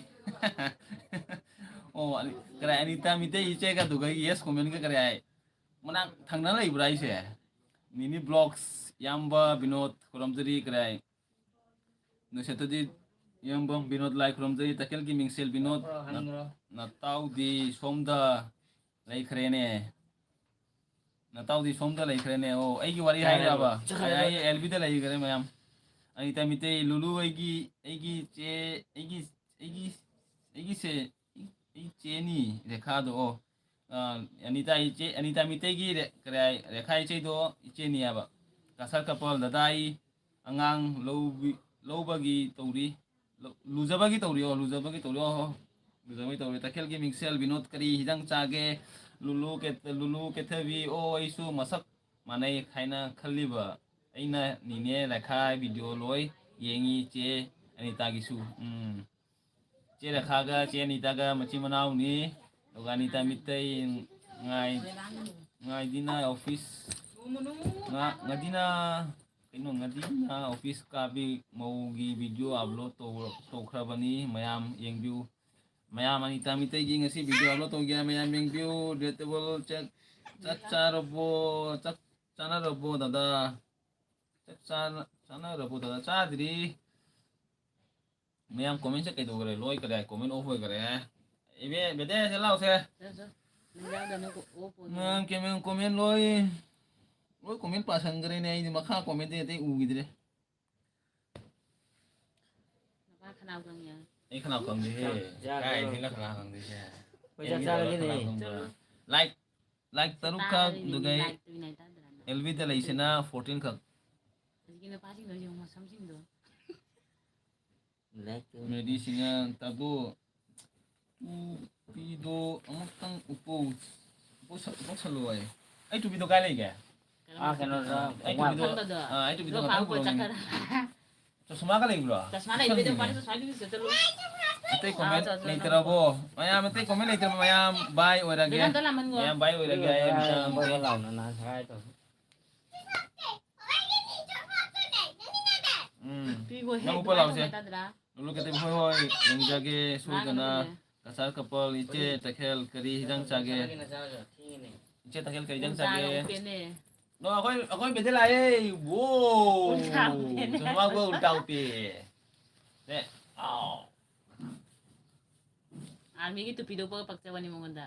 ꯑꯣ, ꯑꯅꯤ-, ꯀꯔꯥꯏ, ꯑꯅꯤꯇꯥ ꯃꯤꯇꯩ ꯏꯆꯦꯒ ꯑꯗꯨꯒ yes comment ꯀ ꯀꯔꯤ ꯍꯥꯏ? ꯃꯅꯥꯛ ꯊꯪꯅ ꯂꯩꯕ꯭ꯔꯥ ꯑꯩꯁꯦ? ꯅꯤꯅꯤ vlogs, ꯏꯌꯥꯝꯕ ꯕꯤꯅꯣꯗ ꯈꯨꯔꯨꯝꯖꯔꯤ, ꯀꯔꯥꯏ? ꯅꯣꯏ ꯁꯦꯇꯔꯗꯤ ꯏꯌꯥꯝꯕ ꯕꯤꯅꯣꯗ ꯂꯥꯏ ꯈꯨꯔꯨꯝꯖꯔꯤ, ꯇꯈꯦꯜꯒꯤ ꯃꯤꯡꯁꯦꯜ ꯕꯤꯅꯣꯗ꯫ ꯅ-, ꯅꯇꯥꯎꯗꯤ ꯁꯣꯝꯗ ꯂꯩꯈ꯭ꯔꯦꯅꯦ꯫ ꯅꯇꯥꯎꯗꯤ ꯁꯣꯝꯗ ꯂꯩꯈ꯭ꯔꯦꯅꯦ꯫ ꯑꯣ, ꯑꯩꯒꯤ ꯋꯥꯔꯤ ꯆꯠꯈ꯭ꯔꯦ꯫ ꯍꯥꯏꯔꯕ? ꯆꯠꯈ꯭ꯔꯦ꯫ ꯑꯩ L B ꯗ ꯂꯩꯈ꯭ꯔꯦ ꯃꯌꯥꯝ꯫ ꯑꯅꯤꯇꯥ ꯃꯤꯇꯩ, ꯂꯨꯂꯨ ꯑꯩꯒꯤ, ꯑꯩꯒꯤ ꯆꯦ, ꯑꯩꯒꯤ, ꯑꯩꯒꯤ, ꯑꯩꯒꯤ ꯆꯦ, ꯑꯩ ꯆꯦꯅꯤ ꯔꯦꯈꯥꯗꯣ꯫ ꯑꯣ, ꯑ, ꯑꯅꯤꯇꯥ ꯏꯆꯦ, ꯑꯅꯤꯇꯥ ꯃꯤꯇꯩꯒꯤ ꯔꯦ-, ꯀꯔꯤ ꯍꯥꯏ, ꯔꯦꯈꯥ ꯏꯆꯦꯗꯣ ꯏꯆꯦꯅꯤ ꯍꯥꯏꯕ꯫ ꯀꯁꯥꯔ ꯀꯄꯜ, ꯗꯗꯥ ꯑꯩ ꯑꯉꯥꯡ ꯂꯧꯕꯤ-, ꯂꯧꯕꯒꯤ ꯇꯧꯔꯤ꯫ ꯂꯨꯖꯕꯒꯤ ꯇꯧꯔꯤꯑꯣ, ꯂꯨꯖꯕꯒꯤ ꯇꯧꯔꯤꯑꯣ, ꯂꯨꯖꯕꯒꯤ ꯇꯧꯔꯤ꯫ ꯇꯈꯦꯜꯒꯤ ꯃꯤꯡꯁꯦꯜ ꯕꯤꯅꯣꯗ, ꯀꯔꯤ ꯍꯤꯟꯖꯥꯡ ꯆꯥꯒꯦ? ꯂꯨꯂꯨ ꯀꯦ-, ꯂꯨꯂꯨ ꯀꯦꯊꯕꯤ, ꯑꯣ, ꯑꯩꯁꯨ ꯃꯁꯛ ꯃꯥꯟꯅꯩ ꯍꯥꯏꯅ ꯈꯜꯂꯤꯕ꯫ ꯑꯩꯅ ꯅꯤꯅꯦ ꯔꯦꯈꯥ video ꯂꯣꯏ ꯌꯦꯡꯉꯤ, ꯆꯦ ꯑꯅꯤꯇꯥꯒꯤꯁꯨ꯫ ꯎꯝ꯫ ꯆꯦ ꯔꯦꯈꯥꯒ ꯆꯦ ꯑꯅꯤꯇꯥꯒ ꯃꯆꯤꯟ ꯃꯅꯥꯎꯅꯤ꯫ ꯑꯗꯨꯒ ꯑꯅꯤꯇꯥ ꯃꯤꯇꯩ, ꯉꯥꯏ-, ꯉꯥꯏꯗꯤꯅ office꯫ ꯉꯥ-, ꯉꯥꯗꯤꯅ, ꯀꯩꯅꯣ, ꯉꯥꯗꯤꯅ office ꯀꯥꯕꯤ ꯃꯧꯒꯤ video upload ꯇꯧ-, ꯇꯧꯈ꯭ꯔꯕꯅꯤ, ꯃꯌꯥꯝ ꯌꯦꯡꯕꯤꯌꯨ꯫ ꯃꯌꯥꯝ ꯑꯅꯤꯇꯥ ꯃꯤꯇꯩꯒꯤ ꯉꯁꯤ video upload ꯇꯧꯒꯦ, ꯃꯌꯥꯝ ꯌꯦꯡꯕꯤꯌꯨ꯫ Relatable ꯆꯥꯛ, ꯆꯥꯛ ꯆꯥꯔꯕꯣ? ꯆꯥꯛ ꯆꯥꯅꯔꯕꯣ, ꯗꯥꯗꯥ? ꯆꯥꯛ ꯆꯥꯅ-, ꯆꯥꯅꯔꯕꯣ, ꯗꯥꯗꯥ? ꯆꯥꯗ꯭ꯔꯤ꯫ ꯃꯌꯥꯝ comment ꯁꯦ ꯀꯩꯗꯧꯈ꯭ꯔꯦ? ꯂꯣꯏꯈ꯭ꯔꯦ, comment off ꯑꯣꯏꯈ꯭ꯔꯦ꯫ ꯏꯕꯦ, ꯕꯦꯗꯦ, ꯁꯦ ꯂꯥꯎꯁꯦ꯫ ꯆꯠ, ꯆꯠ꯫ ꯅꯪ ꯌꯥꯎꯗꯅ off ꯑꯣꯏꯈ꯭ꯔꯦ꯫ ꯃꯌꯥꯝ comment, comment ꯂꯣꯏ, ꯂꯣꯏ comment ꯄꯥꯁꯟꯈ꯭ꯔꯦꯅꯦ, ꯑꯩꯗꯤ ꯃꯈꯥ comment ꯗꯤ ꯑꯇꯩ ꯎꯈꯤꯗ꯭ꯔꯦ꯫ ꯅꯄꯥ ꯈꯅꯥꯎ ꯀꯪꯉꯦ꯫ ꯑꯩ ꯈꯅꯥꯎ ꯀꯪꯗꯦꯍꯦ꯫ ꯆꯥꯛ ꯀꯥꯏꯗꯩꯅꯣ ꯆꯥꯔꯕꯣ? ꯈꯅꯥꯎ ꯀꯪꯗꯣꯏꯁꯦ? ꯑꯩꯈꯣꯏ ꯆꯥꯛ ꯑꯩ ꯆꯥꯔꯒꯦꯅꯦ꯫ ꯈꯅꯥꯎ ꯀꯪꯕ꯭ꯔꯥ? Like, like ꯇꯔꯨꯛ ꯈꯛ, ꯆꯥꯔꯒꯦꯅꯦ, ꯑꯗꯨꯒ like ꯇꯨ ꯅꯥꯏ ꯇꯥꯗ꯭ꯔꯥ ꯅꯪ? L V ꯗ ꯂꯩꯁꯤꯅ fourteen ꯈꯛ꯫ ꯍꯧꯖꯤꯛꯀꯤ ꯅꯨꯄꯥꯁꯤꯡꯗꯣ ꯌꯦꯡꯉꯨ, ꯃꯁꯝꯁꯤꯡꯗꯣ꯫ Like ꯇꯨ꯫ ꯃꯦꯗꯤ ꯁꯤꯡꯍ, ꯇꯥꯕꯨ, ꯇꯨꯄꯤꯗꯣ ꯑꯃꯨꯛꯇꯪ ꯎꯞꯄꯧ-, ꯎꯞꯄꯧꯁꯜ-, ꯎꯞꯄꯧꯁꯜꯂꯣ ꯍꯥꯏ꯫ ꯑꯩ ꯇꯨꯄꯤꯗꯣ ꯀꯥꯏ ꯂꯩꯒꯦ? ꯑꯥ, ꯀꯩꯅꯣꯗ, ꯑꯩ ꯇꯨꯄꯤꯗꯣ, ꯈꯪꯕꯗꯣ꯫ ꯑꯥ, ꯑꯩ ꯇꯨꯄꯤꯗꯣ ꯂꯣ ꯉꯥꯛꯇꯪ ꯐꯥꯎ ꯄꯨꯔꯛꯎꯅꯦ꯫ ꯆꯠꯈ꯭ꯔꯦ꯫ ꯆꯁꯃꯥꯒ ꯂꯩꯕ꯭ꯔꯣ? ꯆꯁꯃꯥ ꯂꯩꯕꯤꯗꯣ ꯎꯞꯁꯜꯂꯨꯅꯦ꯫ ꯅꯨꯄꯥꯗꯣ ꯆꯁꯃꯥ ꯂꯩꯕꯤꯗꯣ ꯆꯠꯂꯣ꯫ ꯑꯇꯩ comment ꯑꯥ, ꯆꯠꯂꯣ, ꯂꯩꯇ꯭ꯔꯕꯣ? ꯆꯠꯂꯣ꯫ ꯃꯌꯥꯝ ꯑꯇꯩ comment ꯂꯩꯇ꯭ꯔꯕꯣ? ꯃꯌꯥꯝ bye ꯑꯣꯏꯔꯒꯦ꯫ ꯕꯦꯗꯥꯟꯇ ꯂꯥꯃꯟꯒꯣ꯫ ꯃꯌꯥꯝ bye ꯑꯣꯏꯔꯒꯦ꯫ ꯑꯩ ꯑꯝꯇꯪ ꯕꯣ ꯂꯥꯎꯅ ꯅꯍꯥꯟ ꯁꯉꯥꯏ ꯇꯧ꯫ ꯎꯝ꯫ ꯄꯤꯈꯣꯍꯦ, ꯅꯪ ꯎꯞꯄ ꯑꯗꯨꯃꯥꯏꯅ ꯂꯥꯎꯁꯦ꯫ ꯇꯧꯕ ꯇꯥꯗ꯭ꯔꯥ? ꯂꯨꯂꯨ ꯀꯦꯇꯦ ꯍꯣꯏ ꯍꯣꯏ, ꯌꯦꯡꯖꯒꯦ, ꯁꯣꯏꯗꯅ꯫ ꯉꯥꯡꯒꯅꯨꯅꯦ꯫ ꯀꯁꯥꯔ ꯀꯄꯜ, ꯏꯆꯦ ꯇꯈꯦꯜ, ꯀꯔꯤ ꯍꯤꯟꯖꯥꯡ ꯆꯥꯒꯦ? ꯏꯆꯦ ꯇꯈꯦꯜ, ꯀꯔꯤ ꯍꯤꯟꯖꯥꯡ ꯆꯥꯒꯦ? ꯎꯟꯖꯥꯒ ꯎꯞꯄꯦꯅꯦ꯫ ꯅꯣ, ꯑꯩꯈꯣꯏ, ꯑꯩꯈꯣꯏ ꯕꯦꯗꯦ ꯂꯥꯛꯑꯦ꯫ ꯋꯣ! ꯎꯟꯖꯥ ꯎꯞꯄꯦꯅꯦ꯫ ꯆꯨꯝꯃꯛꯄ ꯎꯜꯇꯥ ꯎꯞꯄꯦ꯫ ꯁꯦ, ꯑꯥꯎ꯫ Army ꯒꯤ ꯇꯨꯄꯤꯗꯣ ꯎꯞꯄꯒ ꯄꯛꯆꯕꯅꯤ ꯃꯉꯣꯟꯗ꯫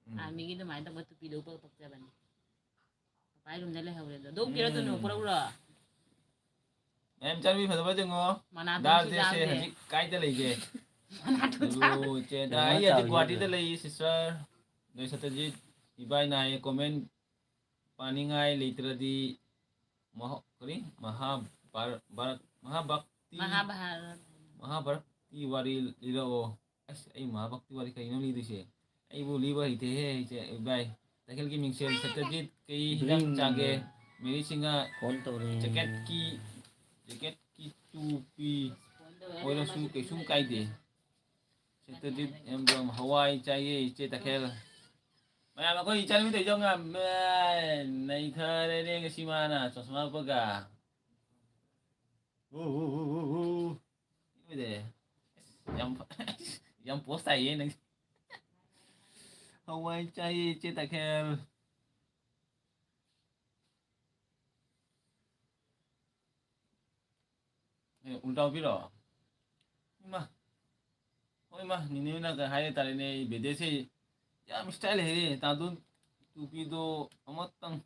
ꯎꯝ꯫ Army ꯒꯤ ꯑꯗꯨꯃꯥꯏꯅ ꯇꯧꯕ ꯇꯨꯄꯤꯗꯣ ꯎꯞꯄꯒ ꯄꯛꯆꯕꯅꯤ꯫ ꯄꯥꯄꯥꯏ room ꯗ ꯂꯩꯍꯧꯔꯦ ꯑꯗꯣ꯫ ꯑꯗꯨ ꯎꯞꯀꯦꯔꯣ ꯇꯨꯅꯨ, ꯎꯝ꯫ ꯄꯨꯔꯛꯎꯔꯣ? ꯃꯌꯥꯝ ꯆꯥꯕꯤ ꯐꯖꯕ ꯌꯦꯡꯉꯣ꯫ ꯃꯅꯥꯇꯣꯟꯁꯨ ꯗꯥꯜ ꯆꯦꯁꯦ ꯆꯥꯗꯦ꯫ ꯍꯧꯖꯤꯛ ꯀꯥꯏꯗ ꯂꯩꯒꯦ? ꯃꯅꯥꯇꯣꯟ ꯆꯥꯗꯦ꯫ ꯂꯨꯂꯨ ꯆꯦꯗ, ꯀꯩꯅꯣ ꯑꯩ ꯍꯧꯖꯤꯛ ꯆꯥꯕꯤꯗꯨꯗ? ꯒꯨꯍꯥꯇꯤꯗ ꯂꯩ, sister꯫ ꯅꯣꯏ ꯁꯇꯖꯤꯠ ꯏꯕꯥꯏꯅ ꯍꯥꯏꯌꯦ, comment ꯄꯥꯅꯤꯡꯉꯥꯏ ꯂꯩꯇ꯭ꯔꯗꯤ ꯃꯍ-, ꯀꯔꯤ? ꯃꯍꯥꯚꯥꯔ-, ꯚꯥꯔꯠ, ꯃꯍꯥꯚꯛꯇꯤ, ꯃꯍꯥꯚꯥꯔꯠ꯫ ꯃꯍꯥꯚꯥꯔꯠꯀꯤ ꯋꯥꯔꯤ ꯂꯤꯔꯛꯑꯣ꯫ ꯑꯁ, ꯑꯩ ꯃꯍꯥꯚꯥꯔꯠꯀꯤ ꯋꯥꯔꯤ ꯀꯩꯅꯣ ꯂꯤꯗꯣꯏꯁꯦ? ꯑꯩꯕꯨ ꯂꯤꯕ ꯍꯩꯇꯦꯍꯦ, ꯏꯆꯦ, ꯏꯕꯥꯏ꯫ ꯇꯈꯦꯜꯒꯤ ꯃꯤꯡꯁꯦꯜ ꯁꯇꯖꯤꯠ ꯀꯩ ꯍꯤꯟꯖꯥꯡ ꯕ꯭ꯂꯤꯡ꯫ ꯆꯥꯒꯦ? ꯃꯦꯔꯤ ꯁꯤꯡꯍ꯫ Phone ꯇꯧꯔꯦ꯫ Jacket ꯀꯤ, jacket ꯀꯤ ꯇꯨꯄꯤ꯫ ꯑꯣꯏꯔꯁꯨ ꯀꯩꯁꯨꯝ ꯀꯥꯏꯗꯦ꯫ ꯁꯇꯖꯤꯠ ꯑꯦꯝꯕ꯭ꯔꯝ ꯍꯋꯥꯏ ꯆꯥꯏꯌꯦ, ꯏꯆꯦ ꯇꯈꯦꯜ꯫ ꯃꯌꯥꯝ ꯑꯩꯈꯣꯏ ꯏꯆꯥꯅꯨꯄꯤ ꯇꯧꯔꯤꯗꯣ ꯉꯝꯃꯦ꯫ ꯅꯩꯊꯔꯦꯅꯦ ꯉꯁꯤ ꯃꯥꯅ ꯆꯣꯁꯃꯥ ꯎꯞꯄꯒ꯫ ꯎ, ꯎ, ꯎ, ꯎ, ꯎ꯫ ꯂꯣꯏꯔꯦ꯫ ꯌꯥꯝ ꯐ-, ꯌꯥꯝ ꯄꯣꯁ ꯇꯥꯏꯌꯦ ꯅꯪ꯫ ꯍꯋꯥꯏ ꯆꯥꯏꯌꯦ ꯏꯆꯦ ꯇꯈꯦꯜ꯫ ꯑꯦ, ꯎꯜꯇꯥ ꯎꯞꯄꯤꯔꯣ? ꯏꯃꯥ꯫ ꯍꯣꯏ, ꯏꯃꯥ, ꯅꯤꯅꯦꯅ ꯀꯩ ꯍꯥꯏꯔꯦ ꯇꯥꯔꯦꯅꯦ, ꯑꯩ ꯕꯦꯗꯦꯁꯦ ꯌꯥꯝ ꯁ꯭ꯇꯥꯏꯜ ꯍꯩꯔꯦ꯫ ꯇꯥꯗꯨ ꯇꯨꯄꯤꯗꯣ ꯑꯃꯇꯪ,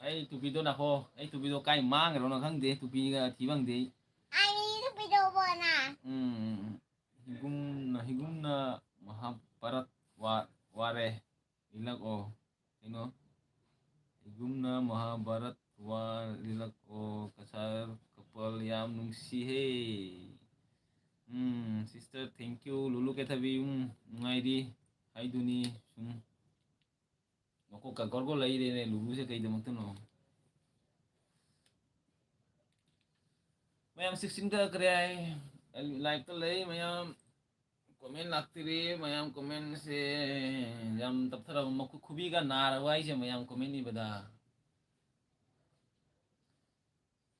ꯑꯩ ꯇꯨꯄꯤꯗꯣ ꯅꯥꯈꯣ, ꯑꯩ ꯇꯨꯄꯤꯗꯣ ꯀꯥꯏ ꯃꯥꯡꯈ꯭ꯔꯣꯅꯣ ꯈꯪꯗꯦ, ꯇꯨꯄꯤꯒ ꯊꯤ ꯐꯪꯗꯦ ꯑꯩ꯫ ꯑꯩ ꯇꯨꯄꯤꯗꯣ ꯕꯣꯅ꯫ ꯎꯝ, ꯎꯝ, ꯎꯝ꯫ ꯍꯤꯒꯨꯝꯅ, ꯍꯤꯒꯨꯝꯅ ꯃꯍꯥꯚꯥꯔꯠ ꯋꯥ-, ꯋꯥꯔꯦ꯫ ꯏꯜꯂꯛꯑꯣ꯫ ꯀꯩꯅꯣ? ꯍꯤꯒꯨꯝꯅ ꯃꯍꯥꯚꯥꯔꯠ ꯋꯥꯔ ꯏꯜꯂꯛꯑꯣ꯫ ꯀꯁꯥꯔ ꯀꯄꯜ ꯌꯥꯝ ꯅꯨꯡꯁꯤꯍꯦ꯫ ꯎꯝ, sister, thank you꯫ ꯂꯨꯂꯨ ꯀꯦꯊꯕꯤ, ꯎꯝ, ꯅꯨꯡꯉꯥꯏꯔꯤ ꯍꯥꯏꯗꯨꯅꯤ ꯁꯨꯝ꯫ ꯃꯀꯣꯛꯀ ꯒꯣꯔꯒꯣ ꯂꯩꯔꯦꯅꯦ ꯂꯨꯂꯨꯁꯦ ꯀꯩꯗꯃꯛꯇꯅꯣ? ꯃꯌꯥꯝ sixteen ꯀꯛꯈ꯭ꯔꯦ ꯍꯥꯏ꯫ Live ꯇ ꯂꯩ ꯃꯌꯥꯝ꯫ Comment ꯂꯥꯛꯇ꯭ꯔꯤ꯫ ꯃꯌꯥꯝ comment ꯁꯦ ꯌꯥꯝ ꯇꯞꯊꯔꯕ, ꯃꯈꯨꯠ ꯈꯨꯕꯤꯒ ꯅꯥꯔꯕ ꯍꯥꯏꯁꯦ ꯃꯌꯥꯝ comment ꯏꯕꯗ꯫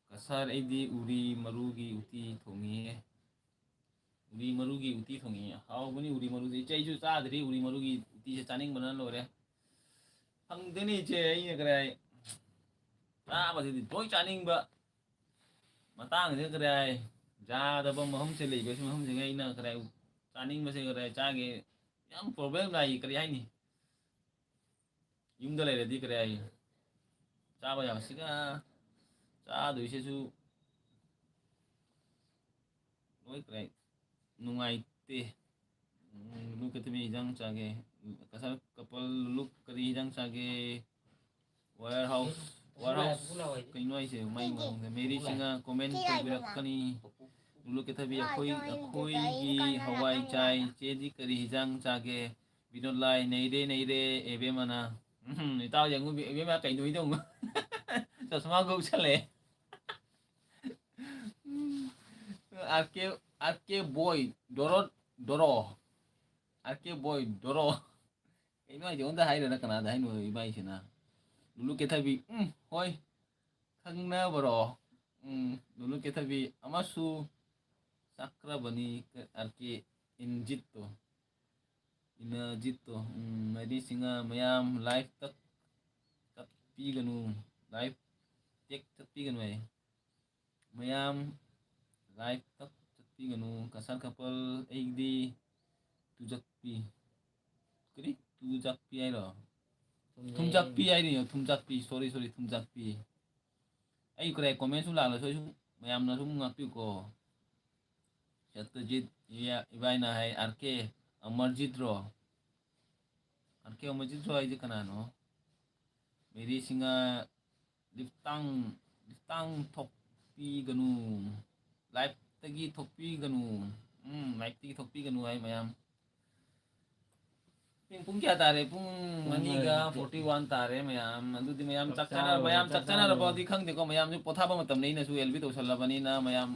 ꯀꯁꯥꯔ, ꯑꯩꯗꯤ ꯎꯔꯤ ꯃꯔꯨꯒꯤ ꯎꯇꯤ ꯊꯣꯡꯉꯤꯌꯦ꯫ ꯎꯔꯤ ꯃꯔꯨꯒꯤ ꯎꯇꯤ ꯊꯣꯡꯉꯤꯌꯦ꯫ ꯍꯥꯎꯕꯅꯤ ꯎꯔꯤ ꯃꯔꯨꯁꯦ꯫ ꯏꯆꯦ, ꯑꯩꯁꯨ ꯆꯥꯗ꯭ꯔꯤ ꯎꯔꯤ ꯃꯔꯨꯒꯤ ꯎꯇꯤꯁꯦ, ꯆꯥꯅꯤꯡꯕꯅ ꯂꯣꯏꯔꯦ꯫ ꯐꯪꯗꯦꯅꯦ ꯏꯆꯦ, ꯑꯩꯅ ꯀꯗꯥꯏ ꯆꯥꯕꯁꯤꯗꯤ ꯂꯣꯏ ꯆꯥꯅꯤꯡꯕ꯫ ꯃꯇꯥꯡꯁꯤꯗ ꯀꯗꯥꯏ ꯌꯥꯗꯕ ꯃꯐꯝꯁꯦ ꯂꯩꯕ, ꯁꯤ ꯃꯐꯝꯁꯤꯒ ꯑꯩꯅ ꯀꯗꯥꯏ ꯆꯥꯅꯤꯡꯕꯁꯦ ꯀꯗꯥꯏ ꯆꯥꯒꯦ ꯌꯥꯝ problem ꯂꯥꯛꯏ꯫ ꯀꯔꯤ ꯍꯥꯏꯅꯤ? ꯌꯨꯝꯗ ꯂꯩꯔꯗꯤ ꯀꯔꯤ ꯍꯥꯏ? ꯆꯥꯕ ꯌꯥꯕꯁꯤꯒ ꯆꯥꯗꯣꯏꯁꯤꯁꯨ ꯂꯣꯏꯈ꯭ꯔꯦ꯫ ꯅꯨꯡꯉꯥꯏꯇꯦ꯫ ꯎꯝ, ꯂꯨꯂꯨ ꯀꯦꯊꯕꯤ ꯍꯤꯟꯖꯥꯡ ꯆꯥꯒꯦ꯫ ꯀꯁꯥꯔ ꯀꯄꯜ ꯂꯨꯂꯨ ꯀꯔꯤ ꯍꯤꯟꯖꯥꯡ ꯆꯥꯒꯦ? Warehouse, warehouse ꯀꯩꯅꯣ ꯍꯥꯏꯁꯦ? ꯃꯩ ꯃꯈꯣꯡꯁꯦ꯫ ꯃꯦꯔꯤ ꯁꯤꯡꯅ comment ꯇꯧꯕꯤꯔꯛꯀꯅꯤ꯫ ꯂꯨꯂꯨ ꯀꯦꯊꯕꯤ, ꯑꯩꯈꯣꯏ, ꯑꯩꯈꯣꯏꯒꯤ ꯍꯋꯥꯏ ꯆꯥꯏ꯫ ꯆꯦꯗꯤ ꯀꯔꯤ ꯍꯤꯟꯖꯥꯡ ꯆꯥꯒꯦ? ꯕꯤꯅꯣꯗ ꯂꯥꯏ, ꯅꯩꯔꯦ, ꯅꯩꯔꯦ, ꯑꯦꯕꯦꯝꯃꯅ꯫ ꯎꯝ, ꯏꯇꯥꯎ ꯌꯦꯡꯉꯨ, ꯏꯕꯦꯝꯃ ꯀꯩꯅꯣ ꯏꯗꯧ꯫ ꯆꯁꯃꯥ ꯒꯧꯁꯜꯂꯛꯑꯦ꯫ ꯎꯝ, ꯑꯥꯔ ꯀꯦ, ꯑꯥꯔ ꯀꯦ ꯕꯣꯏ, ꯗꯣꯔꯣ, ꯗꯣꯔꯣ꯫ ꯑꯥꯔ ꯀꯦ ꯕꯣꯏ, ꯗꯣꯔꯣ꯫ ꯀꯩꯅꯣ ꯍꯥꯏꯁꯦ? ꯑꯩꯉꯣꯟꯗ ꯍꯥꯏꯔꯤꯔꯥ ꯀꯅꯥꯗ ꯍꯥꯏꯅꯣ ꯏꯕꯥꯏꯁꯤꯅ? ꯂꯨꯂꯨ ꯀꯦꯊꯕꯤ, ꯎꯝ, ꯍꯣꯏ, ꯈꯪꯅꯕꯔꯣ? ꯎꯝ, ꯂꯨꯂꯨ ꯀꯦꯊꯕꯤ ꯑꯃꯁꯨ ꯆꯥꯛꯈ꯭ꯔꯕꯅꯤ, ꯑꯥꯔ ꯀꯦ ꯏꯟꯖꯤꯠꯇꯣ, ꯏꯅꯖꯤꯠꯇꯣ, ꯎꯝ, ꯃꯩꯔꯤ ꯁꯤꯡꯉ ꯃꯌꯥꯝ live ꯇ ꯆꯠꯄꯤꯒꯅꯨ, live ꯇꯦꯛ ꯆꯠꯄꯤꯒꯅꯨ ꯍꯥꯏ꯫ ꯃꯌꯥꯝ live ꯇ ꯆꯠꯄꯤꯒꯅꯨ, ꯀꯁꯥꯔ ꯀꯄꯜ, ꯑꯩꯗꯤ ꯇꯨꯖꯛꯄꯤ, ꯀꯔꯤ? ꯇꯨꯖꯛꯄꯤ ꯍꯥꯏꯔꯣ? ꯊꯨꯝꯖꯥꯛꯄꯤ ꯍꯥꯏꯔꯤꯅꯣ, ꯊꯨꯝꯖꯥꯛꯄꯤ, sorry, sorry, ꯊꯨꯝꯖꯥꯛꯄꯤ꯫ ꯑꯩ ꯀꯔꯤ comment ꯁꯨ ꯂꯥꯜꯂꯁꯨ ꯑꯩꯁꯨ ꯃꯌꯥꯝꯅ ꯁꯨꯝ ꯉꯥꯛꯄꯤꯌꯨꯀꯣ꯫ ꯁꯠꯇꯖꯤꯠ ꯏꯌꯥ-, ꯏꯕꯥꯏꯅ ꯍꯥꯏ, "ꯑꯥꯔ ꯀꯦ ꯑꯃꯔꯖꯤꯠꯔꯣ?" ꯑꯥꯔ ꯀꯦ ꯑꯃꯔꯖꯤꯠꯔꯣ ꯍꯥꯏꯁꯦ ꯀꯅꯥꯅꯣ? ꯃꯦꯔꯤ ꯁꯤꯡꯍ, ꯂꯤꯞꯇꯥꯡ, ꯂꯤꯞꯇꯥꯡ ꯊꯣꯛꯄꯤꯒꯅꯨ, live ꯇꯒꯤ ꯊꯣꯛꯄꯤꯒꯅꯨ, ꯎꯝ, live ꯇꯒꯤ ꯊꯣꯛꯄꯤꯒꯅꯨ ꯍꯥꯏ ꯃꯌꯥꯝ꯫ ꯄꯨꯡ, ꯄꯨꯡ ꯀꯌꯥ ꯇꯥꯔꯦ? ꯄꯨꯡ ꯄꯨꯡ ꯑꯅꯤꯒ ꯃꯔꯤꯒ forty one ꯇꯥꯔꯦ ꯃꯌꯥꯝ꯫ ꯑꯗꯨꯗꯤ ꯃꯌꯥꯝ ꯆꯥꯛ ꯆꯥꯛ ꯆꯥꯅꯔ-, ꯆꯥꯔꯕꯣ? ꯃꯌꯥꯝ ꯆꯥꯛ ꯆꯥꯛ ꯆꯥꯅꯔꯕꯣꯗꯤ ꯆꯥꯔꯕꯣ? ꯈꯪꯗꯦꯀꯣ, ꯃꯌꯥꯝꯁꯨ ꯄꯣꯊꯥꯕ ꯃꯇꯝꯅꯤ, ꯑꯩꯅꯁꯨ ꯑꯦꯜ ꯕꯤ ꯇꯧꯁꯜꯂꯕꯅꯤꯅ ꯃꯌꯥꯝ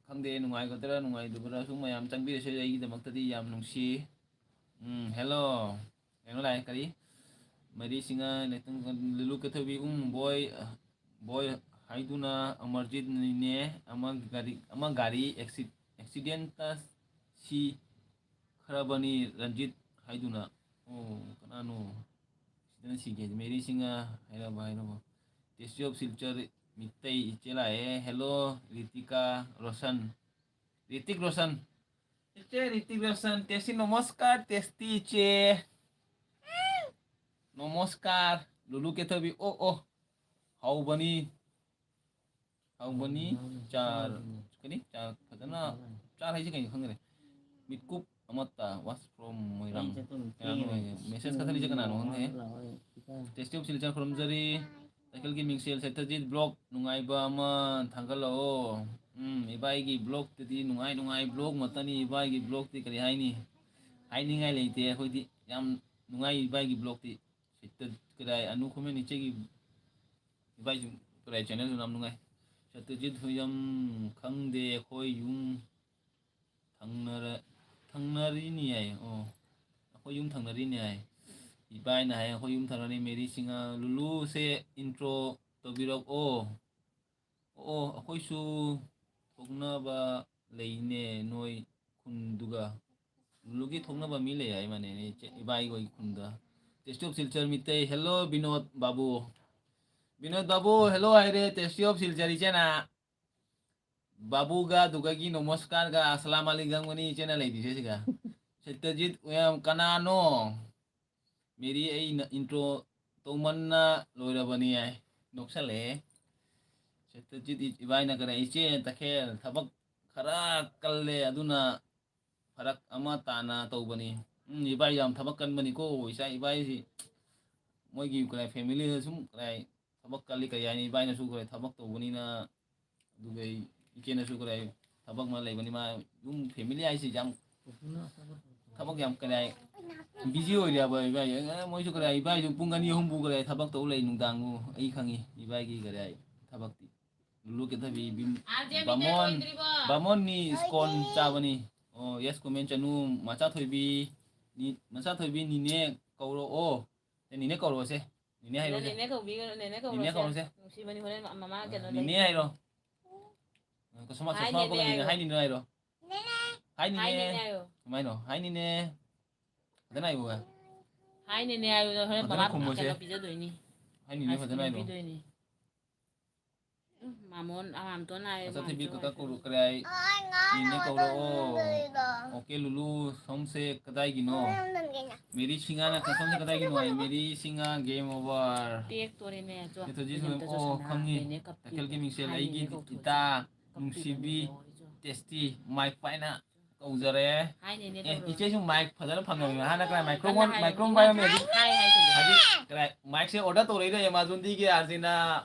ꯈꯪꯗꯦ, ꯅꯨꯡꯉꯥꯏꯒꯗ꯭ꯔꯥ ꯅꯨꯡꯉꯥꯏꯇꯕ꯭ꯔꯥꯁꯨ ꯃꯌꯥꯝ ꯆꯪꯕꯤꯔꯁꯦ, ꯑꯩꯒꯤꯗꯃꯛꯇꯗꯤ ꯌꯥꯝ ꯅꯨꯡꯁꯤ꯫ ꯎꯝ, hello꯫ ꯀꯩꯅꯣ ꯂꯥꯛꯑꯦ, ꯀꯔꯤ? ꯃꯔꯤꯁꯤꯡꯉ, ꯂꯩꯇꯪ-, ꯂꯨꯂꯨ ꯀꯦꯊꯕꯤ, ꯎꯝ, ꯕꯣꯏ, ꯕꯣꯏ ꯍꯥꯏꯗꯨꯅ ꯑꯃꯔꯖꯤꯠꯅꯤꯅꯦ, ꯑꯃ ꯒꯥꯔꯤ, ꯑꯃ ꯒꯥꯔꯤ ꯑꯦꯛꯁꯤ-, ꯑꯦꯛꯁꯤꯗꯦꯟꯇ ꯁꯤ ꯈꯔꯕꯅꯤ ꯔꯟꯖꯤꯠ ꯍꯥꯏꯗꯨꯅ꯫ ꯑꯣ, ꯀꯅꯥꯅꯣ? ꯁꯤꯗꯅ ꯁꯤꯒꯦ꯫ ꯃꯦꯔꯤ ꯁꯤꯡꯍ ꯍꯥꯏꯔꯕ, ꯍꯥꯏꯔꯕ꯫ Tasty of Silchar ꯃꯤꯇꯩ ꯏꯆꯦ ꯂꯥꯛꯑꯦ꯫ Hello, ꯔꯤꯇꯤꯀꯥ ꯔꯣꯁꯟ꯫ ꯔꯤꯇꯤꯛ ꯔꯣꯁꯟ꯫ ꯏꯆꯦ ꯔꯤꯇꯤꯛ ꯔꯣꯁꯟ, ꯇꯦꯁꯇꯤ ꯅꯃꯁꯀꯥꯔ, ꯇꯦꯁꯇꯤ ꯏꯆꯦ꯫ ꯅꯃꯁꯀꯥꯔ, ꯂꯨꯂꯨ ꯀꯦꯊꯕꯤ, ꯑꯣ, ꯑꯣ꯫ ꯍꯥꯎꯕꯅꯤ꯫ ꯍꯥꯎꯕꯅꯤ, ꯆꯥꯔ, ꯀꯔꯤ? ꯆꯥꯔ ꯐꯖꯅ, ꯆꯥꯔ ꯍꯥꯏꯁꯦ ꯀꯩꯅꯣ ꯈꯪꯗ꯭ꯔꯦ꯫ ꯃꯤꯠꯀꯨꯞ ꯑꯃꯠꯇ, was from ꯃꯣꯏꯔꯥꯡ꯫ ꯑꯩ ꯆꯠꯐꯝ ꯀꯌꯥꯅꯣ ꯊꯦꯡꯉꯦ꯫ ꯍꯥꯏꯁꯦ? Message ꯀꯛꯊꯠꯂꯤꯁꯦ ꯀꯅꯥꯅꯣ ꯈꯪꯗꯦ꯫ ꯂꯥꯛꯑꯣ, ꯏꯀꯥꯏ꯫ Tasty of Silchar ꯈꯨꯔꯨꯝꯖꯔꯤ꯫ ꯇꯥꯏꯀꯜꯒꯤ ꯃꯤꯡꯁꯦꯜ ꯁꯩꯊꯖꯤꯠ vlog ꯅꯨꯡꯉꯥꯏꯕ ꯑꯃ ꯊꯥꯒꯠꯂꯛꯑꯣ꯫ ꯎꯝ, ꯏꯕꯥꯏꯒꯤ vlogꯇꯗꯤ ꯅꯨꯡꯉꯥꯏ ꯅꯨꯡꯉꯥꯏ vlog ꯉꯥꯛꯇꯅꯤ꯫ ꯏꯕꯥꯏꯒꯤ vlogꯇꯤ ꯀꯔꯤ ꯍꯥꯏꯅꯤ? ꯍꯥꯏꯅꯤꯡꯉꯥꯏ ꯂꯩꯇꯦ꯫ ꯑꯩꯈꯣꯏꯗꯤ ꯌꯥꯝ ꯅꯨꯡꯉꯥꯏ ꯏꯕꯥꯏꯒꯤ vlogꯇꯤ꯫ ꯁꯩꯊ-, ꯀꯗꯥꯏ, ꯑꯅꯨ ꯈꯨꯃꯦꯟ ꯏꯆꯦꯒꯤ ꯏꯕꯥꯏꯁꯨ ꯀꯗꯥꯏ channelꯁꯨ ꯌꯥꯝ ꯅꯨꯡꯉꯥꯏ꯫ ꯁꯠꯇꯖꯤꯠ ꯍꯨꯏꯔꯝ ꯈꯪꯗꯦ, ꯑꯩꯈꯣꯏ ꯌꯨꯝ ꯊꯪꯅꯔ-, ꯊꯪꯅꯔꯤꯅꯤ ꯍꯥꯏ꯫ ꯑꯣ, ꯑꯩꯈꯣꯏ ꯌꯨꯝ ꯊꯪꯅꯔꯤꯅꯤ ꯍꯥꯏ꯫ ꯏꯕꯥꯏꯅ ꯍꯥꯏ, "ꯑꯩꯈꯣꯏ ꯌꯨꯝ ꯊꯪꯅꯅꯤ ꯃꯦꯔꯤ ꯁꯤꯡꯍ, ꯂꯨꯂꯨꯁꯦ intro ꯇꯧꯕꯤꯔꯛꯑꯣ꯫ ꯑꯣ, ꯑꯩꯈꯣꯏꯁꯨ ꯊꯣꯛꯅꯕ ꯂꯩꯅꯦ ꯅꯣꯏ ꯈꯨꯟꯗꯨꯒ"꯫ ꯂꯨꯂꯨꯒꯤ ꯊꯣꯛꯅꯕ ꯃꯤ ꯂꯩ ꯍꯥꯏ ꯃꯥꯅꯦ, ꯏꯆꯦ, ꯏꯕꯥꯏ ꯍꯣꯏꯒꯤ ꯈꯨꯟꯗ꯫ Tasty of Silchar Meitei, "Hello Vinod Babu". Vinod Babu, hello ꯍꯥꯏꯔꯦ, Tasty of Silchar ꯏꯆꯦꯅ꯫ ꯕꯥꯕꯨꯒ ꯑꯗꯨꯒꯒꯤ ꯅꯃꯁꯀꯥꯔꯒ ꯑꯁꯂꯥꯝ ꯑꯂꯤꯒꯝꯒꯅꯤ ꯏꯆꯦꯅ ꯂꯩꯔꯤꯁꯦ ꯁꯤꯒ꯫ ꯁꯠꯇꯖꯤꯠ ꯎꯌꯥꯝ ꯀꯅꯥꯅꯣ? ꯃꯦꯔꯤ ꯑꯩ ꯅ-, intro ꯇꯧꯃꯟꯅ ꯂꯣꯏꯔꯕꯅꯤ ꯍꯥꯏ꯫ ꯅꯣꯛꯁꯜꯂꯛꯑꯦ꯫ ꯁꯠꯇꯖꯤꯠ ꯏ-, ꯏꯕꯥꯏꯅ ꯀꯔꯤ, "ꯏꯆꯦ ꯇꯈꯦꯜ ꯊꯕꯛ ꯈꯔ ꯀꯜꯂꯦ, ꯑꯗꯨꯅ ꯐꯔꯛ ꯑꯃ ꯇꯥꯅ ꯇꯧꯕꯅꯤ"꯫ ꯎꯝ, ꯏꯕꯥꯏ ꯌꯥꯝ ꯊꯕꯛ ꯀꯟꯕꯅꯤꯀꯣ, ꯏꯆꯥ ꯏꯕꯥꯏꯁꯤ꯫ ꯃꯣꯏꯒꯤ ꯀꯔꯤ, family ꯗ ꯁꯨꯝ ꯀꯔꯤ, ꯊꯕꯛ ꯀꯜꯂꯤ, ꯀꯔꯤ ꯍꯥꯏꯅꯤ, ꯏꯕꯥꯏꯅꯁꯨ ꯀꯔꯤ, ꯊꯕꯛ ꯇꯧꯕꯅꯤꯅ, ꯑꯗꯨꯒ ꯑꯩ ꯏꯆꯦꯅꯁꯨ ꯀꯔꯤ, ꯊꯕꯛ ꯑꯃ ꯂꯩꯕꯅꯤ, ꯃꯥ ꯌꯨꯝ family ꯍꯥꯏꯁꯤ ꯌꯥꯝ ꯊꯕꯛ ꯌꯥꯝ ꯀꯔꯤ, busy ꯑꯣꯏꯔꯦꯕ ꯏꯕꯥꯏ꯫ ꯑꯦ, ꯃꯣꯏꯁꯨ ꯀꯔꯤ, ꯏꯕꯥꯏꯁꯨ ꯄꯨꯡ ꯑꯅꯤ ꯑꯍꯨꯝꯕꯨ ꯀꯔꯤ, ꯊꯕꯛ ꯇꯧ ꯂꯩ ꯅꯨꯡꯗꯥꯡꯕꯨ꯫ ꯑꯩ ꯈꯪꯉꯤ ꯏꯕꯥꯏꯒꯤ ꯀꯔꯤ, ꯊꯕꯛꯇꯤ꯫ ꯂꯨꯂꯨ ꯀꯦꯊꯕꯤ, ꯕꯤꯝ-, ꯕꯥꯃꯣꯟ, ꯕꯥꯃꯣꯟꯅꯤ scone ꯆꯥꯕꯅꯤ꯫ ꯑꯣ, yes comment ꯆꯅꯨ, ꯃꯆꯥ ꯊꯣꯏꯕꯤ, ꯅꯤ-, ꯃꯆꯥ ꯊꯣꯏꯕꯤ ꯅꯤꯅꯦ ꯀꯧꯔꯛꯑꯣ꯫ ꯑꯦ, ꯅꯤꯅꯦ ꯀꯧꯔꯛꯑꯣꯁꯦ꯫ ꯅꯤꯅꯦ ꯍꯥꯏꯔꯣꯁꯦ꯫ ꯅꯤꯅꯦ ꯀꯧꯕꯤꯒꯅꯨ, ꯅꯤꯅꯦ ꯅꯤꯅꯦ ꯀꯧꯔꯣꯁꯦ꯫ ꯀꯧꯔꯁꯦ꯫ ꯅꯨꯡꯁꯤꯕꯅꯤ, ꯍꯣꯔꯦꯟ ꯃ-, ꯃꯃꯥ ꯀꯩꯅꯣ ꯅꯤꯅꯦ ꯂꯩ꯫ ꯍꯥꯏꯔꯣ꯫ ꯀꯁꯃꯥ, ꯍꯥꯏ ꯆꯁꯃꯥ ꯅꯤꯅꯦ ꯍꯥꯞꯄꯒ ꯅꯤꯅꯦ, ꯍꯥꯏꯌꯣ꯫ ꯍꯥꯏ ꯅꯤꯅꯦ ꯍꯥꯏꯔꯣ꯫ ꯍꯥꯏ ꯅꯤꯅꯦ꯫ ꯍꯥꯏ ꯅꯤꯅꯦ ꯍꯥꯏꯌꯣ꯫ ꯀꯃꯥꯏꯅꯣ? ꯍꯥꯏ ꯅꯤꯅꯦ꯫ ꯐꯖꯅ ꯍꯥꯏꯌꯨ꯫ ꯍꯥꯏ ꯅꯤꯅꯦ ꯍꯥꯏꯌꯨ, ꯍꯣꯔꯦꯟ ꯐꯖꯅ ꯃꯃꯥ ꯈꯨꯝꯃꯨꯁꯦ꯫ ꯀꯩꯅꯣ ꯄꯤꯖꯗꯣꯏꯅꯤ꯫ ꯍꯥꯏ ꯅꯤꯅꯦ ꯐꯖꯅ ꯍꯥꯏꯔꯣ꯫ Ice cream ꯄꯤꯗꯣꯏꯅꯤ꯫ ꯎꯝ, ꯃꯥꯃꯣꯟ ꯑꯃꯥꯝꯇꯣꯟ ꯍꯥꯏꯌꯦ, ꯃꯆꯥ ꯊꯤꯕꯤ ꯃꯥꯝꯇꯣꯟ ꯀꯀꯥ ꯍꯥꯏꯁꯦ꯫ ꯀꯧꯔꯨ ꯀꯔꯥꯏ? ꯅꯤꯅꯦ ꯀꯧꯔꯛꯑꯣ꯫ ꯑꯣꯀꯦ ꯂꯨꯂꯨ, ꯁꯣꯝꯁꯦ ꯀꯗꯥꯏꯒꯤꯅꯣ? ꯃꯦꯔꯤ ꯁꯤꯡꯍꯅ ꯁꯣꯝꯁꯦ ꯀꯗꯥꯏꯒꯤꯅꯣ ꯍꯥꯏ꯫ Mary Singh game over꯫ ꯇꯦꯛꯇꯣꯔꯦꯅꯦ, ꯆꯣ꯫ ꯅꯦꯊꯣꯖꯤ ꯁꯣꯝ-, ꯕꯤꯅꯤꯇꯁꯨ ꯑꯣ, ꯁꯅꯥ, ꯈꯪꯉꯤ꯫ ꯕꯦꯅꯦ ꯀꯞꯄꯤꯅꯦ꯫ ꯇꯈꯦꯜꯒꯤ ꯃꯤꯡꯁꯦꯜ ꯍꯥꯏꯅꯤꯅꯦ ꯑꯩꯒꯤ ꯀꯧꯊꯣꯛꯑꯣ꯫ ꯏꯇꯥ ꯀꯞꯄꯤꯕꯅꯦ ꯅꯨꯡꯁꯤꯕꯤ ꯀꯧꯔꯤꯁꯦ꯫ Tasty mic ꯄꯥꯏꯅ ꯀꯧꯖꯔꯦ꯫ ꯍꯥꯏꯅꯤꯅꯦ ꯑꯦ, ꯇꯧꯔꯣ꯫ ꯏꯆꯦꯁꯨ mic ꯐꯖꯅ ꯐꯪꯉꯕꯅꯤ꯫ ꯍꯥꯟꯅ ꯀꯅꯥ microphone, ꯀꯟꯅ ꯍꯥꯏꯌꯨ꯫ microphone ꯃꯤꯅ ꯄꯥꯏꯔꯝꯃꯦ ꯑꯗꯨ? ꯍꯥꯏ ꯍꯥꯏꯁꯤꯅꯦ꯫ ꯍꯧꯖꯤꯛ ꯀꯅꯥ micꯁꯦ order ꯇꯧꯔꯛꯏꯗꯣ Amazonꯗꯒꯤ ꯑꯥꯔꯖꯤꯅ꯫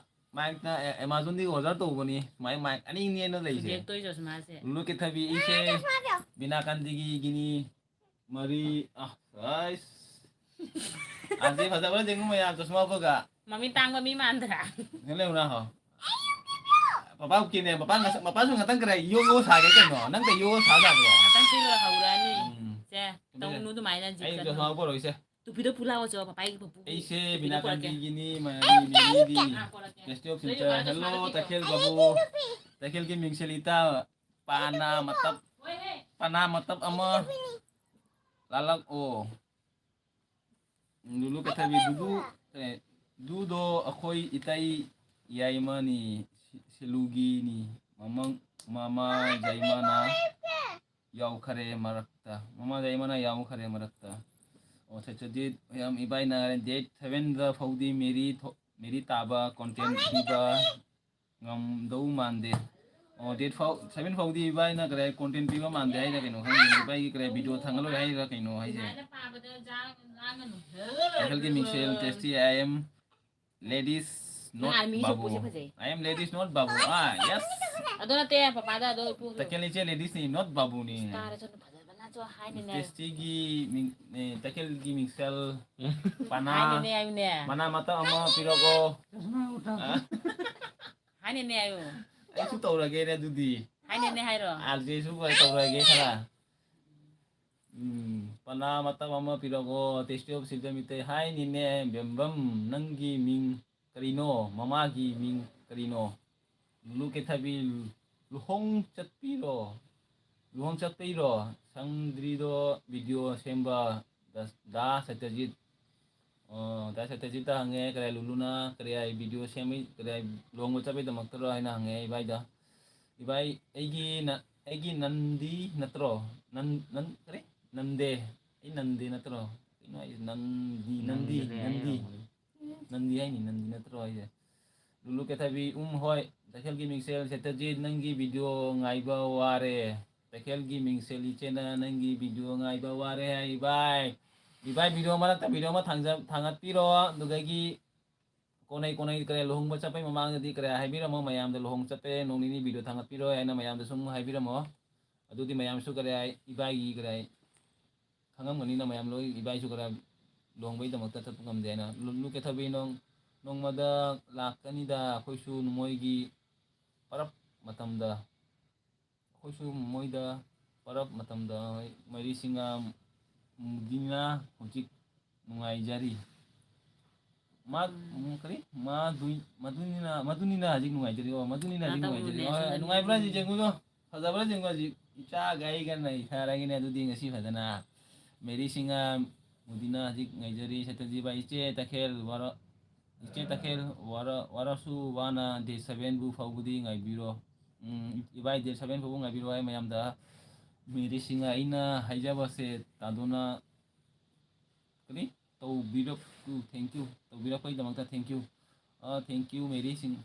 Micꯅ, ꯑꯦ, Amazonꯗꯒꯤ order ꯇꯧꯕꯅꯤ꯫ ꯁꯨꯃꯥꯏꯅ mic ꯑꯅꯤꯅꯦꯅ ꯂꯩꯁꯦ꯫ ꯁꯨꯗꯦꯛꯇꯣꯏ ꯆꯣ ꯁꯨꯃꯥꯏꯁꯦ꯫ ꯂꯨꯂꯨ ꯀꯦꯊꯕꯤ ꯏꯆꯦ ꯕꯤꯅꯥꯀꯥꯟꯇꯤꯒꯤ ꯒꯤꯅꯤ ꯃꯔꯤ꯫ ꯑ, ꯑꯥꯏꯁ꯫ ꯑꯥꯔꯖꯤ ꯐꯖꯕ꯭ꯔꯥ ꯌꯦꯡꯉꯨ ꯃꯌꯥꯝ ꯆꯁꯃꯥ ꯎꯞꯄꯒ꯫ ꯃꯃꯤꯠ ꯇꯥꯡꯕ ꯃꯤ ꯃꯥꯟꯗ꯭ꯔꯥ? ꯍꯦ ꯂꯩꯌꯨꯅ ꯍꯣ꯫ ꯄꯄꯥ ꯎꯞꯀꯦꯅꯦ꯫ ꯄꯄꯥ ꯉꯁ-, ꯄꯄꯥꯁꯨ ꯉꯥꯛꯇꯪ ꯀꯔꯥꯏ ꯌꯣ ꯌꯣ ꯁꯥꯒꯦ ꯀꯩꯅꯣ? ꯅꯪ ꯀꯩ ꯌꯣ ꯌꯣ ꯁꯥ ꯁꯥꯕ꯭ꯔꯣ? ꯉꯥꯛꯇꯪ ꯄꯤꯔꯒ ꯍꯧꯔꯛꯑꯅꯤ꯫ ꯎꯝ꯫ ꯁꯦ, ꯆꯨꯝꯃꯦ, ꯇꯧꯅꯨ ꯆꯨꯝꯃꯦ꯫ ꯑꯗꯨꯃꯥꯏꯅ ꯑꯩ ꯖꯤꯞ ꯆꯁꯃꯥ ꯆꯠꯅꯨ꯫ ꯎꯞꯄꯔꯣꯏꯁꯦ꯫ ꯇꯨꯄꯤꯗꯣ ꯄꯨ ꯂꯥꯛꯑꯣ, ꯆꯣ, ꯄꯄꯥꯒꯤ ꯄꯨꯄꯨꯒꯤ ꯑꯩꯁꯦ ꯇꯨꯄꯤꯗꯣ ꯕꯤꯅꯥ ꯄꯨꯔꯛꯀꯦ꯫ ꯀꯥꯟꯇꯤꯒꯤꯅꯤ, ꯃꯥꯏ ꯃꯦꯔꯤꯗꯤ꯫ Festival Center꯫ Hello, ꯇꯈꯦꯜ ꯕꯥꯕꯨ꯫ ꯇꯈꯦꯜꯒꯤ ꯃꯤꯡꯁꯦꯜ ꯏꯇꯥ꯫ ꯄꯥꯅꯥ ꯃꯇꯞ, ꯄꯥꯅꯥ ꯃꯇꯞ ꯑꯃ ꯂꯥꯜꯂꯛꯑꯣ꯫ ꯂꯨꯂꯨ ꯀꯦꯊꯕꯤ, ꯗꯨꯗꯨ, ꯑꯦ, ꯗꯨꯗꯣ ꯑꯩꯈꯣꯏ ꯏꯇꯩ ꯌꯥꯏꯃꯅꯤ, ꯁꯤ-, ꯁꯤꯂꯨꯒꯤꯅꯤ꯫ ꯃꯃꯪ, ꯃꯃꯥ ꯌꯥꯏꯃꯅ ꯌꯥꯎꯈꯔꯦ ꯃꯔꯛꯇ꯫ ꯃꯃꯥ ꯌꯥꯏꯃꯅ ꯌꯥꯎꯈꯔꯦ ꯃꯔꯛꯇ꯫ ꯑꯣ, ꯁꯠꯆꯖꯤꯠ, ꯌꯥꯝ ꯏꯕꯥꯏꯅ date seven ꯗ ꯐꯥꯎꯗꯤ ꯃꯦꯔꯤ ꯊꯣ-, ꯃꯦꯔꯤ ꯇꯥꯕ content ꯄꯤꯕ ꯉꯝꯗꯧ ꯃꯥꯟꯗꯦ꯫ ꯑꯣ, date four, seven ꯐꯥꯎꯗꯤ ꯏꯕꯥꯏꯅ ꯀꯔꯤ content ꯄꯤꯕ ꯃꯥꯟꯗꯦ ꯍꯥꯏꯔ ꯀꯩꯅꯣ ꯈꯪꯗꯦ꯫ ꯏꯕꯥꯏꯒꯤ ꯀꯔꯤ video ꯊꯥꯡꯒꯠꯂꯣꯏ ꯍꯥꯏꯔ ꯀꯩꯅꯣ ꯍꯥꯏꯁꯦ꯫ ꯇꯈꯦꯜꯒꯤ ꯃꯤꯡꯁꯦꯜ tasty, I am ladies not ꯕꯥꯕꯨ꯫ I am ladies not ꯕꯥꯕꯨ꯫ ꯑꯥ, yes꯫ ꯑꯗꯣ ꯅꯠꯇꯦ, ꯄꯄꯥꯗ ꯑꯗꯣ ꯏꯄꯨ꯫ ꯇꯈꯦꯜ ꯏꯆꯦ ladies ꯅꯤ, not ꯕꯥꯕꯨꯅꯤ꯫ ꯇꯥꯔꯁꯅꯨ, ꯐꯖꯕꯅꯁꯨ ꯍꯥꯏꯅꯤꯅꯦ꯫ ꯇꯦꯁꯇꯤꯒꯤ ꯃꯤꯡ-, ꯑꯦ, ꯇꯈꯦꯜꯒꯤ ꯃꯤꯡꯁꯦꯜ ꯄꯅꯥ, ꯍꯥꯏꯅꯤꯅꯦ ꯍꯥꯏꯌꯨꯅꯦ꯫ ꯃꯅꯥ ꯃꯇꯝ ꯑꯃ ꯄꯤꯔꯛꯑꯣ꯫ ꯑ? ꯍꯥꯏꯅꯤꯅꯦ ꯍꯥꯏꯌꯨ꯫ ꯑꯩꯁꯨ ꯇꯧꯔꯒꯦꯅꯦ ꯑꯗꯨꯗꯤ꯫ ꯍꯥꯏꯅꯤꯅꯦ ꯍꯥꯏꯔꯣ꯫ ꯑꯥꯔꯖꯦꯁꯨ ꯇꯧꯔꯒꯦ ꯈꯔ꯫ ꯎꯝ, ꯄꯅꯥ ꯃꯇꯝ ꯑꯃ ꯄꯤꯔꯛꯑꯣ, ꯇꯦꯁꯇꯤ ꯑꯣꯐ ꯁꯤꯜꯆꯔ ꯃꯤꯇꯩ꯫ ꯍꯥꯏꯅꯤꯅꯦ ꯕꯦꯝꯕꯝ, ꯅꯪꯒꯤ ꯃꯤꯡ ꯀꯔꯤꯅꯣ? ꯃꯃꯥꯒꯤ ꯃꯤꯡ ꯀꯔꯤꯅꯣ? ꯂꯨꯂꯨ ꯀꯦꯊꯕꯤ, ꯂꯨꯍꯣꯡ ꯆꯠꯄꯤꯔꯣ? ꯂꯨꯍꯣꯡ ꯆꯠꯄꯩꯔꯣ? ꯁꯪꯗ꯭ꯔꯤꯗꯣ video ꯁꯦꯝꯕ ꯗꯥ, ꯗꯥ ꯁꯇ꯭ꯌꯖꯤꯠ꯫ ꯑꯣ, ꯗꯥ ꯁꯇ꯭ꯌꯖꯤꯠꯇ ꯍꯪꯉꯦ, ꯀꯔꯤ ꯂꯨꯂꯨꯅ ꯀꯔꯤ video ꯁꯦꯝꯕꯩ, ꯀꯔꯤ ꯂꯨꯍꯣꯡꯕ ꯆꯠꯄꯩꯗꯃꯛꯇꯔꯣ ꯍꯥꯏꯅ ꯍꯪꯉꯦ ꯏꯕꯥꯏꯗ꯫ ꯏꯕꯥꯏ, ꯑꯩꯒꯤ ꯅ-, ꯑꯩꯒꯤ ꯅꯟꯗꯤ ꯅꯠꯇ꯭ꯔꯣ? ꯅꯟ-, ꯅꯟ-, ꯀꯔꯤ? ꯅꯟꯗꯦ꯫ ꯑꯩ ꯅꯟꯗꯦ ꯅꯠꯇ꯭ꯔꯣ? ꯀꯩꯅꯣ ꯍꯥꯏꯁꯦ? ꯅꯟꯗꯤ, ꯅꯟꯗꯤ, ꯅꯟꯗꯦ ꯅꯟꯗꯤ꯫ ꯍꯥꯏꯔꯝꯒꯅꯤ꯫ ꯅꯟꯗꯤ ꯍꯥꯏꯅꯤ, ꯅꯟꯗꯤ ꯅꯠꯇ꯭ꯔꯣ ꯍꯥꯏꯁꯦ? ꯂꯨꯂꯨ ꯀꯦꯊꯕꯤ, ꯎꯝ, ꯍꯣꯏ꯫ ꯇꯈꯦꯜꯒꯤ ꯃꯤꯡꯁꯦꯜ ꯁꯦꯇꯔꯖꯤꯠ, ꯅꯪꯒꯤ video ꯉꯥꯏꯕ ꯋꯥꯔꯦ꯫ ꯇꯈꯦꯜꯒꯤ ꯃꯤꯡꯁꯦꯜ ꯏꯆꯦꯅ ꯅꯪꯒꯤ video ꯉꯥꯏꯕ ꯋꯥꯔꯦ ꯍꯥꯏ, ꯏꯕꯥꯏ꯫ ꯏꯕꯥꯏ, video ꯃꯔꯛꯇ video ꯑꯃ ꯊꯥꯡꯖ-, ꯊꯥꯡꯒꯠꯄꯤꯔꯣ꯫ ꯑꯗꯨꯗꯒꯤ ꯀꯣꯟꯅꯩ, ꯀꯣꯟꯅꯩ ꯀꯔꯤ ꯂꯨꯍꯣꯡꯕ ꯆꯠꯄꯩ ꯃꯃꯥꯡꯗꯗꯤ ꯀꯔꯤ ꯍꯥꯏꯕꯤꯔꯝꯃꯣ, ꯃꯌꯥꯝꯗ ꯂꯨꯍꯣꯡ ꯆꯠꯄꯩ ꯅꯣꯡ ꯅꯤꯅꯤ video ꯊꯥꯡꯒꯠꯄꯤꯔꯣ ꯍꯥꯏꯅ ꯃꯌꯥꯝꯗ ꯁꯨꯝ ꯍꯥꯏꯕꯤꯔꯝꯃꯣ꯫ ꯑꯗꯨꯗꯤ ꯃꯌꯥꯝꯁꯨ ꯀꯔꯤ ꯍꯥꯏ, ꯏꯕꯥꯏꯒꯤ ꯀꯔꯤ ꯍꯥꯏ, ꯈꯪꯉꯝꯒꯅꯤꯅ ꯃꯌꯥꯝ ꯂꯣꯏ, ꯏꯕꯥꯏꯁꯨ ꯈꯔ ꯂꯨꯍꯣꯡꯕꯩꯗꯃꯛꯇ ꯆꯠꯄ ꯉꯝꯗꯦ ꯍꯥꯏꯅ꯫ ꯂꯨ-, ꯂꯨ ꯀꯦꯊꯕꯤ ꯅꯣꯡ-, ꯅꯣꯡꯃꯗ ꯂꯥꯛꯀꯅꯤꯗ ꯑꯩꯈꯣꯏꯁꯨ ꯃꯣꯏꯒꯤ ꯄꯔꯞ ꯃꯇꯝꯗ, ꯑꯩꯈꯣꯏꯁꯨ ꯃꯣꯏꯗ ꯄꯔꯞ ꯃꯇꯝꯗ ꯃꯔꯤꯁꯤꯡꯉꯥ ꯃꯨꯗꯤꯅ ꯍꯧꯖꯤꯛ ꯅꯨꯡꯉꯥꯏꯖꯔꯤ꯫ ꯃꯥ, ꯎꯝ, ꯀꯔꯤ? ꯃꯥꯗꯨꯏ-, ꯃꯗꯨꯅꯤꯅ, ꯃꯗꯨꯅꯤꯅ ꯍꯧꯖꯤꯛ ꯅꯨꯡꯉꯥꯏꯖꯔꯤ꯫ ꯑꯣ, ꯃꯗꯨꯅꯤꯅ ꯍꯧꯖꯤꯛ ꯃꯥ ꯅꯨꯡꯉꯥꯏꯖꯔꯤ꯫ ꯇꯧꯕꯅꯦ, ꯑꯣ, ꯁꯤꯗꯅꯤ꯫ ꯅꯨꯡꯉꯥꯏꯕ꯭ꯔꯥ ꯍꯧꯖꯤꯛ ꯌꯦꯡꯉꯨꯗꯣ? ꯐꯖꯕ꯭ꯔꯥ ꯌꯦꯡꯉꯨ ꯍꯧꯖꯤꯛ꯫ ꯏꯆꯥꯒ ꯑꯩꯒ ꯅꯩꯊꯔꯒꯦꯅꯦ ꯑꯗꯨꯗꯤ ꯉꯁꯤ ꯐꯖꯅ꯫ ꯃꯦꯔꯤ ꯁꯤꯡꯍ, ꯃꯨꯗꯤꯅ ꯍꯧꯖꯤꯛ ꯉꯥꯏꯖꯔꯤ꯫ ꯁꯇ꯭ꯌꯖꯤꯠ ꯚꯥꯏ, ꯏꯆꯦ ꯇꯈꯦꯜ ꯋꯥꯔ-, ꯏꯆꯦ ꯇꯈꯦꯜ ꯋꯥꯔ-, ꯋꯥꯔꯁꯨ ꯋꯥꯅ date seven ꯕꯨ ꯐꯥꯎꯕꯗꯤ ꯉꯥꯏꯕꯤꯔꯣ꯫ ꯎꯝ, ꯏꯕꯥꯏ date seven ꯐꯥꯎꯕ ꯉꯥꯏꯕꯤꯔꯣ ꯍꯥꯏ ꯃꯌꯥꯝꯗ꯫ ꯃꯦꯔꯤ ꯁꯤꯡꯍ, ꯑꯩꯅ ꯍꯥꯏꯖꯕꯁꯦ ꯇꯥꯗꯨꯅ ꯀꯔꯤ? ꯇꯧꯕꯤꯔꯛ-, thank you꯫ ꯇꯧꯕꯤꯔꯛꯄꯒꯤꯗꯃꯛꯇ thank you꯫ ꯑ, thank you, Mary Singh.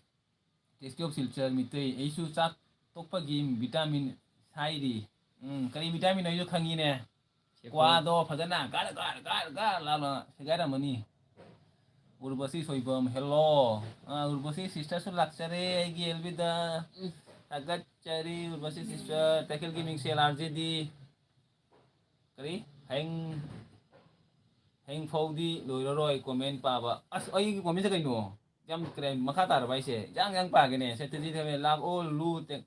Taste of Silchar Meitei. ꯑꯩꯁꯨ ꯆꯥꯛ ꯇꯣꯛꯄꯒꯤ vitamin ꯁꯥꯏꯔꯤ꯫ ꯎꯝ, ꯀꯔꯤ vitamin ꯅꯣ ꯑꯩꯁꯨ ꯈꯪꯉꯤꯅꯦ꯫ ꯁꯦꯀꯣ꯫ ꯀ꯭ꯋꯥꯗꯣ ꯐꯖꯅ ꯒꯥꯔ ꯒꯥꯔ ꯒꯥꯔ ꯒꯥꯔ ꯂꯥꯎꯅ ꯁꯦꯒꯥꯏꯔꯝꯃꯅꯤ꯫ ꯎꯔꯕꯁꯤ ꯁꯣꯏꯕꯝ, hello꯫ ꯑ, ꯎꯔꯕꯁꯤ sister ꯁꯨ ꯂꯥꯛꯆꯔꯦ ꯑꯩꯒꯤ L B ꯗ꯫ ꯎꯝ꯫ ꯊꯥꯒꯠꯆꯔꯤ ꯎꯔꯕꯁꯤ sister꯫ ꯇꯈꯦꯜꯒꯤ ꯃꯤꯡꯁꯦꯜ R J D꯫ ꯀꯔꯤ? ꯍꯌꯦꯡ, ꯍꯌꯦꯡ ꯐꯥꯎꯗꯤ ꯂꯣꯏꯔꯔꯣꯏ comment ꯄꯥꯕ꯫ ꯑꯁ, ꯑꯩꯒꯤ comment ꯁꯦ ꯀꯩꯅꯣ? ꯌꯥꯝ ꯀꯔꯤ, ꯃꯈꯥ ꯇꯥꯔꯕ ꯍꯥꯏꯁꯦ? ꯌꯥꯡ ꯌꯥꯡ ꯄꯥꯒꯦꯅꯦ꯫ ꯁꯇ꯭ꯌꯖꯤꯠ ꯍꯥꯏꯕ ꯂꯥꯛꯑꯣ ꯂꯨ ꯇꯦꯡ-,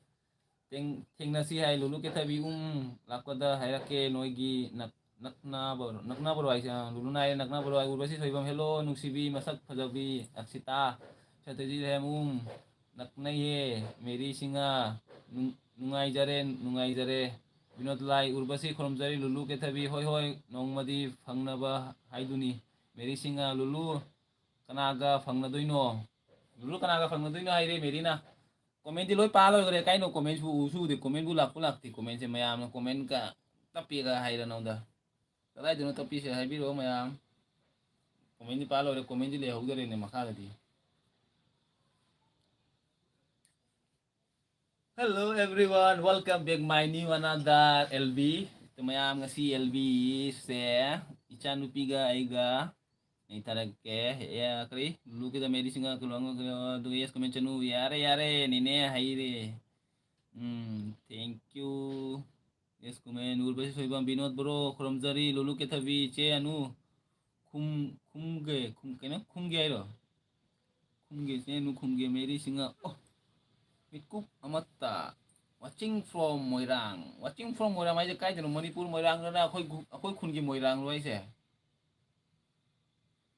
ꯇꯦꯡ-, ꯊꯦꯡꯅꯁꯤ ꯍꯥꯏ ꯂꯨꯂꯨ ꯀꯦꯊꯕꯤ꯫ ꯎꯝ, ꯂꯥꯛꯄꯗ ꯍꯥꯏꯔꯛꯀꯦ ꯅꯣꯏꯒꯤ ꯅꯛ-, ꯅꯛꯅꯕ-, ꯅꯛꯅꯕꯔꯣ ꯍꯥꯏꯁꯦ? ꯑꯥ, ꯂꯨꯂꯨꯅ ꯍꯥꯏꯔꯦ ꯅꯛꯅꯕꯔꯣ ꯍꯥꯏ꯫ ꯎꯔꯕꯁꯤ ꯁꯣꯏꯕꯝ, hello ꯅꯨꯡꯁꯤꯕꯤ ꯃꯁꯛ ꯐꯖꯕꯤ ꯑꯛꯁꯤꯇꯥ꯫ ꯁꯇ꯭ꯌꯖꯤꯠ ꯍꯦꯝ, ꯎꯝ, ꯅꯛꯅꯩꯌꯦ꯫ ꯃꯦꯔꯤ ꯁꯤꯡꯍ, ꯅꯨꯡ-, ꯅꯨꯡꯉꯥꯏꯖꯔꯦ, ꯅꯨꯡꯉꯥꯏꯖꯔꯦ꯫ ꯕꯤꯅꯣꯗ ꯂꯥꯏ, ꯎꯔꯕꯁꯤ ꯈꯨꯔꯨꯝꯖꯔꯤ꯫ ꯂꯨꯂꯨ ꯀꯦꯊꯕꯤ, ꯍꯣꯏ, ꯍꯣꯏ, ꯅꯣꯡꯃꯗꯤ ꯐꯪꯅꯕ ꯍꯥꯏꯗꯨꯅꯤ꯫ ꯃꯦꯔꯤ ꯁꯤꯡꯍ, ꯂꯨꯂꯨ ꯀꯅꯥꯒ ꯐꯪꯅꯗꯣꯏꯅꯣ? ꯂꯨꯂꯨ ꯀꯅꯥꯒ ꯐꯪꯅꯗꯣꯏꯅꯣ ꯍꯥꯏꯔꯦ ꯃꯦꯔꯤꯅ꯫ Comment ꯗꯤ ꯂꯣꯏ ꯄꯥ ꯂꯣꯏꯈ꯭ꯔꯦ꯫ ꯀꯥꯏꯅꯣ comment ꯁꯤꯕꯨ ꯎꯁꯨ ꯎꯗꯦ꯫ Comment ꯕꯨ ꯂꯥꯛꯄꯨ ꯂꯥꯛꯇꯦ꯫ Comment ꯁꯦ ꯃꯌꯥꯝꯅ comment ꯀ ꯇꯞꯄꯦꯒ ꯍꯥꯏꯔ ꯅꯉꯣꯟꯗ꯫ ꯀꯗꯥꯏꯗꯅꯣ ꯇꯞꯄꯤꯁꯦ ꯍꯥꯏꯕꯤꯔꯛꯑꯣ ꯃꯌꯥꯝ꯫ Comment ꯗꯤ ꯄꯥ ꯂꯣꯏꯔꯦ, comment D ꯂꯩꯍꯧꯗꯔꯦꯅꯦ ꯃꯈꯥꯗꯗꯤ꯫ Hello everyone, welcome back my new another L B. ꯑꯗꯣ ꯃꯌꯥꯝ ꯉꯁꯤ L B ꯁꯦ ꯏꯆꯥꯅꯨꯄꯤꯒ ꯑꯩꯒ ꯅꯩꯊꯔꯛꯀꯦ꯫ ꯑꯦ, ꯀꯔꯤ? ꯂꯨꯂꯨꯒꯤꯗ ꯃꯦꯔꯤ ꯁꯤꯡꯍ ꯀꯂꯣꯡ ꯑꯗꯨꯒ yes comment ꯆꯅꯨ꯫ ꯌꯥꯔꯦ, ꯌꯥꯔꯦ, ꯅꯦꯅꯦ ꯍꯩꯔꯦ꯫ ꯎꯝ, thank you꯫ Yes comment꯫ Urvashi ꯁꯣꯏꯕꯝ, ꯕꯤꯅꯣꯗ ꯕ꯭ꯔꯣ, ꯈꯨꯔꯨꯝꯖꯔꯤ꯫ ꯂꯨꯂꯨ ꯀꯦꯊꯕꯤ, ꯏꯆꯦ ꯑꯅꯨ, ꯈꯨꯝ-, ꯈꯨꯝꯒꯦ, ꯈꯨꯝ-, ꯀꯩꯅꯣ? ꯈꯨꯝꯒꯦ ꯍꯥꯏꯔꯣ? ꯈꯨꯝꯒꯦ, ꯏꯆꯦ ꯑꯅꯨ ꯈꯨꯝꯒꯦ, ꯃꯦꯔꯤ ꯁꯤꯡꯍ꯫ ꯑꯣ, ꯃꯤꯠꯀꯨꯞ ꯑꯃꯠꯇ꯫ Watching from Moirang. Watching from ꯃꯣꯏꯔꯥꯡ ꯍꯥꯏꯁꯦ ꯀꯥꯏꯗꯅꯣ? ꯃꯅꯤꯄꯨꯔ ꯃꯣꯏꯔꯥꯡꯗꯅ ꯑꯩꯈꯣꯏ ꯒꯨ-, ꯑꯩꯈꯣꯏ ꯈꯨꯟꯒꯤ ꯃꯣꯏꯔꯥꯡꯂꯣ ꯍꯥꯏꯁꯦ?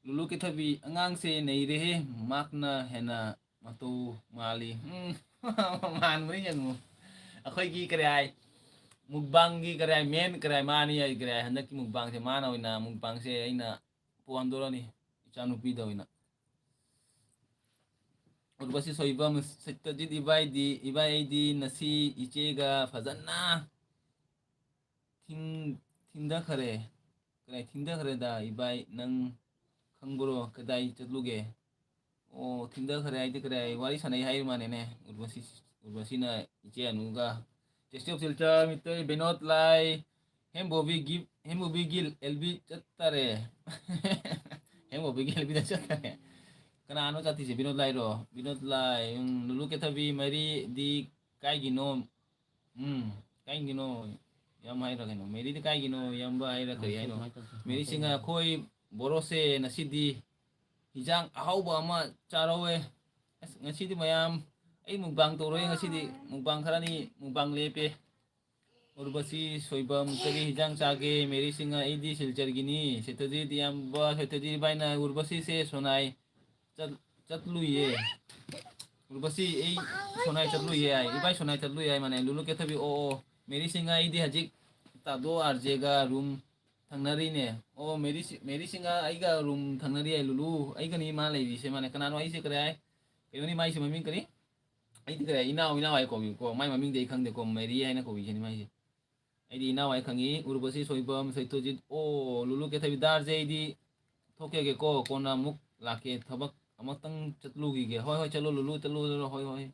ꯂꯨꯂꯨ ꯀꯦꯊꯕꯤ, ꯑꯉꯥꯡꯁꯦ ꯅꯩꯔꯦꯍꯦ, ꯃꯥꯛꯅ ꯍꯦꯟꯅ ꯃꯇꯧ ꯃꯥꯜꯂꯤ꯫ ꯎꯝ, ꯃꯥꯟꯕꯅꯤ ꯌꯦꯡꯉꯨ꯫ ꯑꯩꯈꯣꯏꯒꯤ ꯀꯔꯤ ꯍꯥꯏ, ꯃꯨꯛꯕꯥꯡꯒꯤ ꯀꯔꯤ ꯍꯥꯏ, ꯃꯦꯟ ꯀꯔꯤ ꯍꯥꯏ, ꯃꯥꯅꯤ ꯍꯥꯏ ꯀꯔꯤ ꯍꯥꯏ, ꯍꯟꯗꯛꯀꯤ ꯃꯨꯛꯕꯥꯡꯁꯦ ꯃꯥꯅ ꯑꯣꯏꯅ, ꯃꯨꯛꯕꯥꯡꯁꯦ ꯑꯩꯅ ꯄꯨꯍꯟꯗꯣꯔꯅꯤ, ꯏꯆꯥꯅꯨꯄꯤꯗ ꯑꯣꯏꯅ꯫ ꯎꯔꯕꯁꯤ ꯁꯣꯏꯕꯝ, ꯁꯠꯇꯖꯤꯠ ꯏꯕꯥꯏꯗꯤ, ꯏꯕꯥꯏ ꯑꯩꯗꯤ ꯉꯁꯤ ꯏꯆꯦꯒ ꯐꯖꯅ ꯊꯤꯡ-, ꯊꯤꯡꯊꯈꯔꯦ꯫ ꯀꯗꯥꯏ ꯊꯤꯡꯊꯈ꯭ꯔꯦꯗ ꯏꯕꯥꯏ, ꯅꯪ ꯈꯪꯕ꯭ꯔꯣ? ꯀꯗꯥꯏ ꯆꯠꯂꯨꯒꯦ? ꯑꯣ, ꯊꯤꯡꯊꯈ꯭ꯔꯦ ꯍꯥꯏꯗꯤ ꯀꯗꯥꯏ ꯋꯥꯔꯤ ꯁꯥꯟꯅꯩ ꯍꯥꯏꯔꯤ ꯃꯥꯅꯦꯅꯦ꯫ ꯎꯔꯕꯁꯤ, ꯎꯔꯕꯁꯤꯅ ꯏꯆꯦ ꯑꯅꯨꯒ꯫ ꯇꯦꯁꯇꯤ ꯑꯣꯐ ꯁꯤꯜꯆꯔ, ꯃꯤꯇꯩ ꯕꯤꯅꯣꯗ ꯂꯥꯏ, ꯍꯦꯝꯕꯣꯕꯤ ꯒꯤꯞ, ꯍꯦꯝꯕꯣꯕꯤ ꯒꯤꯜ, ꯑꯦꯜꯕꯤ ꯆꯠꯇꯔꯦ꯫ ꯍꯦꯝꯕꯣꯕꯤ ꯒꯤꯜ, ꯑꯦꯜꯕꯤꯗ ꯆꯠꯇꯔꯦ꯫ ꯀꯅꯥꯅꯣ ꯆꯠꯇꯤꯁꯦ? ꯕꯤꯅꯣꯗ ꯂꯥꯏꯔꯣ? ꯕꯤꯅꯣꯗ ꯂꯥꯏ, ꯎꯝ, ꯂꯨꯂꯨ ꯀꯦꯊꯕꯤ, ꯃꯔꯤꯗꯤ ꯀꯥꯏꯒꯤꯅꯣ? ꯎꯝ, ꯀꯥꯏꯒꯤꯅꯣ? ꯌꯥꯝ ꯍꯥꯏꯔ ꯀꯩꯅꯣ? ꯃꯦꯔꯤꯗꯤ ꯀꯥꯏꯒꯤꯅꯣ? ꯏꯌꯥꯝꯕ ꯍꯥꯏꯔ ꯀꯔꯤ ꯍꯥꯏꯅꯣ? ꯃꯦꯔꯤ ꯁꯤꯡ, ꯑꯩꯈꯣꯏ ꯕꯣꯔꯣꯁꯦ ꯉꯁꯤꯗꯤ ꯍꯤꯟꯖꯥꯡ ꯑꯍꯥꯎꯕ ꯑꯃ ꯆꯥꯔꯧꯋꯦ꯫ ꯑꯁ, ꯉꯁꯤꯗꯤ ꯃꯌꯥꯝ ꯑꯩ ꯃꯨꯛꯕꯥꯡ ꯇꯧꯔꯣꯏ꯫ ꯉꯁꯤꯗꯤ ꯃꯨꯛꯕꯥꯡ ꯈꯔꯅꯤ ꯃꯨꯛꯕꯥꯡ ꯂꯦꯞꯄꯦ꯫ ꯎꯔꯕꯁꯤ ꯁꯣꯏꯕꯝ, ꯀꯔꯤ ꯍꯤꯟꯖꯥꯡ ꯆꯥꯒꯦ? ꯃꯦꯔꯤ ꯁꯤꯡ, ꯑꯩꯗꯤ ꯁꯤꯜꯆꯔꯒꯤꯅꯤ꯫ ꯁꯦꯇꯖꯤꯠ ꯏꯌꯥꯝꯕ, ꯁꯦꯇꯖꯤꯠ ꯏꯕꯥꯏꯅ ꯎꯔꯕꯁꯤꯁꯦ ꯁꯣꯅꯥꯏ ꯆꯠ-, ꯆꯠꯂꯨꯏꯌꯦ꯫ ꯎꯔꯕꯁꯤ, ꯑꯩ ꯁꯣꯅꯥꯏ ꯆꯠꯂꯨꯏꯌꯦ ꯍꯥꯏ꯫ ꯏꯕꯥꯏ ꯁꯣꯅꯥꯏ ꯆꯠꯂꯨꯏ ꯍꯥꯏ ꯃꯥꯅꯦ꯫ ꯂꯨꯂꯨ ꯀꯦꯊꯕꯤ, ꯑꯣ, ꯑꯣ꯫ ꯃꯦꯔꯤ ꯁꯤꯡ, ꯑꯩꯗꯤ ꯍꯧꯖꯤꯛ ꯇꯥꯗꯣ ꯑꯥꯔꯖꯦꯒ ꯔꯨꯝ ꯊꯪꯅꯔꯤꯅꯦ꯫ ꯑꯣ, ꯃꯦꯔꯤ ꯁꯤ-, ꯃꯦꯔꯤ ꯁꯤꯡ ꯑꯩꯒ ꯔꯨꯝ ꯊꯪꯅꯔꯤ ꯍꯥꯏ ꯂꯨꯂꯨ꯫ ꯑꯩꯒꯅꯤ ꯃꯥ ꯂꯩꯔꯤꯁꯦ ꯃꯥꯅꯦ꯫ ꯀꯅꯥꯅꯣ ꯑꯩꯁꯦ ꯀꯔꯤ ꯍꯥꯏ? ꯀꯩꯅꯣꯅꯤ ꯃꯥꯏꯁꯦ ꯃꯃꯤꯡ ꯀꯔꯤ? ꯑꯩꯗꯤ ꯀꯔꯤ ꯍꯥꯏ? ꯏꯅꯥꯎ, ꯏꯅꯥꯎ ꯍꯥꯏ ꯀꯧꯏꯀꯣ꯫ ꯃꯥꯏ ꯃꯃꯤꯡꯗꯤ ꯑꯩ ꯈꯪꯗꯦꯀꯣ꯫ ꯃꯦꯔꯤ ꯍꯥꯏꯅ ꯀꯧꯏꯁꯤꯅꯤ ꯃꯥꯏꯁꯦ꯫ ꯑꯩꯗꯤ ꯏꯅꯥꯎ ꯍꯥꯏ ꯈꯪꯉꯤ꯫ ꯎꯔꯕꯁꯤ ꯁꯣꯏꯕꯝ, ꯁꯩꯊꯣꯖꯤꯠ꯫ ꯑꯣ, ꯂꯨꯂꯨ ꯀꯦꯊꯕꯤ, ꯗꯥꯔꯁꯦ ꯑꯩꯗꯤ ꯊꯣꯛꯀꯦꯒꯦꯀꯣ, ꯀꯣꯟꯅ ꯑꯃꯨꯛ ꯂꯥꯛꯀꯦ, ꯊꯕꯛ ꯑꯃꯇꯪ ꯆꯠꯂꯨꯈꯤꯒꯦ꯫ ꯍꯣꯏ, ꯍꯣꯏ, ꯆꯠꯂꯣ ꯂꯨꯂꯨ, ꯆꯠꯂꯣ, ꯆꯠꯂꯣ, ꯍꯣꯏ, ꯍꯣꯏ꯫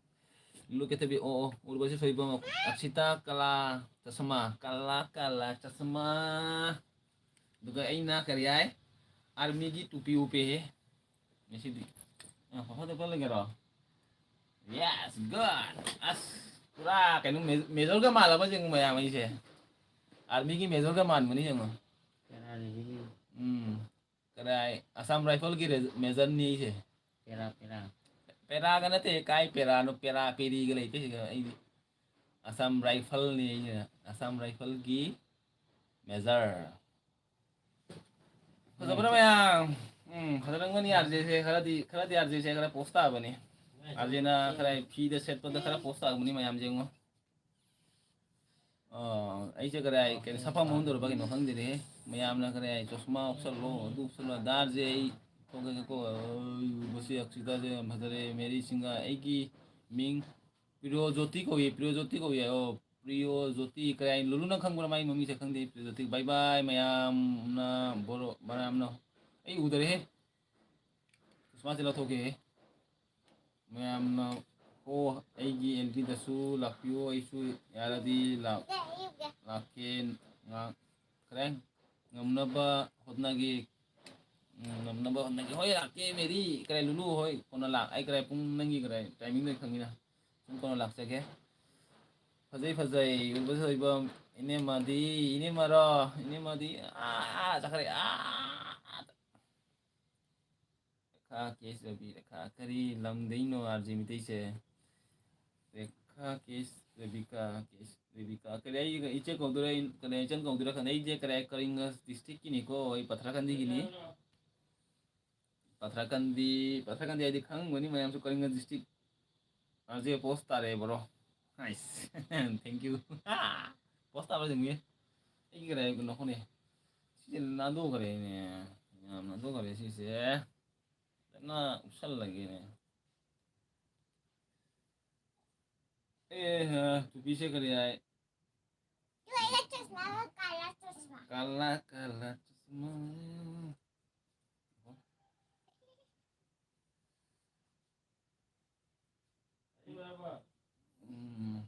ꯂꯨꯂꯨ ꯀꯦꯊꯕꯤ, ꯑꯣ, ꯑꯣ, ꯎꯔꯕꯁꯤ ꯁꯣꯏꯕꯝ, ꯑꯛꯁꯤꯇꯥ ꯀꯂꯥ ꯆꯁꯃꯥ, ꯀꯂꯥ, ꯀꯂꯥ ꯆꯁꯃꯥ꯫ ꯑꯗꯨꯒ ꯑꯩꯅ ꯀꯔꯤ ꯍꯥꯏ? ꯑꯥꯔꯃꯤꯒꯤ ꯇꯨꯄꯤ ꯎꯞꯄꯦꯍꯦ ꯉꯁꯤꯗꯤ꯫ ꯑ, ꯐꯣꯇꯣ ꯀꯥꯞꯄ ꯂꯩꯒꯦꯔꯣ? Yes, good. ꯑꯁ, ꯄꯨꯔꯥ ꯀꯩꯅꯣ, ꯃꯦ-, ꯃꯦꯖꯔꯒ ꯃꯥꯜꯂꯕ ꯌꯦꯡꯉꯨ ꯃꯌꯥꯝ ꯑꯩꯁꯦ꯫ ꯑꯥꯔꯃꯤꯒꯤ ꯃꯦꯖꯔꯒ ꯃꯥꯟꯕꯅꯤ ꯌꯦꯡꯉꯨ꯫ ꯀꯅꯥꯅ ꯍꯦꯟꯒꯦ? ꯎꯝ꯫ ꯀꯗꯥꯏ? ꯑꯁꯥꯝ ꯔꯥꯏꯐꯜꯒꯤ ꯔꯦ-, ꯃꯦꯖꯔꯅꯤ ꯑꯩꯁꯦ꯫ ꯄꯦꯔꯥ, ꯄꯦꯔꯥ꯫ ꯄꯦꯔꯥꯒ ꯅꯠꯇꯦ, ꯀꯥꯏ ꯄꯦꯔꯥꯅꯣ? ꯄꯦꯔꯥ ꯄꯦꯔꯤꯒ ꯂꯩꯇꯦ ꯁꯤꯗ꯫ ꯑꯩꯗꯤ ꯑꯁꯥꯝ ꯔꯥꯏꯐꯜꯅꯤ ꯑꯩꯁꯦ꯫ ꯑꯁꯥꯝ ꯔꯥꯏꯐꯜꯒꯤ ꯃꯦꯖꯔ꯫ ꯐꯖꯕ꯭ꯔꯥ ꯃꯌꯥꯝ? ꯎꯝ, ꯐꯖꯔꯝꯒꯅꯤ ꯑꯥꯔꯖꯦꯁꯦ꯫ ꯈꯔꯗꯤ, ꯈꯔꯗꯤ ꯑꯥꯔꯖꯦꯁꯦ ꯈꯔ ꯄꯣꯁ ꯇꯥꯕꯅꯤ꯫ ꯑꯥꯔꯖꯦꯅ ꯈꯔ ꯐꯤꯗ ꯁꯦꯠꯄꯗ ꯈꯔ ꯄꯣꯁ ꯇꯥꯕꯅꯤ, ꯃꯌꯥꯝꯁꯦ ꯌꯦꯡꯉꯣ꯫ ꯑ, ꯑꯩꯁꯦ ꯀꯔꯥꯏ, ꯀꯔꯤ ꯁꯐꯝ ꯑꯣꯟꯗꯧꯔꯕ ꯀꯩꯅꯣ ꯈꯪꯗꯦꯅꯦꯍꯦ꯫ ꯃꯌꯥꯝꯅ ꯀꯔꯥꯏ ꯆꯣꯁꯃꯥ ꯎꯞꯁꯜꯂꯣ, ꯑꯗꯨ ꯎꯞꯁꯜꯂꯣ, ꯑꯗꯥꯔꯁꯦ ꯑꯩ ꯊꯣꯛꯂꯒꯦꯀꯣ꯫ ꯑꯩ ꯎꯕꯁꯦ ꯑꯛꯁꯤꯇꯥꯁꯦ ꯌꯥꯝ ꯐꯖꯔꯦ꯫ ꯃꯦꯔꯤ ꯁꯤꯡꯍ, ꯑꯩꯒꯤ ꯃꯤꯡ ꯄ꯭ꯔꯤꯌꯣ ꯖꯣꯇꯤ ꯀꯧꯏ, ꯄ꯭ꯔꯤꯌꯣ ꯖꯣꯇꯤ ꯀꯧꯏ꯫ ꯑꯣ, ꯄ꯭ꯔꯤꯌꯣ ꯖꯣꯇꯤ, ꯀꯔꯥꯏ ꯂꯨꯂꯨꯅ ꯈꯪꯕ꯭ꯔꯥ ꯃꯥꯒꯤ ꯃꯃꯤꯡꯁꯦ? ꯈꯪꯗꯦ꯫ ꯄ꯭ꯔꯤꯌꯣ ꯖꯣꯇꯤ, ꯕꯥꯏ ꯕꯥꯏ ꯃꯌꯥꯝꯅ, ꯕꯣꯔꯣ, ꯃꯌꯥꯝꯅ꯫ ꯑꯩ ꯎꯗꯔꯦꯍꯦ꯫ ꯆꯣꯁꯃꯥꯁꯦ ꯂꯧꯊꯣꯛꯀꯦꯍꯦ꯫ ꯃꯌꯥꯝꯅ, "ꯑꯣ, ꯑꯩꯒꯤ ꯑꯦꯜ ꯕꯤꯗꯁꯨ ꯂꯥꯛꯄꯤꯌꯣ, ꯑꯩꯁꯨ ꯌꯥꯔꯗꯤ ꯂꯥꯛ-, ꯂꯥꯛꯀꯦ, ꯉꯥꯛ-, ꯈꯔ ꯉꯝꯅꯕ ꯍꯣꯠꯅꯒꯦ, ꯎꯝ, ꯉꯝꯅꯕ ꯍꯣꯠꯅꯒꯦ꯫ ꯍꯣꯏ, ꯂꯥꯛꯀꯦ, ꯃꯦꯔꯤ, ꯀꯔꯥꯏ ꯂꯨꯂꯨ, ꯍꯣꯏ, ꯀꯣꯟꯅ ꯂꯥꯛ-, ꯑꯩ ꯀꯔꯥꯏ ꯄꯨꯡ ꯅꯪꯒꯤ ꯀꯔꯥꯏ ꯇꯥꯏꯃꯤꯡꯗꯣ ꯑꯩ ꯈꯪꯉꯤꯅ, ꯁꯨꯝ ꯀꯣꯟꯅ ꯂꯥꯛꯆꯒꯦ꯫ ꯐꯖꯩ, ꯐꯖꯩ, ꯎꯕꯁꯨ ꯑꯣꯏꯕ, ꯏꯅꯦꯃꯗꯤ, ꯏꯅꯦꯃꯔꯣ, ꯏꯅꯦꯃꯗꯤ, ꯑꯥ, ꯆꯠꯈ꯭ꯔꯦ, ꯑꯥ, ꯔꯦꯈꯥ ꯀꯦꯁ ꯔꯕꯤ, ꯔꯦꯈꯥ ꯀꯔꯤ ꯂꯝꯗꯩꯅꯣ ꯑꯥꯔ ꯖꯦ ꯃꯤꯇꯩꯁꯦ? ꯔꯦꯈꯥ ꯀꯦꯁ ꯔꯦꯕꯤꯀꯥ, ꯀꯦꯁ ꯔꯦꯕꯤꯀꯥ꯫ ꯀꯔꯤ ꯑꯩ ꯏꯆꯦ ꯀꯧꯗꯣꯏꯔꯥ, ꯑꯩ ꯀꯔꯤ ꯏꯆꯟ ꯀꯧꯗꯣꯏꯔꯥ ꯈꯪꯗꯦ꯫ ꯑꯩꯁꯦ ꯀꯔꯤ ꯀꯔꯤꯡꯒ ꯗꯤꯁꯇ꯭ꯔꯤꯛꯀꯤꯅꯤꯀꯣ, ꯑꯩ ꯄꯊ꯭ꯔꯥꯀꯟꯗꯤꯒꯤꯅꯤ꯫ ꯄꯊ꯭ꯔꯥꯀꯟꯗꯤ, ꯄꯊ꯭ꯔꯥꯀꯟꯗꯤ ꯍꯥꯏꯗꯤ ꯈꯪꯉꯝꯒꯅꯤ ꯃꯌꯥꯝꯁꯨ, ꯀꯔꯤꯡꯒ ꯗꯤꯁꯇ꯭ꯔꯤꯛ꯫ ꯑꯥꯔ ꯖꯦ ꯄꯣꯁ ꯇꯥꯔꯦ ꯕ꯭ꯔꯣ꯫ ꯅꯥꯏꯁ꯫ Thank you꯫ ꯄꯣꯁ ꯇꯥꯕ꯭ꯔꯥ ꯌꯦꯡꯒꯦ꯫ ꯑꯩꯒꯤ ꯀꯗꯥꯏ ꯀꯩꯅꯣ ꯈꯪꯗꯦ꯫ ꯁꯤꯁꯦ ꯅꯥꯟꯊꯣꯛꯈ꯭ꯔꯦꯅꯦ꯫ ꯌꯥꯝ ꯅꯥꯟꯊꯣꯛꯈ꯭ꯔꯦ ꯁꯤꯁꯦ꯫ ꯐꯖꯅ ꯎꯞꯁꯜꯂꯒꯦꯅꯦ꯫ ꯑꯦ ꯍ, ꯇꯨꯄꯤꯁꯦ ꯀꯔꯤ ꯍꯥꯏ? काला, काला चश्मा। काला, काला चश्मा। ꯎꯝ꯫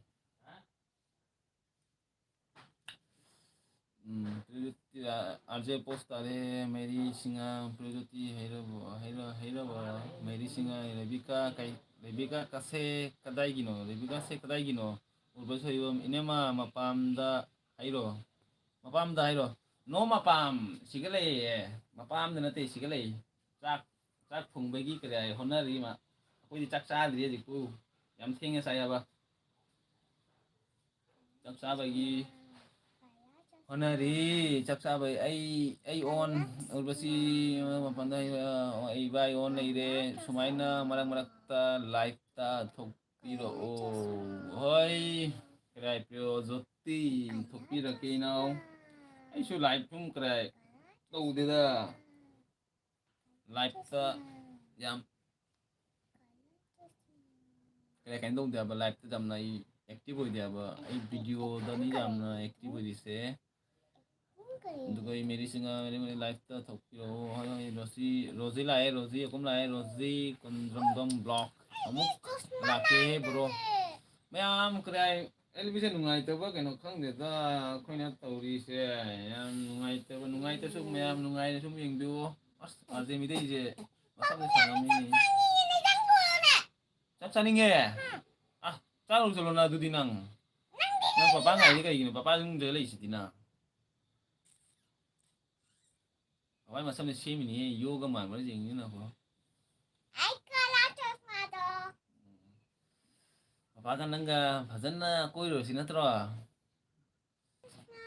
ꯎꯝ, ꯄ꯭ꯔꯤꯌꯣꯖꯣꯇꯤ, ꯑꯥꯔ ꯖꯦ ꯄꯣꯁ ꯇꯥꯔꯦ, ꯃꯦꯔꯤ ꯁꯤꯡꯍ, ꯄ꯭ꯔꯤꯌꯣꯖꯣꯇꯤ, ꯍꯩꯔꯕ, ꯍꯩꯔ-, ꯍꯩꯔꯕ, ꯃꯦꯔꯤ ꯁꯤꯡꯍ, ꯔꯦꯕꯤꯀꯥ, ꯀꯩ-, ꯔꯦꯕꯤꯀꯥ ꯀꯁꯦ ꯀꯗꯥꯏꯒꯤꯅꯣ? ꯔꯦꯕꯤꯀꯥꯁꯦ ꯀꯗꯥꯏꯒꯤꯅꯣ? ꯎꯔꯕ ꯁꯣꯏꯕꯝ, ꯏꯅꯦꯃ ꯃꯄꯥꯝꯗ ꯍꯥꯏꯔꯣ꯫ ꯃꯄꯥꯝꯗ ꯍꯥꯏꯔꯣ꯫ ꯅꯣ ꯃꯄꯥꯝ, ꯁꯤꯒ ꯂꯩꯌꯦ꯫ ꯃꯄꯥꯝꯗ ꯅꯠꯇꯦ, ꯁꯤꯒ ꯂꯩ꯫ ꯆꯥꯛ, ꯆꯥꯛ ꯊꯣꯡꯕꯒꯤ ꯀꯔꯤ ꯍꯥꯏ ꯍꯣꯠꯅꯔꯤ ꯃꯥ꯫ ꯑꯩꯈꯣꯏꯗꯤ ꯆꯥꯛ ꯆꯥꯗ꯭ꯔꯤ ꯍꯧꯖꯤꯛꯄꯨ꯫ ꯌꯥꯝ ꯊꯦꯡꯅ ꯆꯥꯏ ꯍꯥꯏꯕ꯫ ꯆꯥꯛ ꯆꯥꯕꯒꯤ꯫ ꯍꯣꯠꯅꯔꯤ꯫ ꯆꯥꯛ ꯆꯥꯕꯩ ꯑꯩ, ꯑꯩ on, ꯎꯔꯕꯁꯤ ꯃꯄꯥꯟꯗ, ꯑꯩ ꯏꯕꯥꯏ on ꯂꯩꯔꯦ꯫ ꯁꯨꯃꯥꯏꯅ ꯃꯔꯛ ꯃꯔꯛꯇ live ꯇ ꯊꯣꯛꯄꯤꯔꯛꯑꯣ꯫ ꯍꯣꯏ, ꯀꯔꯥꯏ ꯄ꯭ꯔꯤꯌꯣ ꯖꯣꯇꯤ, ꯊꯣꯛꯄꯤꯔꯛꯀꯦ ꯏꯅꯥꯎ꯫ ꯑꯩꯁꯨ live ꯁꯨꯝ ꯀꯔꯥꯏ ꯇꯧꯗꯦꯗ꯫ Live ꯇ ꯌꯥꯝ ꯀꯔꯥꯏ ꯀꯩꯅꯣ ꯇꯧꯗꯦ ꯍꯥꯏꯕ, live ꯇ ꯌꯥꯝꯅ ꯑꯩ active ꯑꯣꯏꯗꯦ ꯍꯥꯏꯕ꯫ ꯑꯩ video ꯗꯅꯤ ꯌꯥꯝꯅ active ꯑꯣꯏꯔꯤꯁꯦ꯫ ꯑꯗꯨꯒ ꯑꯩ ꯃꯦꯔꯤ ꯁꯤꯡꯍ, ꯃꯦꯔꯤ ꯃꯦꯔꯤ live ꯇ ꯊꯣꯛꯄꯤꯔꯛꯑꯣ꯫ ꯍꯣꯏ, ꯍꯣꯏ, ꯔꯣꯖꯤ, ꯔꯣꯖꯤ ꯂꯥꯛꯑꯦ, ꯔꯣꯖꯤ ꯑꯩꯈꯣꯏ ꯂꯥꯛꯑꯦ, ꯔꯣꯖꯤ ꯀꯨꯟꯗ꯭ꯔꯝꯗꯝ vlog ꯑꯃꯨꯛ ꯂꯥꯛꯀꯦ bro꯫ ꯃꯌꯥꯝ ꯀꯗꯥꯏ, ꯑꯦꯜꯕꯤꯁꯦ ꯅꯨꯡꯉꯥꯏꯇꯕ ꯀꯩꯅꯣ ꯈꯪꯗꯦꯗ, ꯑꯩꯈꯣꯏꯅ ꯇꯧꯔꯤꯁꯦ ꯌꯥꯝ ꯅꯨꯡꯉꯥꯏꯇꯕ, ꯅꯨꯡꯉꯥꯏꯇꯁꯨ ꯃꯌꯥꯝ ꯅꯨꯡꯉꯥꯏꯅ ꯁꯨꯝ ꯌꯦꯡꯕꯤꯌꯨ꯫ ꯑꯁ, ꯑꯥꯔ ꯖꯦ ꯃꯤꯇꯩꯁꯦ ꯃꯁꯛꯁꯦ ꯁꯥꯟꯅꯃꯤꯅꯤ꯫ ꯆꯥꯛ ꯆꯥꯅꯤꯡꯉꯦ? ꯑ, ꯆꯥꯔꯨ ꯆꯠꯂꯣꯅ ꯑꯗꯨꯗꯤ ꯅꯪ꯫ ꯅꯪ ꯄꯄꯥ ꯉꯥꯏꯔꯤ ꯀꯩꯒꯤꯅꯣ? ꯄꯄꯥ ꯏꯃꯨꯡꯗ ꯂꯩꯁꯤꯗꯤ ꯅꯪ꯫ ꯍꯋꯥꯏ ꯃꯁꯝꯅ ꯁꯦꯝꯃꯤꯅꯦꯍꯦ, ꯌꯣꯒ ꯃꯥꯟꯕ꯭ꯔꯥ ꯌꯦꯡꯉꯤꯅꯦ ꯅꯪꯀꯣ꯫ ꯑꯩ ꯀꯂꯥ ꯆꯁꯃꯥꯗꯣ꯫ ꯄꯄꯥꯒ ꯅꯪꯒ ꯐꯖꯅ ꯀꯣꯏꯔꯨꯔꯁꯤ ꯅꯠꯇ꯭ꯔꯣ? ꯆꯁꯃꯥ꯫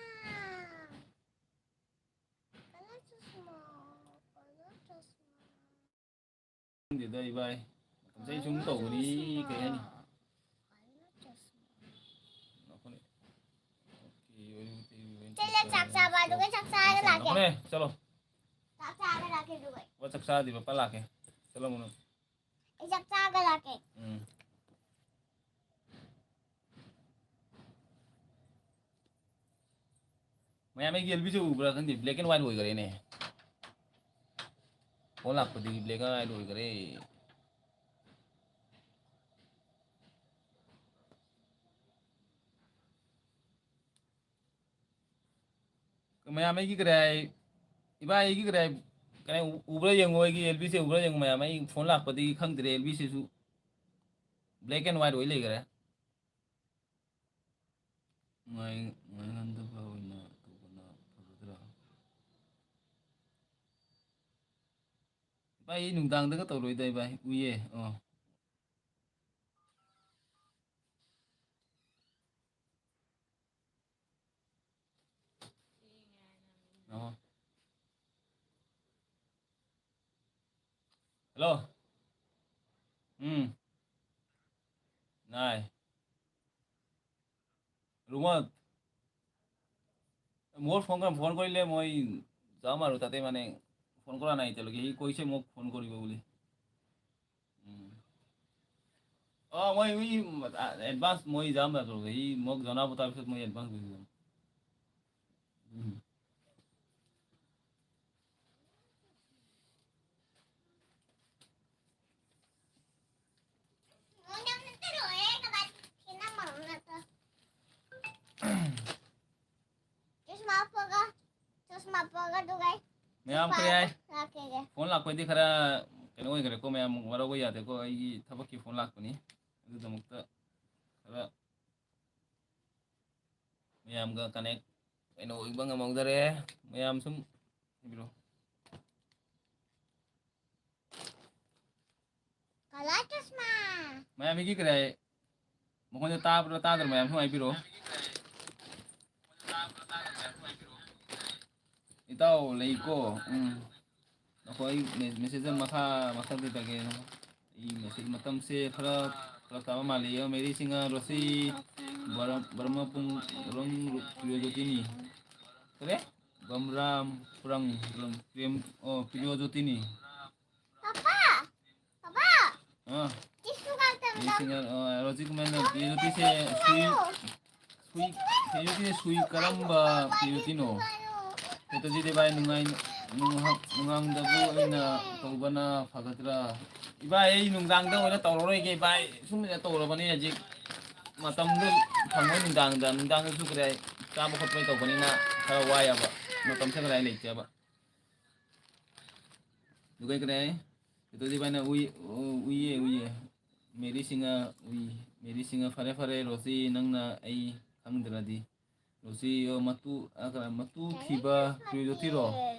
ꯀꯂꯥ ꯆꯁꯃꯥ, ꯀꯂꯥ ꯆꯁꯃꯥ꯫ ꯈꯪꯗꯦꯗ ꯏꯕꯥꯏ꯫ ꯃꯇꯝ ꯆꯍꯤ ꯁꯨꯝ ꯇꯧꯕꯅꯤ, ꯀꯩ ꯍꯥꯏꯅꯤ? ꯆꯠꯂꯦ, ꯆꯥꯛ ꯆꯥꯕ, ꯑꯗꯨꯒ ꯆꯥꯛ ꯆꯥꯔꯒ ꯂꯥꯛꯀꯦ꯫ ꯅꯈꯣꯏꯅꯦ, ꯆꯠꯂꯣ꯫ ꯆꯥꯛ ꯆꯥꯔꯒ ꯂꯥꯛꯀꯦ, ꯑꯗꯨꯒ꯫ ꯍꯣꯏ, ꯆꯥꯛ ꯆꯥꯗ꯭ꯔꯤ, ꯄꯄꯥ ꯂꯥꯛꯀꯦ꯫ ꯆꯠꯂꯣ, ꯃꯨꯅꯨ꯫ ꯑꯩ ꯆꯥꯛ ꯆꯥꯔꯒ ꯂꯥꯛꯀꯦ꯫ ꯎꯝ꯫ ꯃꯌꯥꯝ ꯑꯩꯒꯤ ꯑꯦꯜꯕꯤꯁꯦ ꯎꯕ꯭ꯔꯥ ꯈꯪꯗꯦ, black and white ꯑꯣꯏꯈꯔꯦꯅꯦ꯫ ꯐꯣꯟ ꯂꯥꯛꯄꯗꯒꯤ black and white ꯑꯣꯏꯈꯔꯦ꯫ ꯃꯌꯥꯝ ꯑꯩꯒꯤ ꯀꯗꯥꯏ, ꯏꯕꯥ ꯑꯩꯒꯤ ꯀꯗꯥꯏ, ꯀꯗꯥꯏ ꯎꯕ꯭ꯔꯥ ꯌꯦꯡꯉꯣ, ꯑꯩꯒꯤ ꯑꯦꯜꯕꯤꯁꯦ ꯎꯕ꯭ꯔꯥ ꯌꯦꯡꯉꯣ ꯃꯌꯥꯝ꯫ ꯑꯩ ꯐꯣꯟ ꯂꯥꯛꯄꯗꯒꯤ ꯈꯪꯗ꯭ꯔꯦ, ꯑꯦꯜꯕꯤꯁꯤꯁꯨ black and white ꯑꯣꯏ ꯂꯩꯈꯔꯦ꯫ ꯉꯥꯏ-, ꯉꯥꯏꯉꯝꯗꯕ ꯑꯣꯏꯅ ꯇꯧꯕꯅ ꯐꯒꯗ꯭ꯔꯥ? ꯚꯥꯏ, ꯑꯩ ꯅꯨꯡꯗꯥꯡꯗꯒ ꯇꯧꯔꯣꯏꯗ, ꯚꯥꯏ꯫ ꯎꯏꯌꯦ꯫ ꯑꯣ꯫ অ। হেল্ল'। উম। নাই। ৰুমত। মোৰ ফোন, ফোন কৰিলে মই যাম আৰু তাতে, মানে, ফোন কৰা নাই এতিয়ালৈকে। সি কৈছে মোক ফোন কৰিব বুলি। উম। অ, মই, মই এডভান্স মই যাম আৰু। সি মোক জনাব, তাৰপিছত মই এডভান্স গুচি যাম। উম। ꯆꯨꯁꯃꯥ ꯄꯣꯒ, ꯆꯨꯁꯃꯥ ꯄꯣꯒ ꯗꯨꯒꯥꯏ꯫ ꯃꯌꯥꯝ ꯀꯔꯤ ꯍꯥꯏ? ꯂꯥꯛꯀꯦꯒꯦ꯫ ꯐꯣꯟ ꯂꯥꯛꯄꯩꯗꯤ ꯈꯔ ꯀꯩꯅꯣ ꯑꯣꯏꯈ꯭ꯔꯦꯀꯣ, ꯃꯌꯥꯝ ꯋꯥꯔꯧꯕ ꯌꯥꯗꯦꯀꯣ, ꯑꯩꯒꯤ ꯊꯕꯛꯀꯤ ꯐꯣꯟ ꯂꯥꯛꯄꯅꯤ꯫ ꯑꯗꯨꯒꯤꯗꯃꯛꯇ ꯈꯔ ꯃꯌꯥꯝꯒ ꯀꯅꯦꯛ ꯀꯩꯅꯣ ꯑꯣꯏꯕ ꯉꯝꯍꯧꯗꯔꯦ꯫ ꯃꯌꯥꯝ ꯁꯨꯝ ꯍꯥꯏꯕꯤꯔꯣ꯫ ꯀꯂꯔ ꯆꯁꯃꯥ꯫ ꯃꯌꯥꯝ ꯍꯤꯒꯤ ꯀꯔꯦ? ꯃꯈꯣꯟꯗꯣ ꯇꯥꯕ꯭ꯔꯥ ꯇꯥꯗ꯭ꯔꯥ ꯃꯌꯥꯝ ꯁꯨꯝ ꯍꯥꯏꯕꯤꯔꯣ꯫ ꯏꯇꯥꯎ ꯂꯩꯀꯣ꯫ ꯎꯝ꯫ ꯑꯩꯈꯣꯏ ꯃꯦ-, ꯃꯦꯁꯦꯖ ꯑꯃ ꯃꯈꯥ ꯃꯊꯪꯗ ꯇꯥꯒꯦ꯫ ꯑꯩ ꯃꯦꯁꯦꯖ ꯃꯇꯝꯁꯦ ꯈꯔ ꯐꯔꯛ ꯇꯥꯕ ꯃꯥꯜꯂꯤ꯫ ꯃꯦꯔꯤ ꯁꯤꯡꯍ, ꯔꯣꯁꯤ, ꯕꯔꯝ-, ꯕꯔꯃ ꯄꯨꯡ, ꯔꯣꯡ ꯄ꯭ꯔꯤꯌꯣꯖꯣꯇꯤꯅꯤ꯫ ꯀꯔꯤ? ꯕꯝꯔꯥꯝ ꯄꯨꯔꯪ, ꯄ꯭ꯔꯦꯝ, ꯑꯣ, ꯄ꯭ꯔꯤꯌꯣꯖꯣꯇꯤꯅꯤ꯫ ꯄꯥꯄꯥ! ꯄꯥꯄꯥ! ꯑꯥ꯫ ꯇꯤꯁꯨ ꯀꯥꯡꯇꯝꯗ꯫ ꯃꯦꯔꯤ ꯁꯤꯡꯍ, ꯑ, ꯔꯣꯖꯤ ꯀꯨꯃꯥꯔꯅ ꯄ꯭ꯔꯤꯌꯣꯖꯣꯇꯤꯁꯦ ꯁꯨꯏ, ꯁꯨꯏ, ꯄ꯭ꯔꯤꯌꯣꯖꯣꯇꯤꯁꯦ ꯁꯨꯏ ꯀꯔꯝꯕ ꯄ꯭ꯔꯤꯌꯣꯖꯣꯇꯤꯅꯣ? ꯍꯦꯛꯇꯁꯤꯗꯤ ꯚꯥꯏ ꯅꯨꯡꯉꯥꯏ-, ꯅꯨꯡꯍ-, ꯅꯨꯡꯍꯥꯡꯗꯕꯨ ꯑꯣꯏꯅ ꯇꯧꯕꯅ ꯐꯒꯗ꯭ꯔꯥ? ꯏꯕꯥꯏ, ꯑꯩ ꯅꯨꯡꯗꯥꯡꯗ ꯑꯣꯏꯅ ꯇꯧꯔꯔꯣꯏꯒꯦ ꯏꯕꯥꯏ꯫ ꯁꯨꯝ ꯇꯧꯔꯕꯅꯤ ꯍꯧꯖꯤꯛ꯫ ꯃꯇꯝꯗꯨ ꯐꯪꯉꯣꯏ ꯅꯨꯡꯗꯥꯡꯗ꯫ ꯅꯨꯡꯗꯥꯡꯗꯁꯨ ꯀꯔꯤ ꯆꯥꯕ ꯈꯣꯠꯄ ꯇꯧꯕꯅꯤꯅ ꯈꯔ ꯋꯥꯏꯑꯕ꯫ ꯃꯇꯝ ꯊꯦꯡꯅꯉꯥꯏ ꯂꯩꯇꯦꯕ꯫ ꯑꯗꯨꯒ ꯀꯔꯤ ꯍꯥꯏ? ꯑꯗꯨꯗꯤ ꯚꯥꯏꯅ ꯎꯏ-, ꯎ-, ꯎꯏꯌꯦ, ꯎꯏꯌꯦ꯫ ꯃꯦꯔꯤ ꯁꯤꯡꯍ ꯎꯏ꯫ ꯃꯦꯔꯤ ꯁꯤꯡꯍ, ꯐꯔꯦ, ꯐꯔꯦ, ꯔꯣꯁꯤ, ꯅꯪꯅ ꯑꯩ ꯈꯪꯗ꯭ꯔꯗꯤ꯫ ꯔꯣꯁꯤ, ꯑꯣ, ꯃꯇꯨ, ꯑ, ꯀꯅꯥ, ꯃꯇꯨ ꯊꯤꯕ ꯄ꯭ꯔꯤꯌꯣꯖꯣꯇꯤꯔꯣ?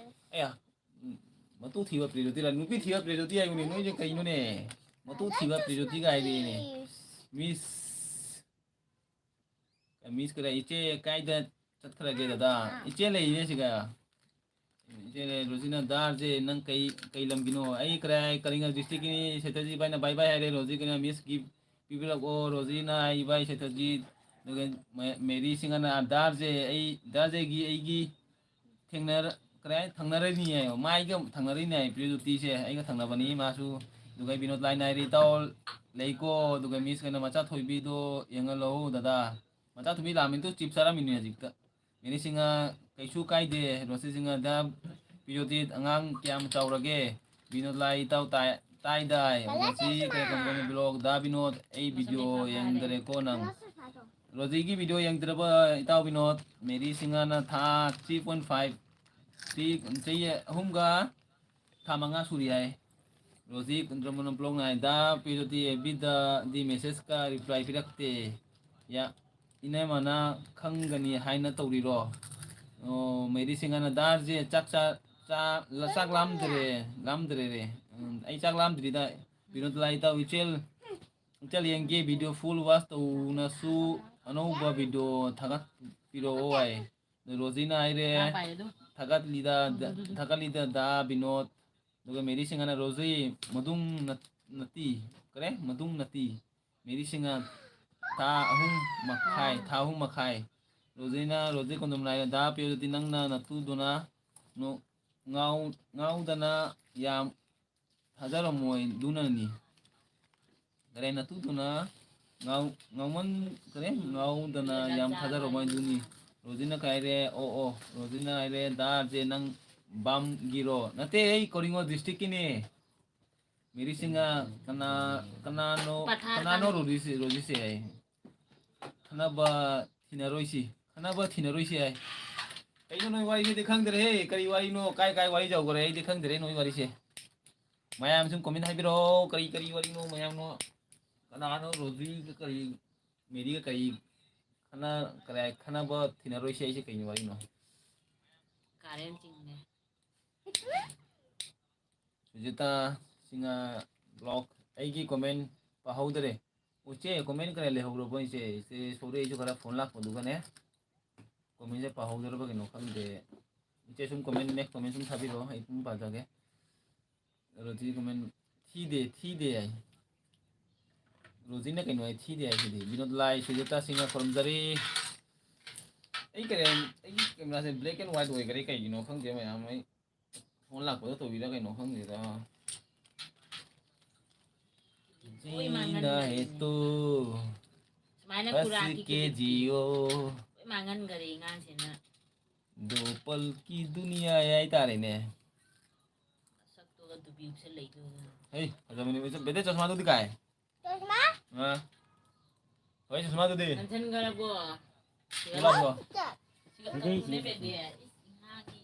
ꯑꯌꯥ, ꯎꯝ, ꯃꯇꯨ ꯊꯤꯕ ꯄ꯭ꯔꯤꯌꯣꯖꯣꯇꯤꯔ? ꯅꯨꯄꯤ ꯊꯤꯕ ꯄ꯭ꯔꯤꯌꯣꯖꯣꯇꯤ ꯍꯥꯏꯕꯅꯤ꯫ ꯅꯣꯏꯁꯦ ꯀꯩꯅꯣꯅꯦ? ꯃꯇꯨ ꯊꯤꯕ ꯄ꯭ꯔꯤꯌꯣꯖꯣꯇꯤꯒ ꯍꯥꯏꯔꯤꯅꯦ꯫ ꯃꯤꯁ ꯃꯤꯁ ꯀꯗꯥꯏ? ꯏꯆꯦ ꯀꯥꯏꯗ ꯆꯠꯈ꯭ꯔꯒꯦ ꯗꯗꯥ? ꯏꯆꯦ ꯂꯩꯔꯤꯅꯦ ꯁꯤꯒ꯫ ꯏꯆꯦ ꯔꯣꯖꯤꯅ, "ꯗꯥꯔꯁꯦ ꯅꯪ ꯀꯩ, ꯀꯩ ꯂꯝꯒꯤꯅꯣ?" "ꯑꯩ ꯀꯔꯥꯏ, ꯀꯔꯤꯉ ꯗꯤꯁꯇ꯭ꯔꯤꯛꯀꯤꯅꯤ ꯁꯦꯇꯔꯖꯤ ꯚꯥꯏꯅ ꯕꯥꯏ ꯕꯥꯏ ꯍꯥꯏꯔꯦ꯫ ꯔꯣꯖꯤ ꯀꯩꯅ ꯃꯤꯁ ꯒꯤꯐ ꯄꯤꯕꯤꯔꯛꯑꯣ ꯔꯣꯖꯤꯅ ꯍꯥꯏ ꯕꯥꯏ ꯁꯦꯇꯔꯖꯤ"꯫ ꯑꯗꯨꯒ ꯃꯦ-, ꯃꯦꯔꯤ ꯁꯤꯡꯍꯅ, "ꯗꯥꯔꯁꯦ ꯑꯩ, ꯗꯥꯔꯁꯦꯒꯤ ꯑꯩꯒꯤ ꯊꯦꯡꯅꯔ-, ꯀꯔꯤ ꯍꯥꯏ, ꯊꯪꯅꯔꯅꯤ ꯍꯥꯏꯌꯣ, ꯃꯥꯏꯒ ꯊꯪꯅꯔꯤꯅꯦ ꯍꯥꯏ, ꯄ꯭ꯔꯤꯌꯣꯖꯣꯇꯤꯁꯦ ꯑꯩꯒ ꯊꯪꯅꯕꯅꯤ ꯃꯥꯁꯨ"꯫ ꯑꯗꯨꯒ ꯕꯤꯅꯣꯗ ꯂꯥꯏꯅ ꯍꯥꯏꯔꯤ, "ꯏꯇꯥꯎ ꯂꯩꯀꯣ"꯫ ꯑꯗꯨꯒ ꯃꯤꯁ ꯀꯩꯅ, "ꯃꯆꯥ ꯊꯣꯏꯕꯤꯗꯣ ꯌꯦꯡꯍꯜꯂꯧ ꯗꯗꯥ"꯫ ꯃꯆꯥ ꯊꯣꯏꯕꯤ ꯂꯥꯛꯑꯃꯤꯅ ꯇꯨ ꯆꯤꯞ ꯆꯥꯔꯝꯃꯤꯅꯦ ꯍꯧꯖꯤꯛꯇ꯫ ꯃꯦꯔꯤ ꯁꯤꯡꯍ, "ꯀꯩꯁꯨ ꯀꯥꯏꯗꯦ"꯫ ꯔꯣꯁꯤ ꯁꯤꯡꯍ, "ꯗ ꯄ꯭ꯔꯤꯌꯣꯖꯣꯇꯤ ꯑꯉꯥꯡ ꯀꯌꯥꯝ ꯆꯥꯎꯔꯒꯦ?" ꯕꯤꯅꯣꯗ ꯂꯥꯏ, "ꯏꯇꯥꯎ ꯇꯥꯏ-, ꯇꯥꯏꯗꯥꯏ"꯫ ꯔꯣꯁꯤ ꯀꯩꯅ ꯀꯝꯕꯣꯅ ꯕ꯭ꯂꯣꯛ, "ꯗꯥ ꯕꯤꯅꯣꯗ, ꯑꯩ ꯚꯤꯗꯤꯑꯣ ꯌꯦꯡꯗꯔꯦꯀꯣ ꯅꯪ"꯫ ꯔꯣꯖꯤꯒꯤ ꯚꯤꯗꯤꯑꯣ ꯌꯦꯡꯗ꯭ꯔꯕ ꯏꯇꯥꯎ ꯕꯤꯅꯣꯗ꯫ ꯃꯦꯔꯤ ꯁꯤꯡꯍꯅ ꯊꯥ three point five, three, ꯆꯍꯤ ꯑꯍꯨꯝꯒ ꯊꯥ ꯃꯉꯥ ꯁꯨꯔꯤ ꯍꯥꯏ꯫ ꯔꯣꯖꯤ ꯀꯨꯟꯗ꯭ꯔꯃꯅ ꯕ꯭ꯂꯣꯛ ꯅꯥꯏꯗ ꯄꯤꯔꯗꯤ ꯑꯦꯕꯤꯗꯗꯤ ꯃꯦꯁꯦꯖꯀ ꯔꯤꯄ꯭ꯂꯥꯏ ꯄꯤꯔꯛꯇꯦ꯫ ꯌꯥ, ꯏꯅꯝꯃꯅ ꯈꯪꯒꯅꯤ ꯍꯥꯏꯅ ꯇꯧꯔꯤꯔꯣ? ꯑꯣ, ꯃꯦꯔꯤ ꯁꯤꯡꯍꯅ, "ꯗꯥꯔꯁꯦ ꯆꯥꯛ ꯆꯥ-, ꯆꯥ-, ꯆꯥꯛ ꯂꯥꯝꯗ꯭ꯔꯦ, ꯂꯥꯝꯗ꯭ꯔꯦ ꯔꯦ"꯫ ꯎꯝ, ꯑꯩ ꯆꯥꯛ ꯂꯥꯝꯗ꯭ꯔꯤꯗ꯫ ꯕꯤꯅꯣꯗ ꯂꯥꯏ ꯇꯧ, ꯏꯆꯦꯜ, ꯏꯆꯦꯜ ꯌꯦꯡꯒꯦ, ꯚꯤꯗꯤꯑꯣ ꯐꯨꯜ ꯋꯥꯆ ꯇꯧꯅꯁꯨ ꯑꯅꯧꯕ ꯚꯤꯗꯤꯑꯣ ꯊꯥꯒꯠꯄꯤꯔꯛꯑꯣ ꯍꯥꯏ꯫ ꯑꯗꯣ ꯔꯣꯖꯤꯅ ꯍꯥꯏꯔꯦ, ꯄꯥꯏ ꯑꯗꯨꯝ꯫ "ꯊꯥꯒꯠꯂꯤꯗ, ꯊꯥꯒꯠꯂꯤꯗ ꯗꯥ ꯕꯤꯅꯣꯗ"꯫ ꯑꯗꯨꯒ ꯃꯦꯔꯤ ꯁꯤꯡꯍꯅ, "ꯔꯣꯖꯤ, ꯃꯗꯨꯡ ꯅ-, ꯅꯠꯇꯤ, ꯀꯔꯦ? ꯃꯗꯨꯡ ꯅꯠꯇꯤ"꯫ ꯃꯦꯔꯤ ꯁꯤꯡꯍ, ꯊꯥ ꯑꯍꯨꯝ ꯃꯈꯥꯏ, ꯊꯥ ꯑꯍꯨꯝ ꯃꯈꯥꯏ꯫ ꯔꯣꯖꯤꯅ, ꯔꯣꯖꯤ ꯀꯣꯟꯗꯝ ꯂꯥꯏꯔ, "ꯗꯥ ꯄꯤꯌꯣꯖꯣꯇꯤ ꯅꯪꯅ ꯅꯇꯨꯗꯨꯅ ꯅꯣ-, ꯉꯥꯎ-, ꯉꯥꯎꯗꯅ ꯌꯥꯝ ꯊꯥꯖꯔꯝꯃꯣꯏꯗꯨꯅꯅꯤ"꯫ ꯀꯔꯦ? "ꯅꯇꯨꯗꯨꯅ ꯉꯥꯎ-, ꯉꯥꯎꯃꯟ-, ꯀꯔꯦ? ꯉꯥꯎꯗꯅ ꯌꯥꯝ ꯊꯥꯖꯔꯝꯃꯣꯏꯗꯨꯅꯤ"꯫ ꯔꯣꯖꯤꯅ ꯀꯥꯏꯔꯦ, "ꯑꯣ, ꯑꯣ"꯫ ꯔꯣꯖꯤꯅ ꯍꯥꯏꯔꯦ, "ꯗꯥꯔꯁꯦ ꯅꯪ ꯕꯥꯝꯒꯤꯔꯣ?" "ꯅꯠꯇꯦ, ꯑꯩ ꯀꯣꯔꯤꯉꯣ ꯗꯤꯁꯇ꯭ꯔꯤꯛꯀꯤꯅꯦ"꯫ ꯃꯦꯔꯤ ꯁꯤꯡꯍ, "ꯀꯅꯥ, ꯀꯅꯥꯅꯣ, ꯄꯊꯥꯔ ꯀꯅꯥꯅꯣ ꯀꯥꯟꯗ꯫ ꯔꯣꯖꯤꯁꯦ, ꯔꯣꯖꯤꯁꯦ?" ꯍꯥꯏ꯫ "ꯈꯠꯅꯕ ꯊꯤꯅꯔꯣꯏꯁꯤ, ꯈꯠꯅꯕ ꯊꯤꯅꯔꯣꯏꯁꯤ" ꯍꯥꯏ꯫ ꯀꯩꯅꯣ ꯅꯣꯏ ꯋꯥꯔꯤꯁꯤꯗꯤ ꯈꯪꯗ꯭ꯔꯦꯍꯦ, ꯀꯔꯤ ꯋꯥꯔꯤꯅꯣ, ꯀꯥꯏ ꯀꯥꯏ ꯋꯥꯔꯤ ꯌꯧꯈ꯭ꯔꯦ, ꯑꯩꯗꯤ ꯈꯪꯗ꯭ꯔꯦ ꯅꯣꯏ ꯋꯥꯔꯤꯁꯦ꯫ ꯃꯌꯥꯝ ꯁꯨꯝ ꯀꯣꯃꯦꯟ ꯍꯥꯏꯕꯤꯔꯛꯑꯣ, ꯀꯔꯤ ꯀꯔꯤ ꯋꯥꯔꯤꯅꯣ ꯃꯌꯥꯝꯅꯣ? ꯀꯅꯥꯅꯣ ꯔꯣꯖꯤꯒ ꯀꯔꯤ, ꯃꯦꯔꯤꯒ ꯀꯔꯤ ꯈꯠꯅ-, ꯀꯔꯤ ꯈꯠꯅꯕ ꯊꯤꯅꯔꯣꯏꯁꯤ ꯍꯥꯏꯁꯦ ꯀꯩ ꯋꯥꯔꯤꯅꯣ? ꯀꯥꯔꯦꯟ ꯆꯤꯡꯉꯦ꯫ ꯁꯨꯖꯤꯇꯥ ꯁꯤꯡꯍ ꯕ꯭ꯂꯣꯛ, ꯑꯩꯒꯤ ꯀꯣꯃꯦꯟ ꯄꯥꯍꯧꯗꯔꯦ꯫ ꯏꯆꯦ, ꯀꯣꯃꯦꯟ ꯀꯔꯤ ꯂꯩꯍꯧꯔꯕꯣ ꯏꯆꯦ? ꯏꯆꯦ, ꯁꯣꯔꯤ, ꯑꯩꯁꯨ ꯈꯔ ꯐꯣꯟ ꯂꯥꯛꯄꯗꯨꯒꯅꯦ꯫ ꯀꯣꯃꯦꯟꯁꯦ ꯄꯥꯍꯧꯗ꯭ꯔꯕ ꯀꯩꯅꯣ ꯈꯪꯗꯦ꯫ ꯏꯆꯦ ꯁꯨꯝ comment, next comment ꯁꯨꯝ ꯊꯥꯕꯤꯔꯛꯑꯣ, ꯑꯩ ꯄꯨꯡ ꯄꯥꯖꯒꯦ꯫ ꯔꯣꯖꯤ comment ꯊꯤꯗꯦ, ꯊꯤꯗꯦ ꯍꯥꯏ꯫ ꯔꯣꯖꯤꯅ ꯀꯩꯅꯣ ꯍꯥꯏ, ꯊꯤꯗꯦ ꯍꯥꯏꯁꯤꯗꯤ꯫ ꯕꯤꯅꯣꯗ ꯂꯥꯏ, ꯁꯨꯖꯥꯇꯥ ꯁꯤꯡꯍ ꯈꯨꯔꯨꯝꯖꯔꯤ꯫ ꯑꯩ ꯀꯔꯤ, ꯑꯩꯒꯤ camera say black and white ꯑꯣꯏꯈꯔꯦ, ꯀꯩꯒꯤꯅꯣ ꯈꯪꯗꯦ ꯃꯌꯥꯝ꯫ ꯑꯩ phone ꯂꯥꯛꯄꯗ ꯇꯧꯕꯤꯔ ꯀꯩꯅꯣ ꯈꯪꯗꯦꯗ꯫ ꯂꯣꯏ ꯃꯥꯡꯍꯟꯈ꯭ꯔꯦ꯫ ꯖꯤꯅꯥ ꯍꯦ ꯇꯨ ꯁꯨꯃꯥꯏꯅ ꯍꯁ ꯀꯨꯔꯥꯛꯀꯤ ꯀꯦ ꯈꯤꯖꯤꯛꯇꯤ ꯖꯤꯌꯣ꯫ ꯂꯣꯏ ꯃꯥꯡꯍꯟꯈꯔꯦ ꯑꯉꯥꯡꯁꯤꯅ꯫ ꯗꯣ ꯄꯜ ꯀꯤ ꯗꯨꯅꯤꯌꯥ ꯍꯥꯏꯇꯥꯔꯦꯅꯦ꯫ ꯃꯁꯛꯇꯨꯒ ꯗꯨꯕꯤ ꯎꯞꯁꯜꯂꯛꯏꯗꯨꯒ꯫ ꯍꯩ, ꯐꯖꯕꯅꯤ꯫ ꯕꯦꯇꯦ, ꯆꯁꯃꯥꯗꯨꯗꯤ ꯀꯥꯏ? ꯆꯁꯃꯥ? ꯑꯥ꯫ ꯍꯣꯏ, ꯆꯁꯃꯥꯗꯨꯗꯤ? ꯅꯟꯁꯟꯈ꯭ꯔꯕꯣ? ꯁꯤꯒ ꯂꯥꯛꯄ꯭ꯔꯣ? ꯁꯤꯒ ꯇꯧꯕꯅꯦ, ꯕꯦꯕꯤ꯫ ꯏꯁ, ꯏꯉꯥꯒꯤ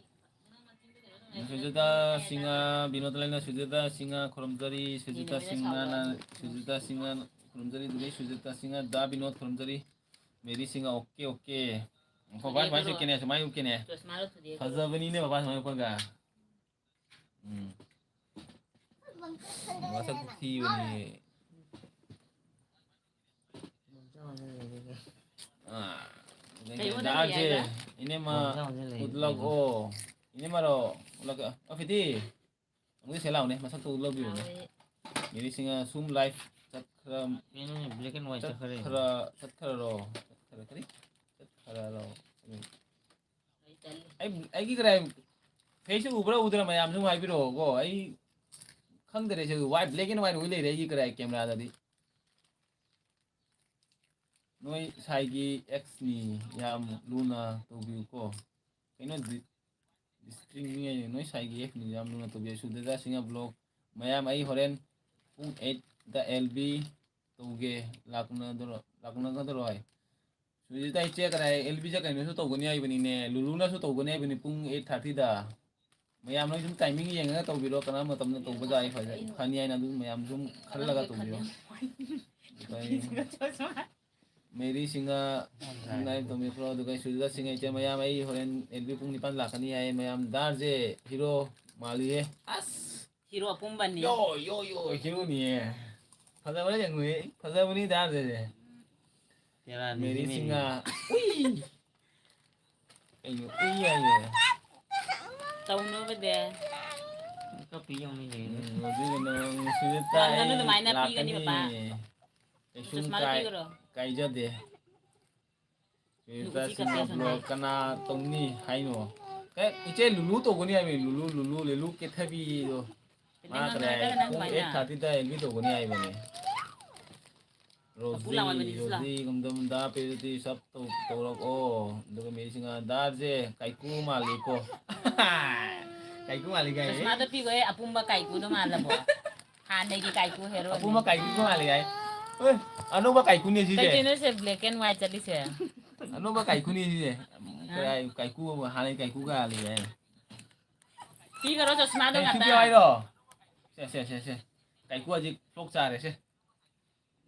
ꯁꯨꯖꯥꯇꯥ ꯁꯤꯡꯍ, ꯕꯤꯅꯣꯗ ꯂꯥꯏꯅ ꯁꯨꯖꯥꯇꯥ ꯁꯤꯡꯍ ꯈꯨꯔꯨꯝꯖꯔꯤ, ꯁꯨꯖꯥꯇꯥ ꯁꯤꯡꯍꯅ, ꯁꯨꯖꯥꯇꯥ ꯁꯤꯡꯍ ꯈꯨꯔꯨꯝꯖꯔꯤ, ꯑꯗꯨꯗꯒꯤ ꯁꯨꯖꯥꯇꯥ ꯁꯤꯡꯍ, ꯗꯥ ꯕꯤꯅꯣꯗ ꯈꯨꯔꯨꯝꯖꯔꯤ, ꯃꯦꯔꯤ ꯁꯤꯡꯍ, ꯑꯣꯀꯦ, ꯑꯣꯀꯦ꯫ ꯉꯥꯏꯈꯣ, ꯚꯥꯏ, ꯁꯨꯃꯥꯏꯅ ꯎꯠꯀꯦꯅꯦ, ꯁꯨꯃꯥꯏꯅ ꯎꯠꯀꯦꯅꯦ꯫ ꯆꯁꯃꯥꯗꯣ ꯊꯨꯗꯦꯛꯑꯣ꯫ ꯐꯖꯕꯅꯤꯅꯦ, ꯕꯕꯥ, ꯁꯨꯃꯥꯏꯅ ꯎꯠꯄꯒ꯫ ꯎꯝ꯫ ꯃꯁꯛ ꯊꯤꯕꯅꯤ꯫ ꯑꯥ, ꯀꯩ ꯑꯣꯟꯅ ꯗꯥꯛꯁꯦ ꯂꯩ ꯍꯥꯏꯕ? ꯏꯅꯦꯃ ꯃꯣꯟꯖꯥꯎꯅ ꯂꯩ ꯎꯠꯂꯛꯑꯣ꯫ ꯏꯅꯦꯃꯔꯣ? ꯎꯠꯂꯛꯀꯦ꯫ ꯑꯣ, ꯐꯤꯇꯤ꯫ ꯑꯃꯨꯛ ꯁꯦ ꯂꯥꯎꯅꯦ, ꯃꯁꯛꯇꯣ ꯎꯠꯂꯛꯄꯤꯔꯣꯅꯦ꯫ ꯌꯥꯔꯦ꯫ ꯃꯤꯔꯤꯁꯤꯡ ꯁꯨꯝ live ꯆꯠꯈ꯭ꯔ-, ꯀꯩꯅꯣꯅꯦ, black and white ꯆꯠꯈ꯭ꯔꯦ꯫ ꯆꯠꯈ꯭ꯔ-, ꯆꯠꯈ꯭ꯔꯔꯣ? ꯆꯠꯈ꯭ꯔ-, ꯀꯔꯤ? ꯆꯠꯈ꯭ꯔꯔꯣ? ꯑꯩ ꯇꯜꯂꯤ꯫ ꯑꯩ, ꯑꯩꯒꯤ ꯀꯗꯥꯏ face ꯎꯕ꯭ꯔꯥ ꯎꯗ꯭ꯔꯥ ꯃꯌꯥꯝ ꯁꯨꯝ ꯍꯥꯏꯕꯤꯔꯛꯑꯣꯀꯣ꯫ ꯑꯩ ꯈꯪꯗꯔꯦ, ꯁꯤ white, black and white ꯑꯣꯏ ꯂꯩꯔꯦ ꯑꯩꯒꯤ ꯀꯗꯥꯏ camera ꯗꯗꯤ꯫ ꯅꯣꯏ ꯁꯥꯏꯒꯤ ex ꯅꯤ, ꯌꯥꯝ ꯂꯨꯅ ꯇꯧꯕꯤꯌꯨꯀꯣ꯫ ꯀꯩꯅꯣ ꯗꯤ-, district ꯃꯤ ꯍꯥꯏꯅꯤ, ꯅꯣꯏ ꯁꯥꯏꯒꯤ ex ꯅꯤ, ꯌꯥꯝ ꯂꯨꯅ ꯇꯧꯕꯤꯌꯨ꯫ ꯁꯨꯗꯦꯗꯥ ꯁꯤꯡꯍ vlog꯫ ꯃꯌꯥꯝ, ꯑꯩ ꯍꯣꯔꯦꯟ ꯄꯨꯡ eight ꯗ L B ꯇꯧꯒꯦ, ꯂꯥꯛꯅꯗꯔꯣ-, ꯂꯥꯛꯅꯒꯗꯔꯣ ꯍꯥꯏ꯫ ꯁꯨꯖꯤꯇꯥ ꯏꯆꯦ ꯀꯗꯥꯏ? L B ꯁꯦ ꯀꯩꯅꯣꯁꯨ ꯇꯧꯒꯅꯤ ꯍꯥꯏꯕꯅꯤꯅꯦ, ꯂꯨꯂꯨꯅꯁꯨ ꯇꯧꯒꯅꯤ ꯍꯥꯏꯕꯅꯤ ꯄꯨꯡ eight thirty ꯗ꯫ ꯃꯌꯥꯝ ꯅꯣꯏ ꯁꯨꯝ timing ꯌꯦꯡꯉꯒ ꯇꯧꯕꯤꯔꯣ, ꯀꯔꯝꯕ ꯃꯇꯝꯗ ꯇꯧꯕ ꯌꯥꯏ ꯐꯖ-, ꯐꯅꯤ ꯍꯥꯏꯅ ꯑꯗꯨꯝ ꯃꯌꯥꯝ ꯁꯨꯝ ꯈꯜꯂꯒ ꯇꯧꯕꯤꯔꯣ꯫ ꯑꯩꯈꯣꯏ ꯃꯦꯔꯤ ꯁꯤꯡꯍ online ꯇꯧꯕꯤꯈ꯭ꯔꯣ, ꯑꯗꯨꯒ ꯁꯨꯖꯤꯇꯥ ꯁꯤꯡꯍ ꯏꯆꯦ ꯃꯌꯥꯝ, ꯑꯩ ꯍꯣꯔꯦꯟ L B ꯄꯨꯡ ꯅꯤꯄꯥꯟ ꯂꯥꯛꯀꯅꯤ ꯍꯥꯏꯌꯦ ꯃꯌꯥꯝ꯫ ꯗꯥꯔꯁꯦ hero ꯃꯥꯜꯂꯤꯌꯦ꯫ ꯑꯁ! Hero ꯑꯄꯨꯝꯕꯅꯤ꯫ ꯌꯣ, ꯌꯣ, ꯌꯣ, hero ꯅꯤꯌꯦ꯫ ꯐꯖꯕ꯭ꯔꯥ ꯌꯦꯡꯉꯨꯍꯦ꯫ ꯐꯖꯕꯅꯤ ꯗꯥꯔꯁꯦ꯫ ꯄꯦꯔꯥꯅꯤ ꯃꯦꯔꯤ ꯁꯤꯅꯦ꯫ ꯁꯤꯡꯍ꯫ ꯎꯏ! ꯀꯩꯅꯣ ꯎꯏ ꯍꯥꯏꯌꯦ? ꯇꯧꯅꯕꯗꯤ꯫ ꯀꯞꯄꯤ ꯌꯦꯡꯉꯨꯅꯦ꯫ ꯎꯝ, ꯍꯧꯖꯤꯛ ꯀꯩꯅꯣ, ꯁꯨꯖꯤꯇꯥ ꯉꯥꯡꯒꯅꯨ ꯑꯗꯨꯃꯥꯏꯅ, ꯄꯤꯒꯅꯤ ꯂꯥꯛꯀꯅꯤ꯫ ꯄꯄꯥ꯫ ꯀꯩꯁꯨꯝ ꯆꯨꯁꯃꯥꯗꯣ ꯀꯥꯏ-, ꯄꯤꯈ꯭ꯔꯣ꯫ ꯀꯥꯏꯖꯗꯦ꯫ ꯁꯨꯖꯤꯇꯥ ꯎꯆꯤ ꯁꯤꯡꯍ ꯀꯞꯄꯦ ꯁꯣꯝꯗ꯫ Vlog ꯀꯅꯥ ꯇꯧꯅꯤ ꯍꯥꯏꯅꯣ? ꯑꯦ, ꯏꯆꯦ ꯂꯨꯂꯨ ꯇꯧꯒꯅꯤ ꯍꯥꯏꯕꯅꯤ, ꯂꯨꯂꯨ, ꯂꯨꯂꯨ, ꯂꯨꯂꯨ ꯀꯦꯊꯕꯤꯗꯣ꯫ ꯈꯤꯇꯪ ꯃꯥ ꯀꯗꯥꯏ? ꯉꯥꯡꯅꯔꯒꯅ ꯄꯨꯡ ꯑꯗꯨꯃꯥꯏꯅ꯫ Eight thirty ꯗ ꯑꯦꯜꯕꯤ ꯇꯧꯒꯅꯤ ꯍꯥꯏꯕꯅꯤ꯫ ꯃꯄꯨ ꯔꯣꯖꯤ, ꯂꯥꯛꯑꯣ ꯍꯥꯏꯕꯅꯤ, ꯁꯤꯁꯨ ꯂꯥꯛꯑꯣ꯫ ꯔꯣꯖꯤ, ꯉꯝꯗꯝ ꯗꯥ ꯄꯦꯔꯨꯇꯤ ꯁꯞ ꯇꯧ-, ꯇꯧꯔꯛꯑꯣ꯫ ꯑꯗꯨꯒ ꯃꯦꯔꯤꯁꯤꯡꯍ, ꯗꯥꯁꯦ ꯀꯥꯏꯀꯨ ꯃꯥꯜꯂꯤꯀꯣ꯫ ꯀꯥꯏꯀꯨ ꯃꯥꯜꯂꯤ ꯀꯥꯏ꯫ ꯆꯁꯃꯥꯗꯣ ꯄꯤꯈꯣꯍꯦ, ꯑꯄꯨꯝꯕ ꯀꯥꯏꯀꯨꯗꯣ ꯃꯥꯜꯂꯕꯣ? ꯍꯥꯟꯅꯒꯤ ꯀꯥꯏꯀꯨ ꯍꯦꯔꯣꯅꯤ꯫ ꯑꯄꯨꯝꯕ ꯀꯥꯏꯀꯨ ꯃꯥꯜꯂꯤ ꯀꯥꯏ꯫ ꯑꯣꯏ, ꯑꯅꯧꯕ ꯀꯥꯏꯀꯨꯅꯦ ꯁꯤꯁꯦ꯫ ꯀꯩꯒꯤꯅꯣ ꯁꯦ black and white ꯆꯠꯂꯤꯁꯦ? ꯑꯅꯧꯕ ꯀꯥꯏꯀꯨꯅꯦ ꯁꯤꯁꯦ꯫ ꯍꯥ? ꯀꯥꯏ-, ꯀꯥꯏꯀꯨ, ꯍꯥꯟꯅꯒꯤ ꯀꯥꯏꯀꯨꯒ ꯂꯩ ꯍꯥꯏ꯫ ꯄꯤꯈꯔꯣ ꯆꯁꯃꯥꯗꯣ ꯀꯩ ꯉꯥꯛꯇ꯫ ꯄꯤꯕꯤꯌꯣ ꯍꯥꯏꯔꯣ? ꯁꯦ, ꯁꯦ, ꯁꯦ, ꯁꯦ꯫ ꯀꯥꯏꯀꯨ ꯍꯧꯖꯤꯛ ꯐ꯭ꯂꯣꯛ ꯆꯥꯔꯦ ꯁꯦ꯫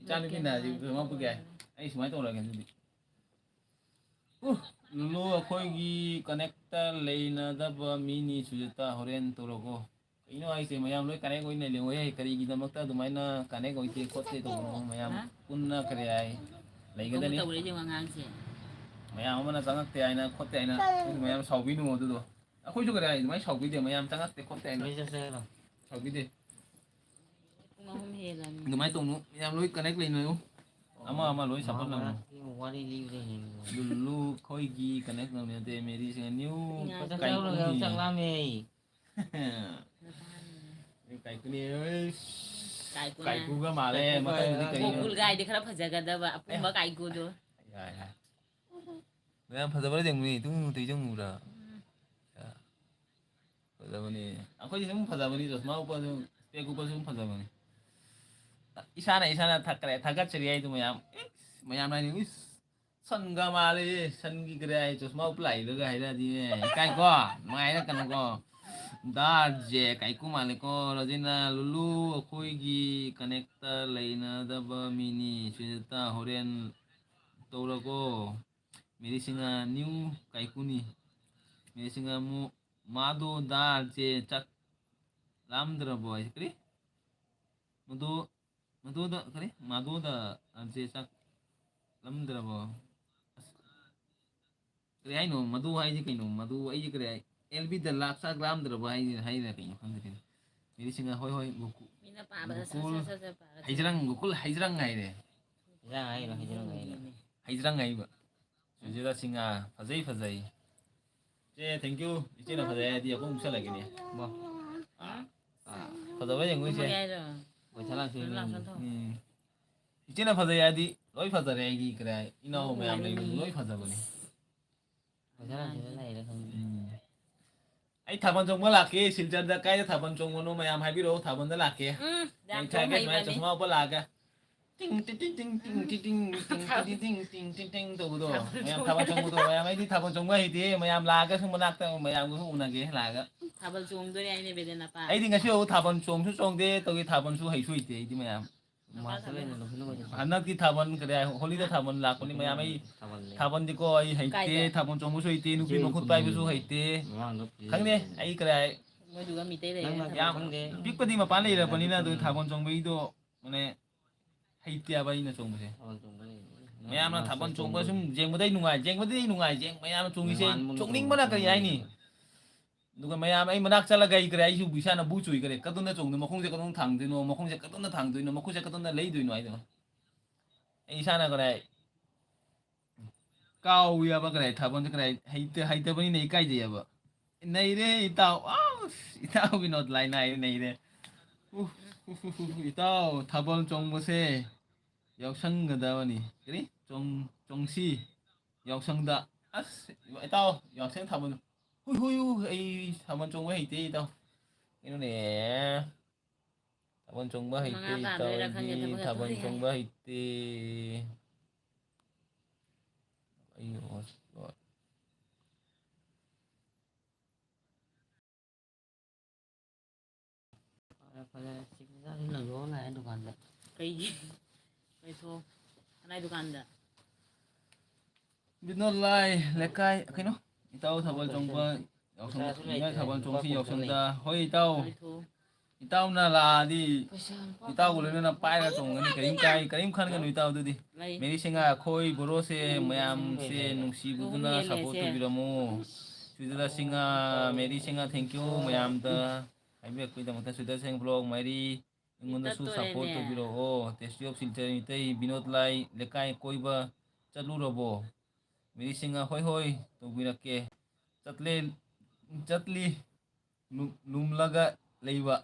ꯏꯆꯥꯅꯨꯄꯤꯅ ꯍꯧꯖꯤꯛ ꯀꯩꯅꯣ ꯄꯨꯒꯦ ꯍꯥꯏ꯫ ꯑꯩ ꯁꯨꯃꯥꯏꯅ ꯇꯧꯔꯒꯦ ꯑꯗꯨꯗꯤ꯫ ꯎ, ꯂꯨꯂꯨ ꯑꯩꯈꯣꯏꯒꯤ connect ꯂꯩꯅꯗꯕ ꯃꯤꯅꯤ ꯁꯨꯖꯥꯇꯥ, ꯍꯣꯔꯦꯟ ꯇꯧꯔꯛꯑꯣ꯫ ꯀꯩꯅꯣ ꯍꯥꯏꯁꯦ, ꯃꯌꯥꯝ ꯂꯣꯏ connect ꯑꯣꯏꯅ ꯂꯩꯍꯧꯋꯦ, ꯀꯔꯤꯒꯤꯗꯃꯛꯇ ꯑꯗꯨꯃꯥꯏꯅ connect ꯑꯣꯏꯗꯦ ꯈꯣꯠꯇꯦ ꯇꯧꯕꯅꯣ? ꯃꯌꯥꯝ ꯍꯥ? ꯄꯨꯟꯅ ꯀꯔꯤ ꯍꯥꯏ ꯂꯩꯒꯗꯅꯤ? ꯇꯧꯔꯦ ꯌꯦꯡꯉꯣ ꯑꯉꯥꯡꯁꯦ꯫ ꯃꯌꯥꯝ ꯑꯃꯅ ꯆꯪꯉꯛꯇꯦ ꯍꯥꯏꯅ ꯈꯣꯠꯇꯦ ꯍꯥꯏꯅ ꯃꯌꯥꯝ ꯁꯥꯎꯕꯤꯅꯨ ꯑꯗꯨꯗꯣ꯫ ꯑꯩꯈꯣꯏꯁꯨ ꯀꯔꯤ ꯍꯥꯏ ꯑꯗꯨꯃꯥꯏꯅ ꯁꯥꯎꯕꯤꯗꯦ, ꯃꯌꯥꯝ ꯆꯪꯉꯛꯇꯦ ꯈꯣꯠꯇꯦ ꯍꯥꯏꯅ ꯃꯤ ꯆꯠꯁꯦ ꯍꯥꯏꯔꯣ? ꯁꯥꯎꯕꯤꯗꯦ꯫ ꯄꯨꯡ ꯑꯍꯨꯝ ꯍꯦꯜꯂꯝꯅꯤ꯫ ꯑꯗꯨꯃꯥꯏꯅ ꯇꯧꯅꯨ, ꯌꯥꯝ ꯂꯣꯏ connect ꯂꯩꯅꯧ꯫ ꯑꯃ ꯑꯃ ꯂꯣꯏ support ꯂꯧꯅꯧ꯫ ꯃꯍꯥꯚꯥꯔꯠꯀꯤ ꯋꯥꯔꯤ ꯂꯤꯕꯗ ꯍꯦꯟꯅ꯫ ꯂꯨꯜꯂꯨ ꯈꯣꯏꯒꯤ connect ꯂꯧꯅꯗꯦ, ꯃꯦꯔꯤ ꯁꯤꯡꯍ new ꯉꯥꯏꯈꯣ, ꯀꯥꯏꯀꯨ ꯆꯥꯛ ꯂꯧꯔꯒ ꯍꯤ꯫ ꯆꯥꯛ ꯂꯥꯝꯃꯦ꯫ ꯀꯥꯏꯀꯨꯅꯤ, ꯑꯩꯁ꯫ ꯀꯥꯏꯀꯨꯅ꯫ ꯀꯥꯏꯀꯨꯒ ꯃꯥꯜꯂꯦ, ꯀꯥꯏꯀꯨꯒ ꯃꯊꯪꯗꯗꯤ ꯀꯩꯅꯣ? ꯒꯣꯀꯨꯜ ꯒꯥꯏꯗꯤ ꯈꯔ ꯐꯖꯒꯗꯕ, ꯑꯄꯨꯝꯕ ꯑꯌꯥ꯫ ꯀꯥꯏꯀꯨꯗꯣ꯫ ꯌꯥꯏ, ꯌꯥꯏ꯫ ꯃꯌꯥꯝ ꯐꯖꯕ꯭ꯔꯥ ꯌꯦꯡꯉꯨꯅꯦ, ꯇꯨ ꯇꯨ ꯌꯦꯡꯉꯨꯔꯥ? ꯎꯝ꯫ ꯐꯖꯕꯅꯤ꯫ ꯑꯩꯈꯣꯏꯗꯤ ꯁꯨꯝ ꯐꯖꯕꯅꯤ, ꯆꯁꯃꯥ ꯎꯞꯄꯁꯨ, spec ꯎꯞꯄꯁꯨ ꯁꯨꯝ ꯐꯖꯕꯅꯤ꯫ ꯏꯁꯥꯅ ꯏꯁꯥꯅ ꯊꯛꯈ꯭ꯔꯦ, ꯊꯥꯒꯠꯆꯔꯤ ꯍꯥꯏꯗꯣ ꯃꯌꯥꯝ꯫ ꯏꯁ, ꯃꯌꯥꯝ ꯍꯥꯏꯅꯤ, "ꯏꯁ, ꯁꯟꯒ ꯃꯥꯜꯂꯦ, ꯁꯟꯒꯤ ꯀꯔꯤ ꯍꯥꯏ, ꯆꯁꯃꯥ ꯎꯞꯄ ꯂꯥꯛꯏꯗꯨꯒ" ꯍꯥꯏꯔꯛꯑꯗꯤꯅꯦ, ꯏꯀꯥꯏꯀꯣ, ꯅꯨꯡꯉꯥꯏꯔꯛꯀꯅꯨꯀꯣ꯫ ꯗꯥꯔꯖꯦ, ꯀꯥꯏꯀꯨ ꯃꯥꯜꯂꯦꯀꯣ, ꯔꯣꯖꯤꯅꯥ, ꯂꯨꯂꯨ, ꯑꯩꯈꯣꯏꯒꯤ connect ꯂꯩꯅꯗꯕ ꯃꯤꯅꯤ, ꯁꯨꯖꯥꯇꯥ, ꯍꯣꯔꯦꯟ ꯇꯧꯔꯒꯣ꯫ ꯃꯦꯔꯤ ꯁꯤꯡꯍ new ꯀꯥꯏꯀꯨꯅꯤ꯫ ꯃꯦꯔꯤ ꯁꯤꯡꯍ ꯑꯃꯨꯛ ꯃꯥꯗꯣ ꯗꯥꯔꯁꯦ ꯆꯥꯛ ꯂꯥꯝꯗ꯭ꯔꯕꯣ ꯍꯥꯏꯁꯦ ꯀꯔꯤ? ꯃꯗꯣ, ꯃꯗꯣꯗ ꯀꯔꯤ? ꯃꯥꯗꯣꯗ ꯗꯥꯔꯁꯦ ꯆꯥꯛ ꯂꯥꯝꯗ꯭ꯔꯕꯣ? ꯑꯁ, ꯀꯔꯤ ꯍꯥꯏꯅꯣ? ꯃꯗꯣ ꯍꯥꯏꯁꯦ ꯀꯩꯅꯣ? ꯃꯗꯣ ꯑꯩꯁꯦ ꯀꯔꯤ ꯍꯥꯏ? ꯑꯦꯜ ꯕꯤꯗ ꯂꯥꯛ ꯆꯥꯛ ꯂꯥꯝꯗ꯭ꯔꯕ ꯍꯥꯏꯅ, ꯍꯥꯏꯅ ꯀꯩꯅꯣ ꯈꯪꯗꯦ ꯀꯩꯅꯣ꯫ ꯃꯦꯔꯤ ꯁꯤꯡꯍ, ꯍꯣꯏ, ꯍꯣꯏ, ꯒꯣꯀꯨ-, ꯃꯤꯅ ꯄꯥꯕꯗ ꯁꯠ ꯒꯣꯀꯨꯜ, ꯁꯠ ꯁꯠ ꯁꯠ ꯄꯥꯔꯗꯤ꯫ ꯍꯩꯖ꯭ꯔꯪ, ꯒꯣꯀꯨꯜ ꯍꯩꯖ꯭ꯔꯪ ꯍꯥꯏꯔꯦ꯫ ꯍꯩꯖ꯭ꯔꯪ ꯍꯥꯏꯔꯣ, ꯍꯩꯖ꯭ꯔꯪ ꯍꯥꯏꯔꯣ꯫ ꯍꯩꯖ꯭ꯔꯪ ꯍꯥꯏꯕ꯫ ꯁꯨꯖꯤꯔꯥ ꯁꯤꯡꯍ, ꯐꯖꯩ, ꯐꯖꯩ꯫ ꯆꯦ, thank you꯫ ꯏꯆꯦꯅ ꯐꯖꯩ ꯍꯥꯏꯗꯤ ꯑꯩꯈꯣꯏ ꯃꯨꯛꯁꯜꯂꯛꯀꯦꯅꯦ꯫ ꯃꯣ꯫ ꯑꯥ, ꯑꯥ, ꯐꯖꯕ ꯌꯦꯡꯉꯨ ꯏꯆꯦ꯫ ꯐꯖꯩ ꯍꯥꯏꯔꯣ? ꯃꯣꯏ ꯊꯂꯥꯟ ꯁꯣꯏ ꯂꯥꯛꯁꯟ ꯊꯧ꯫ ꯎꯝ꯫ ꯏꯆꯦꯅ ꯐꯖꯩ ꯍꯥꯏꯗꯤ ꯂꯣꯏ ꯐꯖꯔꯦ, ꯑꯩꯒꯤ ꯀꯔꯥꯏ ꯏꯅꯥꯎ ꯃꯌꯥꯝ ꯂꯩꯕꯗꯨ ꯂꯣꯏ ꯐꯖꯕꯅꯤ꯫ ꯄꯩꯁꯥ ꯂꯥꯛꯇꯦꯗ ꯂꯩꯔꯦ ꯈꯪꯗꯦ꯫ ꯎꯝ꯫ ꯑꯩ ꯊꯥꯕꯜ ꯆꯣꯡꯕ ꯂꯥꯛꯀꯦ, ꯁꯤꯜꯆꯔꯗ꯫ ꯀꯥꯏꯗ ꯊꯥꯕꯜ ꯆꯣꯡꯕꯅꯣ ꯃꯌꯥꯝ ꯍꯥꯏꯕꯤꯔꯛꯑꯣ, ꯊꯥꯕꯜꯗ ꯂꯥꯛꯀꯦ꯫ ꯎꯝ, ꯌꯥꯝ ꯑꯩ ꯊꯥꯒꯦ ꯆꯣꯡ ꯁꯨꯃꯥꯏꯅ ꯍꯩꯕꯅꯤ꯫ ꯆꯁꯃꯥ ꯎꯞꯄ ꯂꯥꯛꯑꯒ꯫ ꯇꯤꯡ, ꯇꯤꯡ, ꯇꯤꯡ, ꯇꯤꯡ, ꯇꯤꯡ, ꯇꯤꯡ, ꯇꯤꯡ, ꯇꯤꯡ, ꯇꯤꯡ, ꯇꯤꯡ, ꯇꯤꯡ, ꯇꯤꯡ, ꯇꯤꯡ ꯇꯧꯕꯗꯣ꯫ ꯊꯥꯕꯜ ꯃꯌꯥꯝ ꯆꯣꯡ ꯊꯥꯕꯜ ꯆꯣꯡꯕꯗꯣ꯫ ꯃꯌꯥꯝ ꯑꯩꯗꯤ ꯊꯥꯕꯜ ꯆꯣꯡꯕ ꯍꯩꯇꯦ꯫ ꯃꯌꯥꯝ ꯂꯥꯛꯑꯒ ꯁꯨꯝ ꯃꯅꯥꯛꯇ ꯃꯌꯥꯝꯒꯁꯨ ꯎꯅꯒꯦ ꯂꯥꯛꯑꯒ꯫ ꯊꯥꯕꯜ ꯆꯣꯡꯗꯣꯔꯦ ꯍꯥꯏꯅꯦ ꯕꯦꯗꯦꯅꯄꯥ꯫ ꯑꯩꯗꯤ ꯉꯁꯤ ꯐꯥꯎ ꯊꯥꯕꯜ ꯆꯣꯡꯁꯨ ꯆꯣꯡꯗꯦ, ꯇꯧꯒꯦ ꯊꯥꯕꯜꯁꯨ ꯍꯩꯁꯨ ꯍꯩꯇꯦ ꯑꯩꯗꯤ ꯃꯌꯥꯝ꯫ ꯃꯥꯁꯇꯔ ꯂꯩꯅ ꯂꯧꯁꯤꯜꯂꯨꯕꯁꯦ꯫ ꯍꯟꯗꯛꯇꯤ ꯊꯥꯕꯜ ꯀꯔꯤ ꯍꯥꯏ, ꯍꯣꯂꯤꯗ ꯊꯥꯕꯜ ꯂꯥꯛꯄꯅꯤ ꯃꯌꯥꯝ꯫ ꯑꯩ ꯊꯥꯕꯜ ꯂꯩ꯫ ꯊꯥꯕꯜꯗꯤꯀꯣ ꯑꯩ ꯍꯩꯇꯦ, ꯀꯥꯏꯗ? ꯊꯥꯕꯜ ꯆꯣꯡꯕꯁꯨ ꯍꯩꯇꯦ, ꯅꯨꯄꯤ ꯏꯆꯦ ꯃꯈꯨꯠ ꯄꯥꯏꯕꯁꯨ ꯈꯨꯟꯒꯤ ꯍꯩꯇꯦ꯫ ꯃꯃꯥꯡꯗ ꯄꯨꯏ ꯈꯪꯗꯦ, ꯂꯩꯕꯅꯦ꯫ ꯑꯩ ꯀꯔꯤ ꯍꯥꯏ꯫ ꯃꯣꯏꯗꯨꯒ ꯃꯤꯇꯩ ꯂꯩꯔꯦ ꯅꯪꯅ ꯊꯥꯕꯜ ꯌꯥꯝ ꯈꯪꯗꯦ꯫ ꯄꯤꯛꯄꯗꯤ ꯃꯄꯥꯟ ꯂꯩꯔꯕꯅꯤꯅ ꯑꯗꯨ ꯊꯥꯕꯜ ꯆꯣꯡꯕꯒꯤꯗꯣ ꯃꯥꯅꯦ ꯍꯩꯇꯦꯕ ꯑꯩꯅ ꯆꯣꯡꯕꯁꯦ꯫ ꯊꯥꯕꯜ ꯆꯣꯡꯕ ꯂꯩꯕꯅꯦ꯫ ꯃꯌꯥꯝꯅ ꯅꯪꯅ ꯊꯥꯕꯜ ꯆꯣꯡꯕ ꯆꯣꯡꯕ ꯁꯨꯝ ꯌꯦꯡꯕꯗꯩ ꯅꯨꯡꯉꯥꯏ, ꯌꯦꯡꯕꯗꯩ ꯅꯨꯡꯉꯥꯏ, ꯌꯦꯡ-, ꯃꯌꯥꯝꯅ ꯆꯣꯡꯉꯤꯁꯦ ꯃꯃꯥꯟ ꯃꯨꯟ ꯆꯣꯡꯅꯤꯡꯕꯅ ꯆꯣꯡꯕ ꯀꯔꯤ ꯍꯥꯏꯅꯤ? ꯂꯩꯕꯅꯦ꯫ ꯑꯗꯨꯒ ꯃꯌꯥꯝ ꯑꯩ ꯃꯅꯥꯛ ꯆꯠꯂꯒ ꯑꯩ ꯀꯔꯤ ꯍꯥꯏ, ꯑꯩꯁꯨ ꯏꯁꯥꯅ ꯕꯨ ꯆꯨꯏ ꯀꯔꯤ, ꯀꯗꯣꯝꯗ ꯆꯣꯡꯗꯣꯏꯅꯣ, ꯃꯈꯣꯡꯁꯦ ꯀꯗꯣꯝ ꯊꯥꯡꯗꯣꯏꯅꯣ, ꯃꯈꯣꯡꯁꯦ ꯀꯗꯣꯝꯗ ꯊꯥꯡꯗꯣꯏꯅꯣ, ꯃꯈꯨꯠꯁꯦ ꯀꯗꯣꯝꯗ ꯂꯩꯗꯣꯏꯅꯣ ꯍꯥꯏꯗꯣ꯫ ꯑꯩ ꯏꯁꯥꯅ ꯀꯔꯤ ꯍꯥꯏ, ꯀꯥꯎꯏ ꯍꯥꯏꯕ ꯀꯔꯤ ꯍꯥꯏ, ꯊꯥꯕꯜꯁꯦ ꯀꯔꯤ ꯍꯥꯏ, ꯍꯩꯇ-, ꯍꯩꯇꯕꯅꯤꯅ ꯏꯀꯥꯏꯖꯩ ꯍꯥꯏꯕ꯫ ꯅꯩꯔꯦ ꯏꯇꯥꯎ꯫ ꯑꯥꯎ, ꯏꯇꯥꯎ ꯕꯤꯅꯣꯗ ꯂꯥꯏ ꯅꯥꯏꯔꯦ, ꯅꯩꯔꯦ꯫ ꯎ, ꯎ, ꯎ, ꯎ, ꯏꯇꯥꯎ ꯊꯥꯕꯜ ꯆꯣꯡꯕꯁꯦ ꯌꯥꯎꯁꯪꯒꯗꯕꯅꯤ꯫ ꯀꯔꯤ? ꯆꯣꯡ-, ꯆꯣꯡꯁꯤ ꯌꯥꯎꯁꯪꯗ꯫ ꯑꯁ, ꯏꯇꯥꯎ, ꯌꯥꯎꯁꯪ ꯊꯥꯕꯜ꯫ ꯍꯨꯏ, ꯍꯨꯏ, ꯍꯨꯏ, ꯑꯩ ꯊꯥꯕꯜ ꯆꯣꯡꯕ ꯍꯩꯇꯦ ꯏꯇꯥꯎ꯫ ꯀꯩꯅꯣꯅꯦ꯫ ꯊꯥꯕꯜ ꯆꯣꯡꯕ ꯍꯩꯇꯦ ꯃꯉꯥ ꯏꯇꯥꯎ, ꯇꯥꯗꯣꯏꯔꯥ ꯈꯪꯗꯦ, ꯑꯩꯗꯤ ꯊꯕꯛ ꯊꯥꯕꯜ ꯆꯠꯊꯣꯛꯑꯦ꯫ ꯆꯣꯡꯕ ꯍꯩꯇꯦ꯫ ꯑꯩ ꯍꯣꯁꯄꯤꯇꯥꯜ꯫ ꯐꯔꯦ, ꯐꯔꯦ, ꯁꯤꯛꯁꯇꯤ ꯂꯧꯔꯣ ꯂꯥꯛꯑꯦ ꯗꯨꯀꯥꯟꯗ꯫ ꯀꯩꯒꯤ? ꯀꯩꯊꯣ? ꯀꯅꯥꯏ ꯗꯨꯀꯥꯟꯗ? ꯕꯤꯅꯣꯗ ꯂꯥꯏ ꯂꯩꯀꯥꯏ, ꯀꯩꯅꯣ? ꯏꯇꯥꯎ ꯊꯥꯕꯜ ꯆꯣꯡꯕ ꯌꯥꯎꯁꯪ, ꯄꯩꯁꯥꯁꯨ ꯂꯩꯇ꯭ꯔꯦ, ꯏꯇꯥꯎ ꯊꯥꯕꯜ ꯂꯨꯄꯥ ꯆꯣꯡꯁꯤ ꯀꯨꯟ ꯈꯛ ꯌꯥꯎꯁꯪꯗ꯫ ꯂꯩ꯫ ꯍꯣꯏ, ꯏꯇꯥꯎ꯫ ꯀꯩꯊꯣ? ꯏꯇꯥꯎꯅ ꯂꯥꯛꯑꯗꯤ ꯄꯩꯁꯥ ꯂꯨꯄꯥ ꯏꯇꯥꯎꯒ ꯀꯨꯟ꯫ ꯂꯣꯏꯅꯅ ꯄꯥꯏꯔꯒ ꯆꯣꯡꯒꯅꯤ꯫ ꯀꯔꯤꯝ ꯀꯥꯏ, ꯀꯔꯤꯝ ꯈꯟꯒꯅꯨ ꯏꯇꯥꯎ ꯑꯗꯨꯗꯤ꯫ ꯂꯩ꯫ ꯃꯦꯔꯤ ꯁꯤꯡꯍ, ꯑꯩꯈꯣꯏ ꯕꯣꯔꯣꯁꯦ ꯃꯌꯥꯝꯁꯦ ꯅꯨꯡꯁꯤꯕꯗꯨꯅ ꯅꯣꯡ support ꯍꯦꯜꯂꯦꯁꯦ꯫ ꯇꯧꯕꯤꯔꯝꯃꯨ꯫ ꯁꯨꯏꯗ Singh, Mary Singh, thank you ꯃꯌꯥꯝꯗ ꯍꯥꯏꯕꯤꯔꯛꯄꯒꯤꯗꯃꯛꯇ꯫ ꯁꯨꯏꯗ ꯁꯤꯡꯍ vlog, ꯃꯦꯔꯤ, ꯑꯩꯉꯣꯟꯗꯁꯨ ꯁꯞꯄꯣꯔꯠ ꯇꯧꯕꯤꯔꯛꯑꯣ꯫ ꯇꯦꯁꯇꯤ ꯑꯣꯐ ꯁꯤꯜꯆꯔ ꯃꯤꯇꯩ, ꯕꯤꯅꯣꯗ ꯂꯥꯏ, ꯂꯩꯀꯥꯏ ꯀꯣꯏꯕ ꯆꯠꯂꯨꯔꯕꯣ? ꯃꯦꯔꯤ ꯁꯤꯡꯍ, ꯍꯣꯏ ꯍꯣꯏ, ꯇꯧꯕꯤꯔꯛꯀꯦ꯫ ꯆꯠꯂꯦ, ꯆꯠꯂꯤ꯫ ꯂꯨꯝ-, ꯂꯨꯝꯂꯒ ꯂꯩꯕ꯫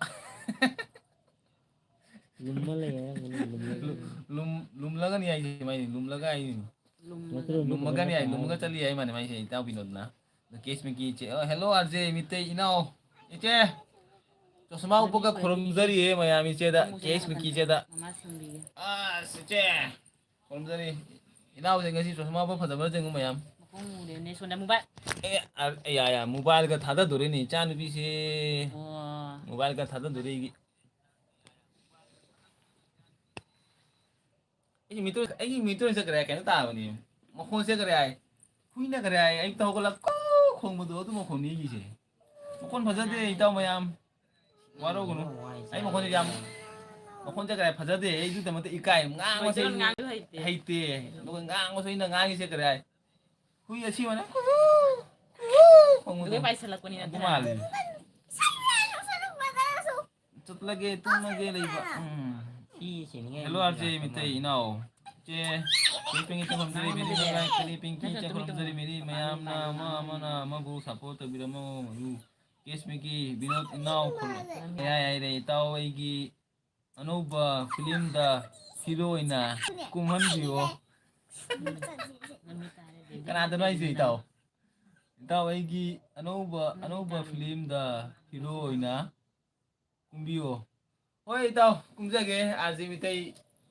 ꯂꯨꯝꯃ ꯂꯩ ꯍꯥꯏꯔꯝꯒꯅꯤ, ꯂꯨꯝꯂꯒ ꯂꯨ-, ꯂꯩ꯫ ꯂꯨꯝ-, ꯂꯨꯝꯂꯒꯅꯤ ꯍꯥꯏꯁꯦ ꯃꯥꯏꯗꯤ, ꯂꯨꯝꯂꯒ ꯍꯥꯏꯅꯤ꯫ ꯂꯨꯝꯃꯒ꯫ ꯅꯠꯇ꯭ꯔꯣ, ꯂꯨꯝꯃꯒꯅꯤ ꯍꯥꯏ, ꯂꯨꯝꯃꯒ ꯂꯨꯝꯃꯒ ꯆꯠꯂꯤ ꯍꯥꯏ ꯃꯥꯅꯦ ꯃꯥꯏꯁꯦ, ꯏꯇꯥꯎ ꯕꯤꯅꯣꯗꯅ꯫ ꯑꯗꯣ ꯀꯦꯁ ꯃꯤꯀꯤ ꯏꯆꯦ, ꯑ, hello ꯑꯥꯔ ꯖꯦ ꯃꯤꯇꯩ ꯏꯅꯥꯎ꯫ ꯏꯆꯦ, ꯆꯣꯁꯃꯥ ꯎꯞꯄꯒ ꯈꯨꯔꯨꯝꯖꯔꯤꯌꯦ ꯃꯌꯥꯝ ꯏꯆꯦꯗ, ꯀꯦꯁ ꯃꯤꯀꯤ ꯏꯆꯦꯗ꯫ ꯃꯃꯥ ꯁꯝꯕꯤꯒꯦ꯫ ꯑꯁ, ꯏꯆꯦ꯫ ꯈꯨꯔꯨꯝꯖꯔꯤ꯫ ꯏꯅꯥꯎꯁꯦ ꯉꯁꯤ ꯆꯣꯁꯃꯥ ꯎꯞꯄ ꯐꯖꯕ꯭ꯔꯥ ꯌꯦꯡꯉꯨ ꯃꯌꯥꯝ꯫ ꯃꯈꯣꯡ ꯃꯨꯔꯦꯅꯦ, ꯁꯣꯝꯗ ꯃꯣꯕꯥꯏꯜ꯫ ꯑꯦ, ꯑ, ꯑꯦ, ꯌꯥ, ꯌꯥ, ꯃꯣꯕꯥꯏꯜꯒ ꯊꯥꯗꯗꯣꯔꯦꯅꯦ ꯏꯆꯥꯅꯨꯄꯤꯁꯦ꯫ ꯑꯣ꯫ ꯃꯣꯕꯥꯏꯜꯒ ꯊꯥꯗꯗꯣꯔꯦ ꯑꯩꯒꯤ꯫ ꯑꯩꯒꯤ ꯃꯤꯇꯔ, ꯑꯩꯒꯤ ꯃꯤꯇꯔ ꯆꯠꯈ꯭ꯔꯦ ꯍꯥꯏ, ꯀꯩꯅꯣ ꯇꯥꯕꯅꯦ꯫ ꯃꯈꯣꯟ ꯆꯠꯈ꯭ꯔꯦ ꯍꯥꯏ꯫ ꯍꯨꯏꯅ ꯈꯔꯦ ꯍꯥꯏ, ꯑꯌꯨꯛꯇ ꯍꯧꯒꯠꯂꯒ ꯀꯣꯛ ꯈꯣꯡꯕꯗꯣ, ꯑꯗꯨ ꯃꯈꯣꯟꯅꯤ ꯑꯩꯒꯤꯁꯦ꯫ ꯃꯈꯣꯟ ꯐꯖꯗꯦ, ꯏꯇꯥꯎ ꯃꯌꯥꯝ꯫ ꯋꯥꯔꯧꯒꯅꯨ꯫ ꯑꯩ ꯃꯈꯣꯟꯁꯦ ꯌꯥꯝ, ꯃꯈꯣꯟꯁꯦ ꯀꯔꯥꯏ ꯐꯖꯗꯦ, ꯑꯩ ꯑꯗꯨꯒꯤꯗꯃꯛꯇ ꯏꯀꯥꯏ꯫ ꯉꯥꯡꯕꯁꯦ ꯃꯩꯇꯩꯂꯣꯟ ꯉꯥꯡꯕ ꯍꯩꯇꯦ꯫ ꯍꯩꯇꯦ꯫ ꯑꯗꯨꯒ ꯉꯥꯡꯕꯁꯨ ꯑꯩꯅ ꯉꯥꯡꯉꯤꯁꯦ ꯀꯔꯥꯏ꯫ ꯍꯨꯏ ꯑꯁꯤꯕꯅ ꯀꯨꯍꯨ, ꯀꯨꯍꯨ ꯈꯣꯡꯕꯗꯣ꯫ ꯑꯗꯨꯒ ꯄꯥꯏꯁꯜꯂꯛꯄꯅꯤ ꯑꯗꯨ ꯅꯠꯇ꯭ꯔꯥ? ꯃꯥꯜꯂꯤ꯫ ꯆꯠꯂꯒꯦ, ꯇꯨꯝꯃꯒꯦ ꯂꯩꯕ꯫ ꯎꯝ꯫ ꯁꯤ ꯁꯤꯅꯤꯡꯉꯥꯏ hello ꯃꯤ ꯑꯥꯔ ꯖꯦ ꯂꯥꯛꯄ ꯃꯤꯇꯩ ꯃꯥꯜꯂꯦ꯫ ꯏꯅꯥꯎ꯫ ꯏꯆꯦ, ꯀꯦꯁ ꯃꯤꯀꯤ ꯏꯆꯦ ꯈꯨꯔꯨꯝꯖꯔꯤ, ꯃꯦꯔꯤ ꯅꯪ ꯂꯩꯀꯥꯏ ꯀꯔꯤ ꯄꯤꯡꯀꯤ ꯅꯪ ꯏꯆꯦ ꯇꯨꯃꯤꯟ ꯈꯨꯔꯨꯝꯖꯔꯤ, ꯇꯨꯃꯤꯟ ꯃꯦꯔꯤ ꯇꯨꯃꯤꯟ ꯃꯌꯥꯝꯅ ꯇꯨꯃꯤꯟ ꯑꯃ ꯇꯨꯃꯤꯟ ꯑꯃꯅ ꯑꯃꯕꯨ ꯁꯞꯄꯣꯔꯠ ꯇꯧꯕꯤꯔꯝꯃꯨ꯫ ꯀꯦꯁ ꯃꯤꯀꯤ, ꯕꯤꯅꯣꯗ ꯏꯅꯥꯎ ꯈꯨꯔꯨꯝ-, ꯃꯌꯥꯏ ꯍꯥꯏꯔꯦ, ꯏꯇꯥꯎ ꯑꯩꯒꯤ ꯑꯅꯧꯕ ꯐꯤꯂꯝꯗ ꯍꯤꯔꯣ ꯑꯣꯏꯅ ꯀꯨꯝꯍꯟꯕꯤꯌꯣ꯫ ꯀꯅꯥꯗꯅꯣ ꯍꯥꯏꯁꯦ, ꯏꯇꯥꯎ? ꯏꯇꯥꯎ ꯑꯩꯒꯤ ꯑꯅꯧꯕ, ꯑꯅꯧꯕ ꯐꯤꯂꯝꯗ ꯍꯤꯔꯣ ꯑꯣꯏꯅ ꯀꯨꯝꯕꯤꯌꯣ꯫ ꯍꯣꯏ, ꯏꯇꯥꯎ, ꯀꯨꯝꯖꯒꯦ꯫ ꯑꯥꯔ ꯖꯦ ꯃꯤꯇꯩ,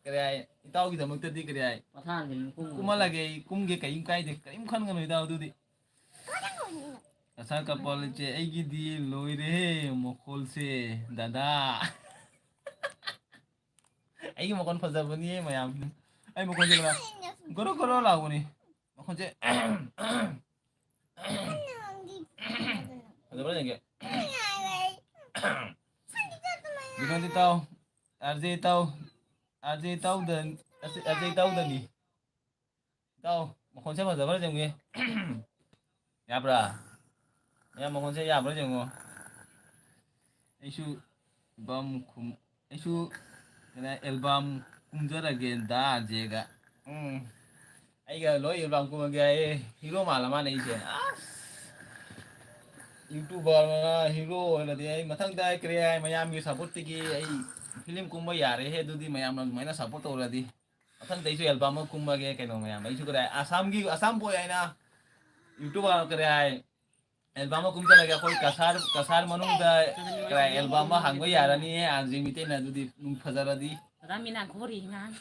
ꯀꯔꯤ ꯍꯥꯏ, ꯏꯇꯥꯎꯒꯤꯗꯃꯛꯇꯗꯤ ꯀꯔꯤ ꯍꯥꯏ? ꯄꯣꯊꯥꯍꯟꯒꯦ, ꯀꯨꯝꯃꯨ꯫ ꯀꯨꯝꯍꯜꯂꯒꯦ ꯑꯩ, ꯀꯨꯝꯒꯦ, ꯀꯔꯤꯝ ꯀꯥꯏꯗꯦ, ꯀꯔꯤꯝ ꯈꯟꯒꯅꯨ ꯏꯇꯥꯎ ꯑꯗꯨꯗꯤ꯫ ꯑꯁꯥ ꯀꯄꯜ ꯏꯆꯦ, ꯑꯩꯒꯤꯗꯤ ꯂꯣꯏꯔꯦꯍꯦ ꯃꯈꯣꯜꯁꯦ, ꯗꯥꯗꯥ꯫ ꯑꯩꯒꯤ ꯃꯈꯣꯜ ꯐꯖꯕꯅꯤꯍꯦ ꯃꯌꯥꯝ꯫ ꯑꯩ ꯃꯈꯣꯜꯁꯦ ꯈꯔ ꯒꯣꯔꯣ ꯒꯣꯔꯣ ꯂꯥꯎꯕꯅꯤ꯫ ꯃꯈꯣꯟꯁꯦ ꯐꯖꯕ꯭ꯔꯥ ꯌꯦꯡꯒꯦ꯫ ꯕꯤꯅꯣꯗ ꯏꯇꯥꯎ, ꯑꯥꯔ ꯖꯦ ꯏꯇꯥꯎ, ꯑꯥꯔ ꯖꯦ ꯏꯇꯥꯎꯗ-, ꯑꯥꯔ ꯖꯦ ꯏꯇꯥꯎꯗꯅꯤ꯫ ꯏꯇꯥꯎ, ꯃꯈꯣꯟꯁꯦ ꯐꯖꯕ꯭ꯔꯥ ꯌꯦꯡꯒꯦ꯫ ꯌꯥꯕ꯭ꯔꯥ? ꯃꯌꯥꯝ ꯃꯈꯣꯟꯁꯦ ꯌꯥꯕ꯭ꯔꯥ ꯌꯦꯡꯉꯣ꯫ ꯑꯩꯁꯨ ꯕꯝ ꯈꯨꯝ ꯑꯩꯁꯨ ꯀꯩꯅꯣ ꯑꯦꯜꯕꯝ ꯀꯨꯝꯖꯔꯒꯦ ꯗꯥ ꯖꯦꯒ꯫ ꯎꯝ꯫ ꯑꯩꯒ ꯂꯣꯏ ꯑꯦꯜꯕꯝ ꯀꯨꯝꯃꯒꯦ ꯍꯥꯏꯌꯦ꯫ ꯍꯤꯔꯣ ꯃꯥꯜꯂ ꯃꯥꯅꯦ ꯑꯩꯁꯦ꯫ ꯑꯁ! YouTuber ꯃꯅ ꯍꯤꯔꯣ ꯑꯣꯏꯔꯗꯤ ꯑꯩ ꯃꯊꯪꯗ ꯀꯔꯤ ꯍꯥꯏ ꯃꯌꯥꯝꯒꯤ ꯁꯞꯄꯣꯔꯠꯇꯒꯤ ꯑꯩ ꯐꯤꯂꯝ ꯀꯨꯝꯕ ꯌꯥꯔꯦꯍꯦ꯫ ꯑꯗꯨꯗꯤ ꯃꯌꯥꯝꯅ ꯑꯗꯨꯃꯥꯏꯅ ꯁꯞꯄꯣꯔꯠ ꯇꯧꯔꯗꯤ ꯃꯊꯪꯗ ꯑꯩꯁꯨ ꯑꯦꯜꯕꯝ ꯑꯃ ꯀꯨꯝꯃꯒꯦ ꯀꯩꯅꯣ ꯃꯌꯥꯝ꯫ ꯑꯩꯁꯨ ꯀꯔꯤ ꯍꯥꯏ ꯑꯁꯥꯝꯒꯤ ꯑꯁꯥꯝ ꯕꯣꯏ ꯍꯥꯏꯅ YouTuber ꯀꯔꯤ ꯍꯥꯏ ꯑꯦꯜꯕꯝ ꯑꯃ ꯀꯨꯝꯖꯔꯒꯦ ꯑꯩꯈꯣꯏ ꯀꯁꯥꯔ ꯀꯁꯥꯔ ꯃꯅꯨꯡꯗ ꯀꯔꯤ ꯍꯥꯏ ꯑꯦꯜꯕꯝ ꯑꯃ ꯍꯥꯡꯕ ꯌꯥꯔꯅꯤ ꯑꯦ ꯑꯥꯔꯖꯦ ꯃꯤꯇꯩꯅ ꯑꯗꯨꯗꯤ ꯅꯨꯡ ꯐꯖꯔꯗꯤ꯫ ꯔꯥꯃꯤꯅꯥ ꯈꯣꯔꯤ ꯉꯥꯡ꯫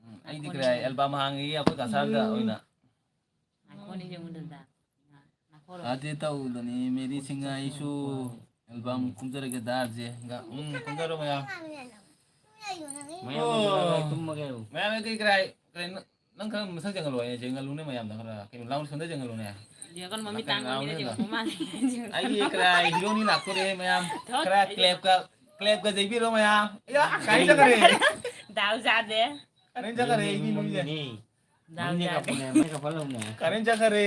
ꯎꯝ, ꯑꯩꯗꯤ ꯀꯔꯤ ꯍꯥꯏ ꯑꯦꯜꯕꯝ ꯍꯥꯡꯉꯤ ꯑꯩꯈꯣꯏ ꯀꯁꯥꯔꯗ ꯑꯣꯏꯅ꯫ ꯅꯥꯈꯣꯔꯤ ꯌꯦꯡꯉꯨꯗ꯫ ꯅꯥꯈꯣꯔꯣ꯫ ꯑꯗꯦ ꯇꯧꯗꯅꯤ ꯃꯦꯔꯤ ꯁꯤꯡ ꯑꯩꯁꯨ ꯑꯦꯜꯕꯝ ꯀꯨꯝꯖꯔꯒꯦ ꯗꯥ ꯖꯦꯒ꯫ ꯎꯝ, ꯀꯨꯝꯖꯔꯣ ꯃꯌꯥꯝ꯫ ꯃꯌꯥꯝ ꯑꯣ꯫ ꯇꯨꯝꯃꯒꯦ ꯍꯥꯏꯔꯣ? ꯃꯌꯥꯝ ꯀꯩ ꯀꯔꯤ ꯍꯥꯏ ꯀꯔꯤ ꯅꯪ ꯈꯔ ꯃꯁꯛ ꯌꯦꯡꯍꯜꯂꯣꯅꯦ, ꯌꯦꯡꯍꯜꯂꯨꯅꯦ ꯃꯌꯥꯝꯗ ꯈꯔ꯫ ꯀꯩꯅꯣ, ꯂꯥꯎꯟ ꯁꯣꯟꯗ ꯌꯦꯡꯍꯜꯂꯨꯅꯦ꯫ ꯌꯦꯡꯉꯣ, ꯃꯃꯤꯠ ꯅꯥꯀꯟ ꯇꯥꯡꯕ ꯃꯤꯅ ꯂꯥꯎꯟꯗ ꯌꯦꯡꯉꯣ, ꯃꯥꯅ ꯌꯦꯡꯉꯣ꯫ ꯑꯩꯒꯤ ꯀꯔꯥꯏ ꯍꯤꯔꯣꯅꯤ ꯂꯥꯛꯇꯣꯔꯦ ꯃꯌꯥꯝ꯫ ꯊꯣꯛ, ꯈꯔ ꯑꯩ ꯀ꯭ꯂꯦꯞꯀ, ꯀ꯭ꯂꯦꯞꯀ ꯌꯩꯕꯤꯔꯣ ꯃꯌꯥꯝ꯫ ꯑꯌꯥ, ꯀꯥꯏ ꯆꯠꯈ꯭ꯔꯦ? ꯗꯥꯎ ꯌꯥꯗꯦ꯫ ꯀꯥꯏ ꯆꯠꯈ꯭ꯔꯦ ꯑꯩꯒꯤ ꯃꯤꯁꯦ? ꯗꯥꯎ ꯃꯤꯅꯦ ꯌꯥꯗꯦ꯫ ꯀꯥꯞꯄꯅꯦ, ꯃꯩ ꯀꯥꯞꯄ ꯂꯧꯅꯦ꯫ ꯀꯥꯏ ꯆꯠꯈꯔꯦ?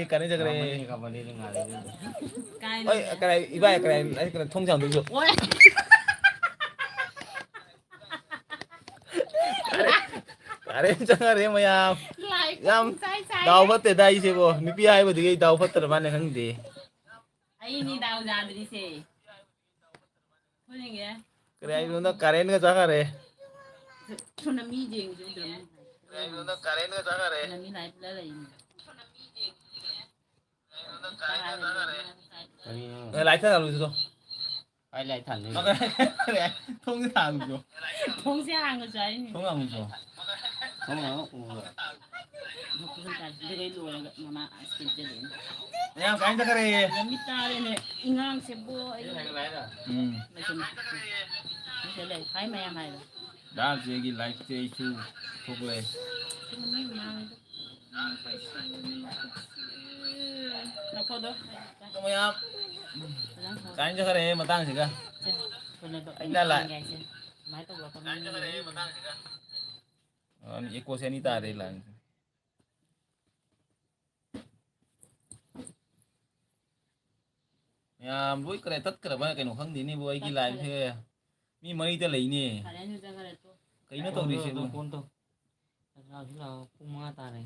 ꯀꯥꯏ ꯆꯠꯈꯔꯦ? ꯃꯩ ꯀꯥꯞꯄꯅꯦ, ꯅꯪ ꯉꯥꯏꯔꯦ꯫ ꯀꯥꯏ ꯑꯣꯏ, ꯂꯩꯒꯦ? ꯀꯔꯥꯏ, ꯏꯕꯥꯏ, ꯀꯔꯥꯏ, ꯑꯩ ꯀꯔꯥꯏ ꯊꯣꯡ ꯆꯥꯝꯗꯣꯏꯁꯨ? ꯑꯣꯏ꯫ ꯀꯔꯦꯟ ꯆꯪꯈꯔꯦ ꯃꯌꯥꯝ꯫ ꯂꯥꯏ ꯌꯥꯝ ꯄꯨꯡꯆꯥꯏ ꯆꯥꯏ꯫ ꯗꯥꯎ ꯐꯠꯇꯦꯗ ꯑꯩꯁꯦꯕꯣ꯫ ꯅꯨꯄꯤ ꯍꯥꯏꯕꯗꯒꯤ ꯑꯩ ꯗꯥꯎ ꯐꯠꯇ꯭ꯔ ꯃꯥꯅꯦ ꯈꯪꯗꯦ꯫ ꯑꯩꯅꯤ ꯗꯥꯎ ꯌꯥꯗ꯭ꯔꯤꯁꯦ꯫ ꯊꯣꯛꯅꯤꯡꯉꯦ꯫ ꯀꯔꯤ ꯍꯥꯏꯅꯣꯗ ꯀꯔꯦꯟꯒ ꯆꯪꯈꯔꯦ꯫ ꯁꯣꯝꯗ ꯃꯤ ꯌꯦꯡꯉꯤꯁꯦ ꯎꯗ꯭ꯔꯣ? ꯀꯔꯤ ꯍꯥꯏꯅꯣꯗ ꯀꯔꯦꯟꯒ ꯆꯪꯈꯔꯦ꯫ ꯁꯣꯝꯗ ꯃꯤ ꯂꯥꯏ ꯄꯨꯜꯂ ꯂꯩꯔꯤꯅꯦ꯫ ꯀꯔꯤꯅꯣ? ꯑꯦ, ꯂꯥꯏꯠ ꯊꯥꯜꯂꯨꯁꯤ ꯇꯣ꯫ ꯑꯩ ꯂꯥꯏꯠ ꯊꯥꯟꯗꯣꯏꯅꯦ꯫ ꯊꯣꯡꯁꯦ ꯊꯥꯜꯂꯨꯁꯤ ꯇꯣ꯫ ꯊꯣꯡꯁꯦ ꯍꯥꯡꯉꯁꯨ ꯍꯥꯏꯅꯤ꯫ ꯊꯣꯡ ꯍꯥꯡꯉꯨꯁꯤ ꯇꯣ꯫ ꯊꯣꯡ ꯍꯥꯡꯉ ꯎꯔꯣꯏ꯫ ꯑꯗꯨꯒ ꯑꯩ ꯂꯣꯏꯔꯒ ꯃꯃꯥ ꯑꯥꯏꯁ ꯀ꯭ꯔꯤꯝ ꯆꯦꯜꯂꯛꯑꯦꯅꯦ꯫ ꯃꯌꯥꯝ ꯀꯥꯏ ꯆꯠꯈꯔꯦ? ꯂꯝꯕꯤ ꯇꯥꯔꯦꯅꯦ꯫ ꯏꯉꯥꯡꯁꯤꯕꯨ ꯑꯩ ꯎꯝ꯫ ꯂꯩꯁꯟ-, ꯂꯩꯁꯜꯂꯦ꯫ ꯍꯥꯏ ꯃꯌꯥꯝ ꯍꯥꯏꯔꯣ꯫ ꯗꯥ ꯖꯦꯒꯤ ꯂꯥꯏꯐꯁꯦ ꯑꯩꯁꯨ ꯊꯣꯛꯂꯛꯑꯦ꯫ ꯃꯌꯥꯝ ꯀꯥꯏꯅ ꯆꯠꯈ꯭ꯔꯦ ꯃꯇꯥꯡꯁꯤꯒ꯫ ꯑꯩꯅ ꯂꯥꯏ-, ꯑ, ꯏꯀꯣꯁꯦ ꯑꯅꯤ ꯇꯥꯔꯦ ꯂꯥꯏꯟꯁꯦ꯫ ꯃꯌꯥꯝ ꯂꯣꯏ ꯀꯔꯦ ꯇꯠꯈ꯭ꯔꯕ ꯀꯩꯅꯣ ꯈꯪꯗꯦꯅꯦꯕꯨ, ꯑꯩꯒꯤ ꯇꯠꯈ꯭ꯔꯦ꯫ Live ꯁꯦ ꯃꯤ ꯃꯔꯤꯗ ꯂꯩꯅꯦ꯫ ꯀꯔꯦꯟꯁꯨ ꯆꯠꯈ꯭ꯔꯦ ꯇꯣ꯫ ꯀꯩꯅꯣ ꯐꯣꯟꯗꯣ ꯇꯧꯔꯤꯁꯤꯕꯨ? ꯑꯗꯣ ꯐꯣꯟ ꯇꯧ꯫ ꯆꯥꯛ ꯆꯥꯁꯤ ꯂꯥꯛꯑꯣ, ꯄꯨꯡ ꯃꯉꯥ ꯇꯥꯔꯦ꯫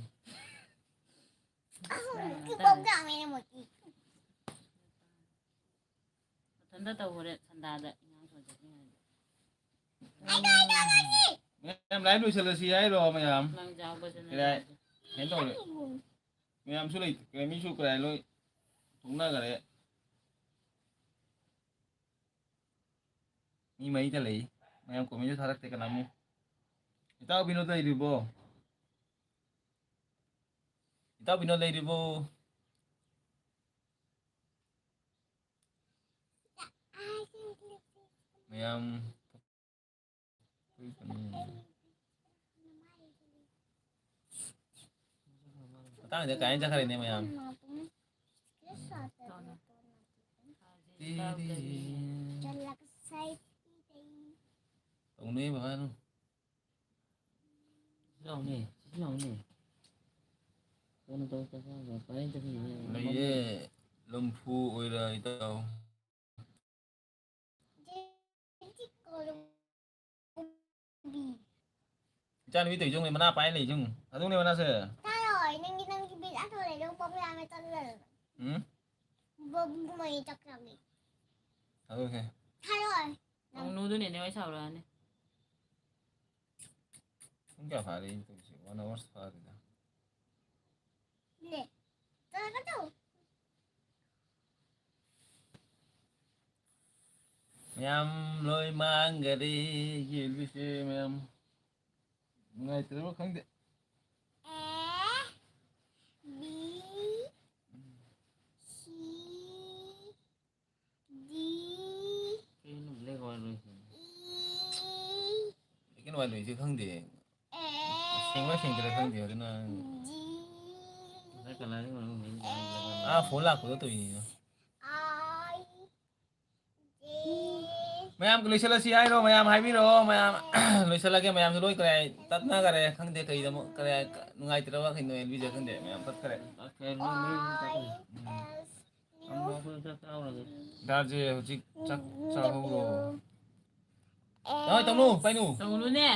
ꯃꯊꯟꯇ ꯇꯧꯈ꯭ꯔꯦ ꯁꯟꯗꯥꯗ ꯏꯟꯖꯥꯡ ꯁꯣꯏꯗꯣꯛꯅꯤꯡꯉꯥꯏꯗꯣ꯫ ꯃꯌꯥꯝ live ꯂꯣꯏꯁꯤꯜꯂꯁꯤ ꯍꯥꯏꯔꯣ ꯃꯌꯥꯝ? ꯅꯪ ꯌꯥꯎꯕꯁꯨ ꯅꯪ ꯀꯗꯥꯏ? ꯌꯥꯎꯕꯁꯨ꯫ ꯀꯩꯅꯣ ꯇꯧꯔꯦ꯫ ꯃꯌꯥꯝꯁꯨ ꯂꯩꯇ꯭ꯔꯦ, ꯃꯤꯁꯨ ꯀꯗꯥꯏ ꯂꯣꯏ ꯊꯣꯛꯅꯈ꯭ꯔꯦ꯫ ꯃꯤ ꯃꯔꯤꯗ ꯂꯩ꯫ ꯃꯌꯥꯝ comment ꯁꯨ ꯊꯥꯔꯛꯇꯦ ꯀꯅꯥꯃꯨꯛ꯫ ꯏꯇꯥꯎ ꯕꯤꯅꯣꯗ ꯂꯩꯔꯤꯕꯣ? ꯏꯇꯥꯎ ꯕꯤꯅꯣꯗ ꯂꯩꯔꯤꯕꯣ? ꯃꯌꯥꯝ ꯃꯇꯥꯡꯁꯤꯗ ꯀꯥꯏꯅ ꯆꯠꯈ꯭ꯔꯦꯅꯦ ꯃꯌꯥꯝ꯫ ꯇꯧꯅꯨꯍꯦ ꯕꯕꯥ, ꯅꯪ꯫ ꯂꯥꯎꯅꯦ, ꯁꯤ ꯂꯥꯎꯅꯦ꯫ ꯀꯣꯟꯅ ꯇꯧ, ꯇꯧ, ꯇꯧ, ꯇꯧ, ꯀꯔꯤꯝ ꯇꯧꯕꯤꯌꯨ꯫ ꯂꯩꯌꯦ, ꯂꯝꯐꯨ ꯑꯣꯏꯔ ꯏꯇꯥꯎ꯫ ꯏꯆꯥꯅꯨꯄꯤ ꯇꯧꯔꯤꯁꯦ ꯌꯦꯡꯉꯨꯅꯦ, ꯃꯅꯥ ꯄꯥꯏ ꯂꯩꯁꯦ ꯌꯦꯡꯉꯨ꯫ ꯑꯗꯨꯅꯦ ꯃꯅꯥꯁꯦ꯫ ꯆꯥꯔꯣꯏ, ꯅꯪꯒꯤ, ꯅꯪꯒꯤ ꯕꯤꯠ ꯑꯗꯨ ꯂꯩꯔꯦ, ꯄꯣꯛ ꯌꯥꯝꯃꯦ ꯆꯠꯂꯦ꯫ ꯎꯝ? ꯕꯣꯝ ꯀꯨꯝꯍꯩ ꯆꯠꯈ꯭ꯔꯕꯅꯤ꯫ ꯑꯗꯨꯅꯦ꯫ ꯆꯥꯔꯣꯏ꯫ ꯅꯪ ꯅꯨꯗꯨꯅꯦꯅꯦ ꯋꯥꯔꯤ ꯁꯥꯎꯔꯛꯑꯅꯤ꯫ ꯄꯨꯡ ꯀꯌꯥ ꯐꯥꯔꯦ ꯑꯩꯅ ꯇꯧꯔꯤꯁꯦ? One hours ꯐꯥꯔꯦꯗ꯫ ꯅꯦ꯫ ꯇꯧꯔꯒ ꯇꯧ꯫ ꯃꯌꯥꯝ ꯂꯣꯏ ꯃꯥꯡꯈꯔꯦ꯫ ꯌꯦꯡꯕꯤꯁꯦ ꯃꯌꯥꯝ꯫ ꯅꯨꯡꯉꯥꯏꯇ꯭ꯔꯕ ꯈꯪꯗꯦ꯫ A, B, C, D, ꯀꯩꯅꯣ black white ꯂꯣꯏꯁꯦ? E, ꯀꯩꯅꯣ white ꯂꯣꯏꯁꯦ ꯈꯪꯗꯦ꯫ A, ꯁꯦꯡꯕ꯭ꯔꯥ ꯁꯦꯡꯗ꯭ꯔꯥ ꯈꯪꯗꯦ ꯑꯗꯨꯅ꯫ G, ꯉꯁꯥꯏ colour ꯗꯤ ꯑꯣꯏꯔꯝꯒꯅꯤ꯫ ꯑꯥ, phone ꯂꯥꯛꯄꯗꯣ ꯇꯧꯔꯤꯅꯤꯅ꯫ I, ꯃꯌꯥꯝ ꯂꯣꯏꯁꯤꯜꯂꯁꯤ ꯍꯥꯏꯔꯣ? ꯃꯌꯥꯝ ꯍꯥꯏꯕꯤꯔꯛꯑꯣ꯫ ꯃꯌꯥꯝ ꯂꯣꯏꯁꯤꯜꯂꯒꯦ꯫ ꯃꯌꯥꯝꯁꯨ ꯂꯣꯏꯈ꯭ꯔꯦ꯫ ꯇꯠꯅꯈꯔꯦ꯫ ꯈꯪꯗꯦ ꯀꯩꯗꯃꯛ ꯀꯔꯤ ꯅꯨꯡꯉꯥꯏꯇ꯭ꯔꯕ ꯀꯩꯅꯣ ꯑꯦꯜꯕꯤꯁꯦ ꯈꯪꯗꯦ꯫ ꯃꯌꯥꯝ ꯇꯠꯈꯔꯦ꯫ ꯎꯝ꯫ ꯇꯥꯃꯣ, ꯑꯩꯈꯣꯏ ꯆꯥꯛ ꯆꯥꯍꯧꯔꯒꯦ꯫ ꯗꯥꯁꯦ ꯍꯧꯖꯤꯛ ꯆꯥꯛ ꯆꯥꯍꯧꯔꯣ꯫ ꯇꯥꯃꯣ, ꯇꯥꯃꯣ, ꯄꯥꯏꯅꯨ꯫ ꯇꯧꯅꯨꯅꯦ꯫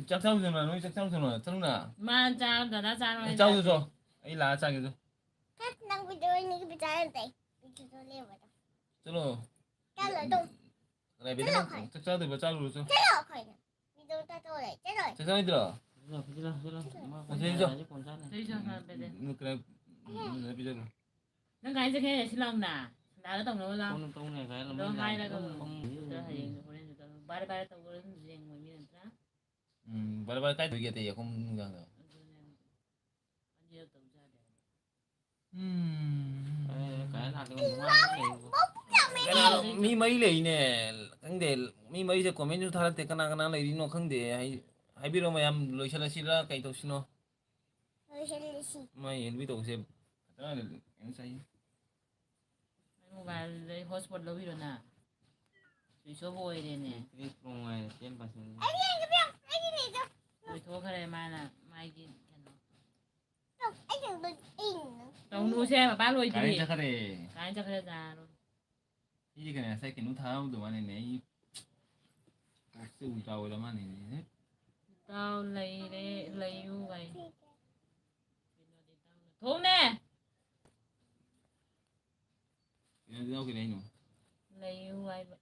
ꯆꯥꯛ ꯆꯥꯔꯨꯁꯦꯅ, ꯅꯣꯏ ꯆꯥꯛ ꯆꯥꯔꯨꯁꯦꯅ, ꯆꯠꯂꯨꯅ꯫ ꯃꯥ ꯆꯥꯔꯣ, ꯗꯗꯥ ꯆꯥꯔꯣ ꯑꯩ ꯍꯥꯏ ꯆꯥꯔꯨꯁꯦ ꯆꯥꯔꯣ꯫ ꯆꯣ꯫ ꯑꯩ ꯂꯥꯛꯑ ꯆꯥꯒꯦ ꯆꯣ꯫ ꯅꯪ ꯚꯤꯗꯤꯑꯣ ꯑꯅꯤꯒꯤ ꯄꯩꯁꯥ ꯂꯩꯇꯦ꯫ ꯚꯤꯗꯤꯑꯣ ꯂꯩꯕꯗꯣ꯫ ꯆꯠꯂꯣ꯫ ꯆꯠꯂꯣ ꯑꯗꯨꯝ꯫ ꯀꯅꯥꯏ ꯚꯤꯗꯤꯑꯣ? ꯆꯠꯂꯣ ꯑꯩꯈꯣꯏ꯫ ꯆꯥꯛ ꯆꯥꯗꯣꯏꯕ ꯆꯥꯔꯨꯔꯣ ꯆꯣ꯫ ꯆꯠꯂꯣ ꯑꯩꯈꯣꯏ꯫ ꯚꯤꯗꯤꯑꯣ ꯆꯠꯇꯣꯔꯦ꯫ ꯆꯠꯂꯣ꯫ ꯆꯥꯛ ꯆꯥꯔꯣꯏꯗ꯭ꯔꯣ? ꯆꯠꯂꯣ, ꯆꯠꯂꯣ, ꯆꯠꯂꯣ꯫ ꯃꯥ ꯆꯠꯂꯣ, ꯆꯠꯂꯣ꯫ ꯂꯥꯏꯔꯤꯛ ꯀꯣꯟ ꯆꯥꯅꯤ꯫ ꯆꯠꯂꯣ, ꯆꯠꯂꯣ, ꯆꯠꯂꯣ꯫ ꯅꯪ ꯀꯅꯥꯏ ꯄꯤꯖꯔꯣ? ꯅꯪ ꯀꯥꯏ ꯆꯠꯈ꯭ꯔꯦ? ꯁꯤ ꯂꯥꯎꯅ꯫ ꯁꯟꯗꯥꯗ ꯇꯧꯅꯕ ꯂꯥꯎ꯫ ꯀꯣꯟꯅ ꯇꯧꯅꯤ ꯀꯥꯏꯅ ꯑꯗꯣ ꯂꯣꯏ ꯍꯥꯏꯔꯒ ꯂꯥꯛꯑꯦ꯫ ꯎꯝ꯫ ꯍꯌꯦꯡ ꯍꯣꯔꯦꯟꯁꯨ ꯇꯧꯔꯣ꯫ ꯕꯥꯔ ꯕꯥꯔ ꯇꯧꯕ ꯑꯗꯨꯝ ꯌꯦꯡꯉꯣ ꯃꯤ ꯅꯠꯇ꯭ꯔꯥ? ꯎꯝ, ꯕꯥꯔ ꯕꯥꯔ ꯀꯥꯏꯗꯧꯔꯤꯒꯦ ꯑꯇꯩ ꯑꯍꯨꯝ ꯅꯨꯡꯗꯥꯡꯗ? ꯑꯗꯨꯅꯦ꯫ ꯑꯅꯤꯔꯛ ꯇꯧꯖꯥꯠꯂꯦ꯫ ꯎꯝ꯫ ꯑꯦ, ꯀꯥꯏ ꯂꯥꯛꯀꯦ? ꯅꯨꯡꯉꯥꯏꯕ ꯂꯩꯕ꯭ꯔꯣ? ꯀꯩꯅꯣ, ꯃꯤ ꯃꯔꯤ ꯂꯩꯅꯦ꯫ ꯈꯪꯗꯦ, ꯃꯤ ꯃꯔꯤꯁꯦ comment ꯁꯨ ꯊꯥꯔꯛꯇꯦ꯫ ꯀꯅꯥ ꯀꯅꯥ ꯂꯩꯔꯤꯅꯣ ꯈꯪꯗꯦ꯫ ꯍꯥꯏ-, ꯍꯥꯏꯕꯤꯔꯣ ꯃꯌꯥꯝ, ꯂꯣꯏꯁꯤꯜꯂꯁꯤꯔꯥ ꯀꯩ ꯇꯧꯁꯤꯅꯣ? ꯂꯣꯏꯁꯤꯜꯂꯁꯤ꯫ ꯃꯥꯏ ꯑꯦꯜꯕꯤ ꯇꯧꯕꯁꯦ ꯐꯖꯅ ꯀꯩꯅꯣ ꯆꯥꯏ꯫ ꯃꯣꯕꯥꯏꯜꯗꯩ hotspot ꯂꯧꯕꯤꯔꯣ ꯅꯪ? Switch off ꯑꯣꯏꯔꯦꯅꯦ꯫ Battery full ꯉꯥꯏꯔꯦ, ten percent꯫ ꯑꯩꯒꯤ, ꯑꯩꯒꯤ ꯄꯤꯌꯣ, ꯑꯩꯒꯤ ꯄꯤꯌꯣ꯫ ꯂꯣꯏꯊꯣꯛꯈ꯭ꯔꯦ ꯃꯥꯅ ꯃꯥꯒꯤ ꯀꯩꯅꯣ꯫ ꯇꯧꯅꯨꯁꯦ, ꯃꯄꯥ ꯂꯣꯏꯗ꯭ꯔꯤ꯫ ꯀꯥꯏ ꯆꯠꯈ꯭ꯔꯦ? ꯀꯥꯏ ꯆꯠꯈ꯭ꯔꯦ ꯖꯥꯔꯣ? ꯑꯩꯁꯦ ꯀꯩꯅꯣ ꯉꯁꯥꯏ ꯀꯩꯅꯣ ꯊꯥꯍꯧꯗ ꯃꯥꯅꯤꯅꯦ꯫ ꯑꯩ ꯀꯣꯛꯁꯦ ꯎꯜꯇꯥ ꯑꯣꯏꯔ ꯃꯥꯅꯤꯅꯦ꯫ ꯗꯥꯎ ꯂꯩꯔꯦ, ꯂꯩꯌꯨ ꯍꯥꯏ꯫ ꯊꯣꯡꯅꯦ꯫ ꯀꯩꯅꯣꯗꯤ ꯌꯥꯎꯈꯤꯗꯦ ꯍꯥꯏꯅꯣ? ꯂꯩꯌꯨ ꯍꯥꯏꯕ꯫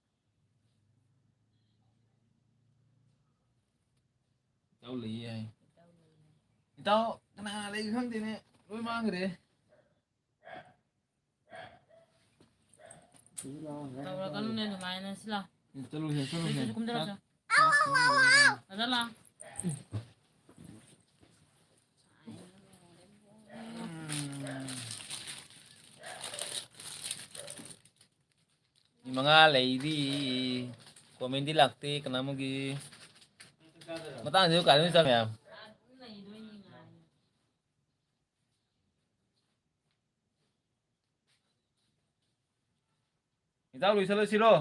ꯏꯇꯥꯎ ꯂꯩꯌꯦ ꯍꯥꯏ꯫ ꯏꯇꯥꯎ ꯂꯩꯌꯦ꯫ ꯏꯇꯥꯎ ꯀꯅꯥ ꯀꯅꯥ ꯂꯩꯒꯦ ꯈꯪꯗꯦꯅꯦ꯫ ꯂꯣꯏ ꯃꯥꯡꯈ꯭ꯔꯦ꯫ ꯇꯧꯔꯛꯀꯅꯨꯅꯦ ꯑꯗꯨꯃꯥꯏꯅ꯫ ꯁꯤ ꯂꯥꯎ꯫ ꯆꯠꯂꯨꯁꯦ, ꯆꯠꯂꯨꯁꯦ꯫ ꯁꯤ ꯀꯨꯝꯊꯔꯛꯑꯣ꯫ ꯆꯥꯛ ꯆꯥꯛ ꯆꯥꯛ ꯆꯥꯛ꯫ ꯑꯗ ꯂꯥꯎ꯫ ꯃꯤ ꯃꯉꯥ ꯂꯩꯔꯤ꯫ Comment ꯇꯤ ꯂꯥꯛꯇꯦ ꯀꯅꯥꯃꯒꯤ꯫ ꯃꯇꯥꯡꯁꯤꯗ ꯀꯥꯏꯗ ꯆꯠꯈ꯭ꯔꯦ? ꯏꯇꯥꯎ ꯂꯣꯏꯁꯤꯜꯂꯁꯤꯔꯣ?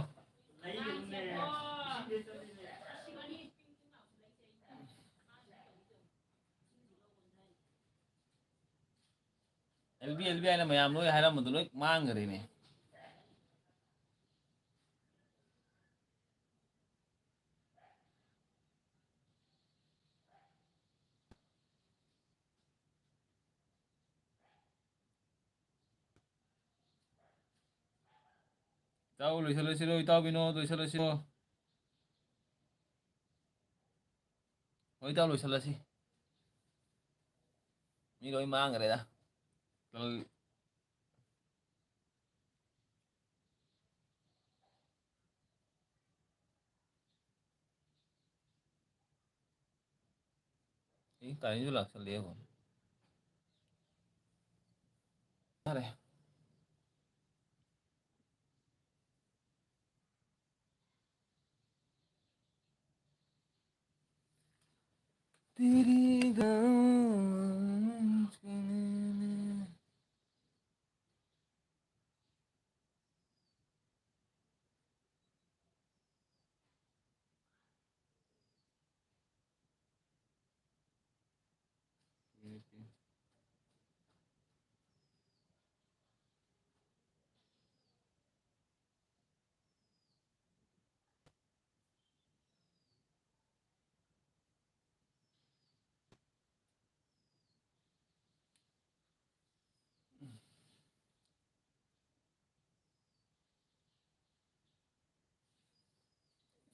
ꯑꯦꯜ ꯕꯤ, ꯑꯦꯜ ꯕꯤ ꯍꯥꯏꯅ ꯃꯌꯥꯝ ꯂꯣꯏ ꯍꯥꯏꯔꯝꯕꯗꯣ ꯂꯣꯏ ꯃꯥꯡꯈ꯭ꯔꯦꯅꯦ꯫ ꯏꯇꯥꯎ, ꯂꯣꯏꯁꯤꯜꯂꯁꯤꯔꯣ? ꯏꯇꯥꯎ ꯕꯤꯅꯣ, ꯂꯣꯏꯁꯤꯜꯂꯁꯤꯔꯣ? ꯍꯣꯏ, ꯏꯇꯥꯎ, ꯂꯣꯏꯁꯤꯜꯂꯁꯤ꯫ ꯃꯤ ꯂꯣꯏ ꯃꯥꯡꯈ꯭ꯔꯦꯗ꯫ ꯀꯜ-, ꯑꯦ, ꯀꯔꯦꯟꯁꯨ ꯂꯥꯛꯁꯜꯂꯛꯑꯦ ꯑꯃꯨꯛ꯫ ꯐꯔꯦ꯫ तेरी गाँव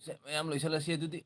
ꯁꯦ, ꯃꯌꯥꯝ ꯂꯣꯏꯁꯤꯜꯂꯁꯤ ꯑꯗꯨꯗꯤ꯫